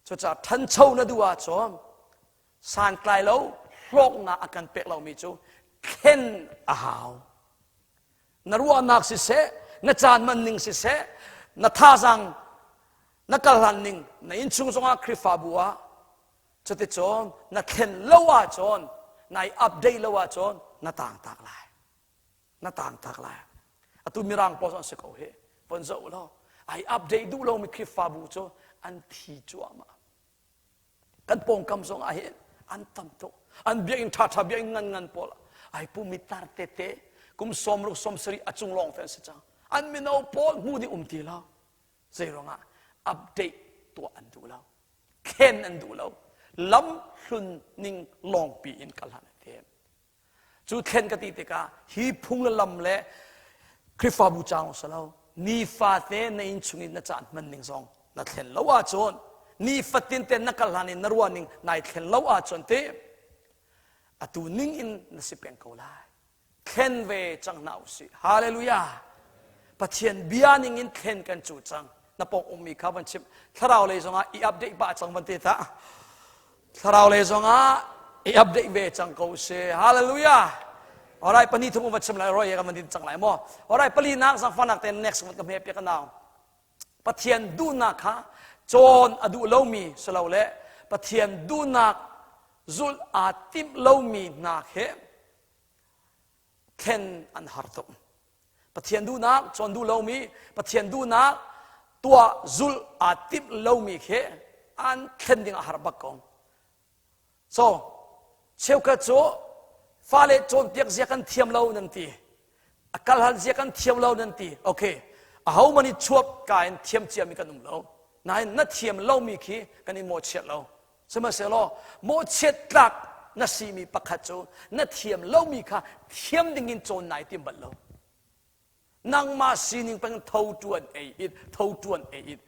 Cucaah ṭhancho na duh ahcun santlai lo hlawknak a kan pek lomi cu thlen a hau. Na ruahnak siseh, na caan man ning siseh, na thazaang na kalhlan ning, na innchung zongah Khrihfabu ah cuticun na thlen lo ahcun, nai update lo ahcun na tangtak lai. Na tangtak lai. Atu mirang pawl zong an si ko hi. Von zoh law, ai update duh lomi Khrihfabu cu an thi cuahmah. Kan pawngkam zong ah hin an tam tuk. An biakinn ṭhaṭha biakinn ngan ngan pawl ai pumi tar tete kum 60 70 a cung lawng te an si cang. An mino pawl hmu ding um ti lo. Zei ruangah update tuah an duh lo. Thlen an duh lo. Lam hlun ning lawngpi in kal han an tim. Cu thlen ka ti tikah hi phung le lam le Khrihfabu caang si lo nifate na inn chung in na caan hman ning zong na thlen lo ahcun nifatin te na kal hlan in na ruah ning nai thlen lo ahcun te atu ning in na si peng ko lai thlen ve cang hna usih hallelujah Pathian bia ning in thlen kan cu cang na pawng ummi kha van chim thlarau lei zongah i update pah cang van te ta Thlarau lei zongah i update ve cang ko si. Hallelujah. Alright, pani thum va chim lai roi kan van din cang lai mo. Alright, pali nak zangfanak ten next ka hme pek nau. Pathian duhnak kha cawn a duh lomi silo le Pathian duhnak zulh aa timh lomi hna he thlen an har tuk. Pathian duhnak cawn duh lomi, Pathian duhnak tuah zulh aa timh lomi khi an thlen ding a har bak ko. So, cheukhat cu fale cawnpiak zia kan thiam lo nan ti. A kal hal zia kan thiam lo nan ti. Okay. A ho man i chuap ka in thiam ciami kan um lo. Nain na thiam lomi khi kan in mawhchiat lo. Sihmanhsehlaw mawhchiat tlak na simi pakhat cu na thiam lomi kha thiam dingin cawn nai tim bal lo. Nangmah sining peng tho ṭuan ei it, tho ṭuan ei it.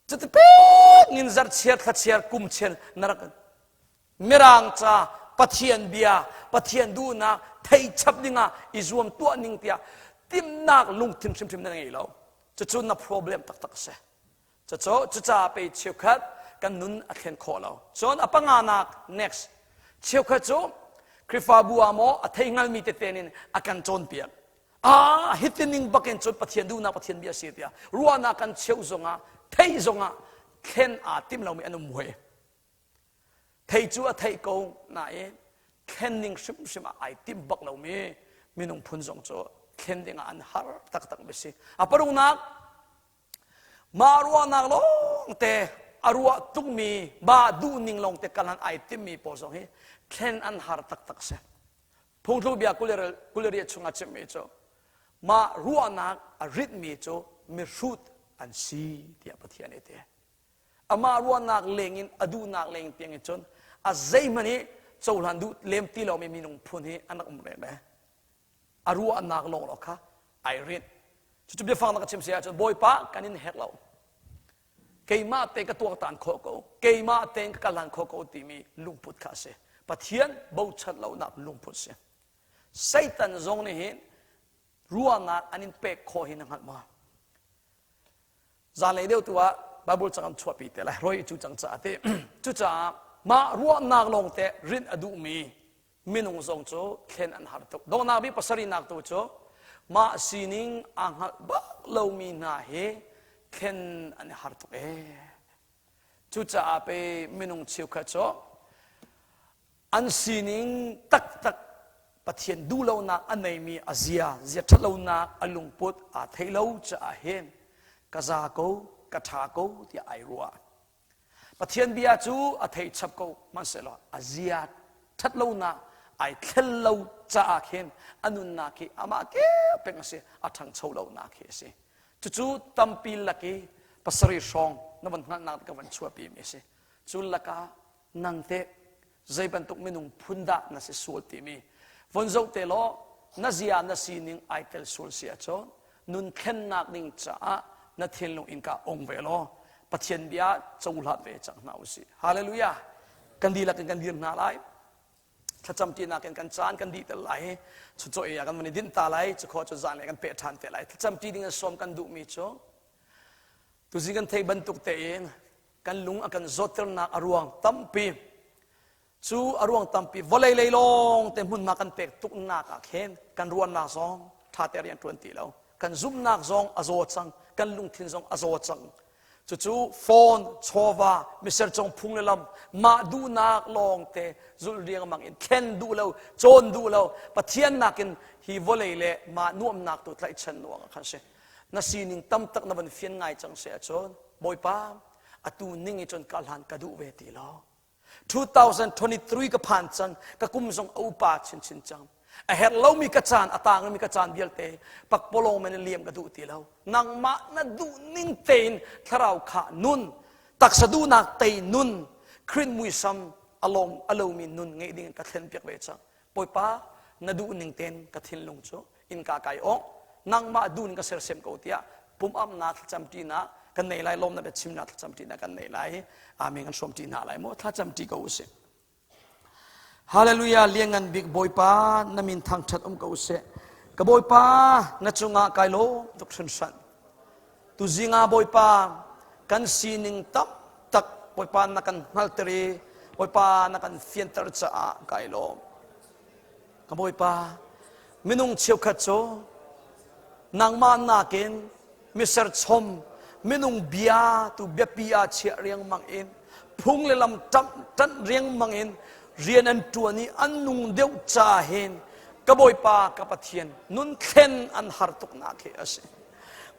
Cuti pek in zarhchiar thlachiar kum chiar na rak Mirang ca Pathian bia Pathian duhnak thei chap dingah i zuam tuah ning tiah timhnak lungthin hrimhrim na ngei lo. Cucu na problem taktak a si. Cucu cucaah pei cheukhat kan nun a thlen khawh lo. Cun a panganak next cheukhat cu Khrihfabu ah maw a thei hngalmi tete in a kan cawnpiak. Ah hitin ning bakin cun Pathian duhnak Pathian bia si tiah ruahnak kan cheuh zongah theih zongah thlen aa tim lomi an um hoi. Thei cu a theih ko nain thlen ning hrimhrim ah ai tim bak lomi minung phun zong cu thlen dingah an har taktak mi si. A paruknak Mah ruahnak lawngte a ruah tukmi mah duhning lawngte kalan ai timmi pawl zong hi thlen an har taktak si. Phungthluk bia kuliriat chungah chimmi cu mah ruahnak a ritmi cu mihrut an si tiah Pathian nih a ti. Amah ruahnak lengin a duhnak leng tiang in cun a zeihmanh hi cohlan duh lem ti lomi minung phun hi an rak um reng ve. A ruahnak lawnglawng kha ai rinh. Cucu biafang na ka chim si ahcun Bawipa kan in herh lo. Keimah te ka tuaktan khawh ko. Keimah tein ka kalhan khawh ko timi lungput kha a si. Pathian bochan lonak lungput si. Satan zong nih hin ruahnak an in pek khawh hi na hngalh maw? Zanlei deuh tu ah Bible cang an chuahpi te lai. Roi cu cang caah ti. Cucaah mah ruahnak lawng te rinh a duhmi minung zong cu thlen an har tuk. Donghnak bik pasarihnak tu cu mah sining aa hngalh bak lomi hna hi thlen an i har tuk ee. Cucaah pe minung cheukhat cu an sining taktak Pathian duhlonak a neimi a zia, zia ṭhatlonak a lungput aa theih lo caah hin ka za ko, ka ṭha ko tiah ai ruah. Pathian bia cu a theih chap ko hmanhsehlaw a zia ṭhatlonak Ai thlen lo caah khin a nunnak hi amah ke peng a si, a ṭhangcho lonak hi a si. Cucu tampi lak i pasarih hrawng na von hngalhnak ka van chuahpi mi a si. Cu lakah nang teh zei bantuk minung phun dah na si sual timi von zoh te law na zia na sining ai tel sual si ahcun nun thlennak ding caah na thinlung innka ong ve law Pathian bia cohlan ve cang hna usih. Hallelujah. Kan dihlak in kan dir hna lai. Thlacam tinak in kan caan kan dih tel lai. Chucaw ei ah kan van i dinh ta lai. Cukhaw cu zan le kan peh ṭhan te lai. Thlacam ti ding in sawm kan duhmi cu tuzi kan theih bantuk tein kan lung a kan zawtternak a ruang tampi cu a ruang tampi vawlei lei lawng te hmunhma kan pek tuknak ah khin kan ruahnak zong ṭha te rian ṭuan ti lo kan zumhnak zong a zaw cang kan lungthin zong a zaw cang cucu phone chawva misercong phung le lam mah duhnak lawng te zulh riangmang in thlen duh lo cawn duh lo pathian nakin hi vawlei le mah nuamnak tu tlaihchan nuang ah khan si na sining tam tak na van fian ngai cang se ahcun bawipa atu ning i cun ka hlan ka duh ve ti lo 2023 ka phan cang ka kum zong a upa chinchin cang a herh lomi ka caan a tangmi ka caan vialte pakpalawng men liam ka duh ti lo nangmah na duh ning tein thlarau kha nun taksa duhnak tei nun Khrih muisam along alomi nun ngeih ding ka thlen piak ve cang Bawipa na duh ning tein ka thinlung cu innka kai ong nangmah duh ning ka sersiam ko tiah pum amnak thlacam ṭinak kan nei lai lawmnak biachimnak thlacam ṭinak kan nei lai amen kan hrawm ṭi hna lai mu thlacam ṭi ko usih Hallelujah lianngan bik Bawipa na min thangṭhat um ko usih ka Bawipa na cungah kai lawm tuk hrinhran tuzing ah Bawipa kan sining tam tak Bawipa na kan hngalter i Bawipa na kan fianter caah kai lawm Ka Bawipa, minung cheukhat cu nangmah nakin miserchom minung bia tu biapi ah chiah riangmang in phung le lam ṭanh riangmang in rian an ṭuan i an nung deuh ca hin ka Bawipa ka Pathian nun thlen an har tuknak hi a si.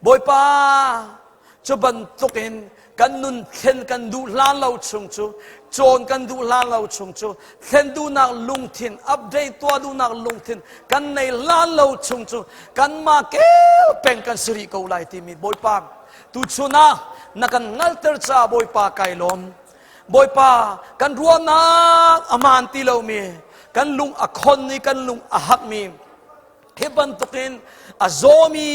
Bawipa cu bantukin kan nun thlen kan duh hlan lo chung cu cawn kan duh hlan lo chung cu thlen duhnak lungthin update tuah duhnak lungthin kan nei hlan lo chung cu kanmah kel peng kan si rih ko lai timi Bawipa tuchun ah na kan ngalter caah Bawipa kai lawm Bawipa kan ruahnak a maan ti lomi kan lung a khon i kan lung a hakmi Hi bantukin a zawmi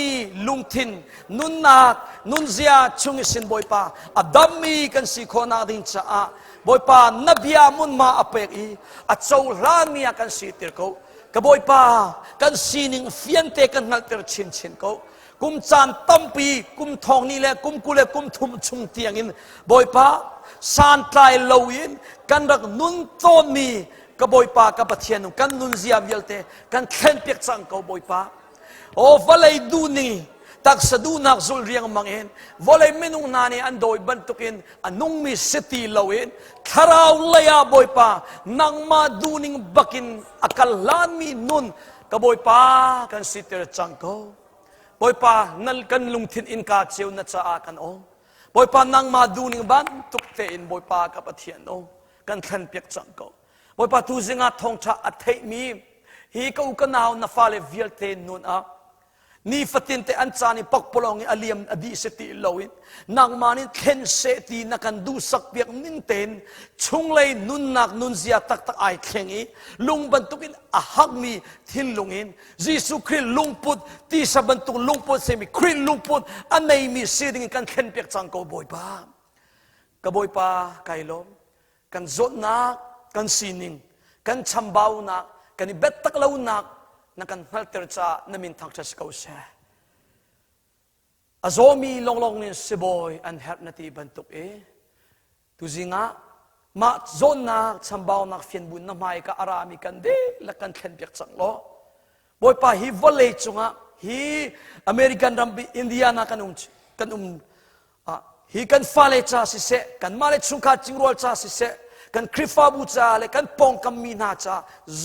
lungthin nunnak nunzia chung i sin Bawipa a dammi kan si khawhnak ding caah Bawipa na bia munma a pek i a cohlanmi ah kan siter ko. Ka Bawipa kan sining fiante kan hngalhter chinchin ko. Kum caan tampi kum thong ni le kum 20 le kum thum chung tiangin Bawipa santlai loin kan rak nun tawnmi ka Bawipa ka Pathian kan nunzia vialte kan thlenpiak cang ko Bawipa aw vawlei duhning taksa duhnak zul riangmang in vawlei minung hna nih an dawi bantukin a nungmi si ti loin thlarau lei ah Bawipa nangmah duhning bakin a kal hlanmi nun ka Bawipa kan siter cang ko Bawipa nan kan lungthin innka cio na caah kan awng Bawipa nangmah duhning bantuk tein Bawipa ka Pathian o kan thlenpiak cang ko Bawipa tuzing ah thawngṭha a theihmi hi ka u ka nau na fale vialte nun ah nifatin te an caan i pakpalawng i a liam a dih si ti loin nangmah nih thlen seh ti na kan duhsak piak ning tein chunglei nunnak nunzia taktak ai thleng i lung bantukin a hakmi thinlung in Jesuh Khrih lungput tisa bantuk lungput simi Khrih lungput a neimi si ding in kan thlen piak cang ko Bawipa ka Bawipa kai lawm kan zawtnak kan sining kan chambaunak kan i biatak lonak na kan hngalhter caah na min thangṭhat si ko seh a zawmi lawnglawng nih sibawi an herh na ti bantuk i tuzing ah mah zawnnak chambaunak fianbun na hmai ka arami kan dihlak kan thlenpiak cang law Bawipa hi vawlei cungah hi American rampi Indiana kan um kan um hi kan fale ca siseh kanmah le chungkhar cingrual ca siseh kan Khrihfabu ca le kan pawngkam mi hna ca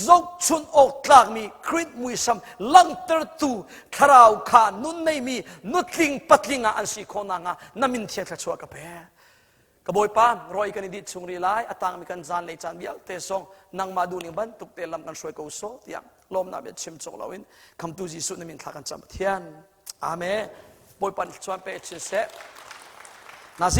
zohchun awk tlakmi Khrih muisam langhtertu thlarau kha nun neimi nutling patling ah an si khawh nakhnga na min thiang thluachuah ka pe. Ka Bawipa, roi kan i dih chung rih lai, a tangmi kan zan lei caan vialte zong nangmah duhning bantuk te lam kan hruai ko sawh tiah lawmnak bia chim cawk loin khamtu Jesuh na min thla kan cam Pathian. Amen. Bawipa nih chuan pe chin seh. Nazi.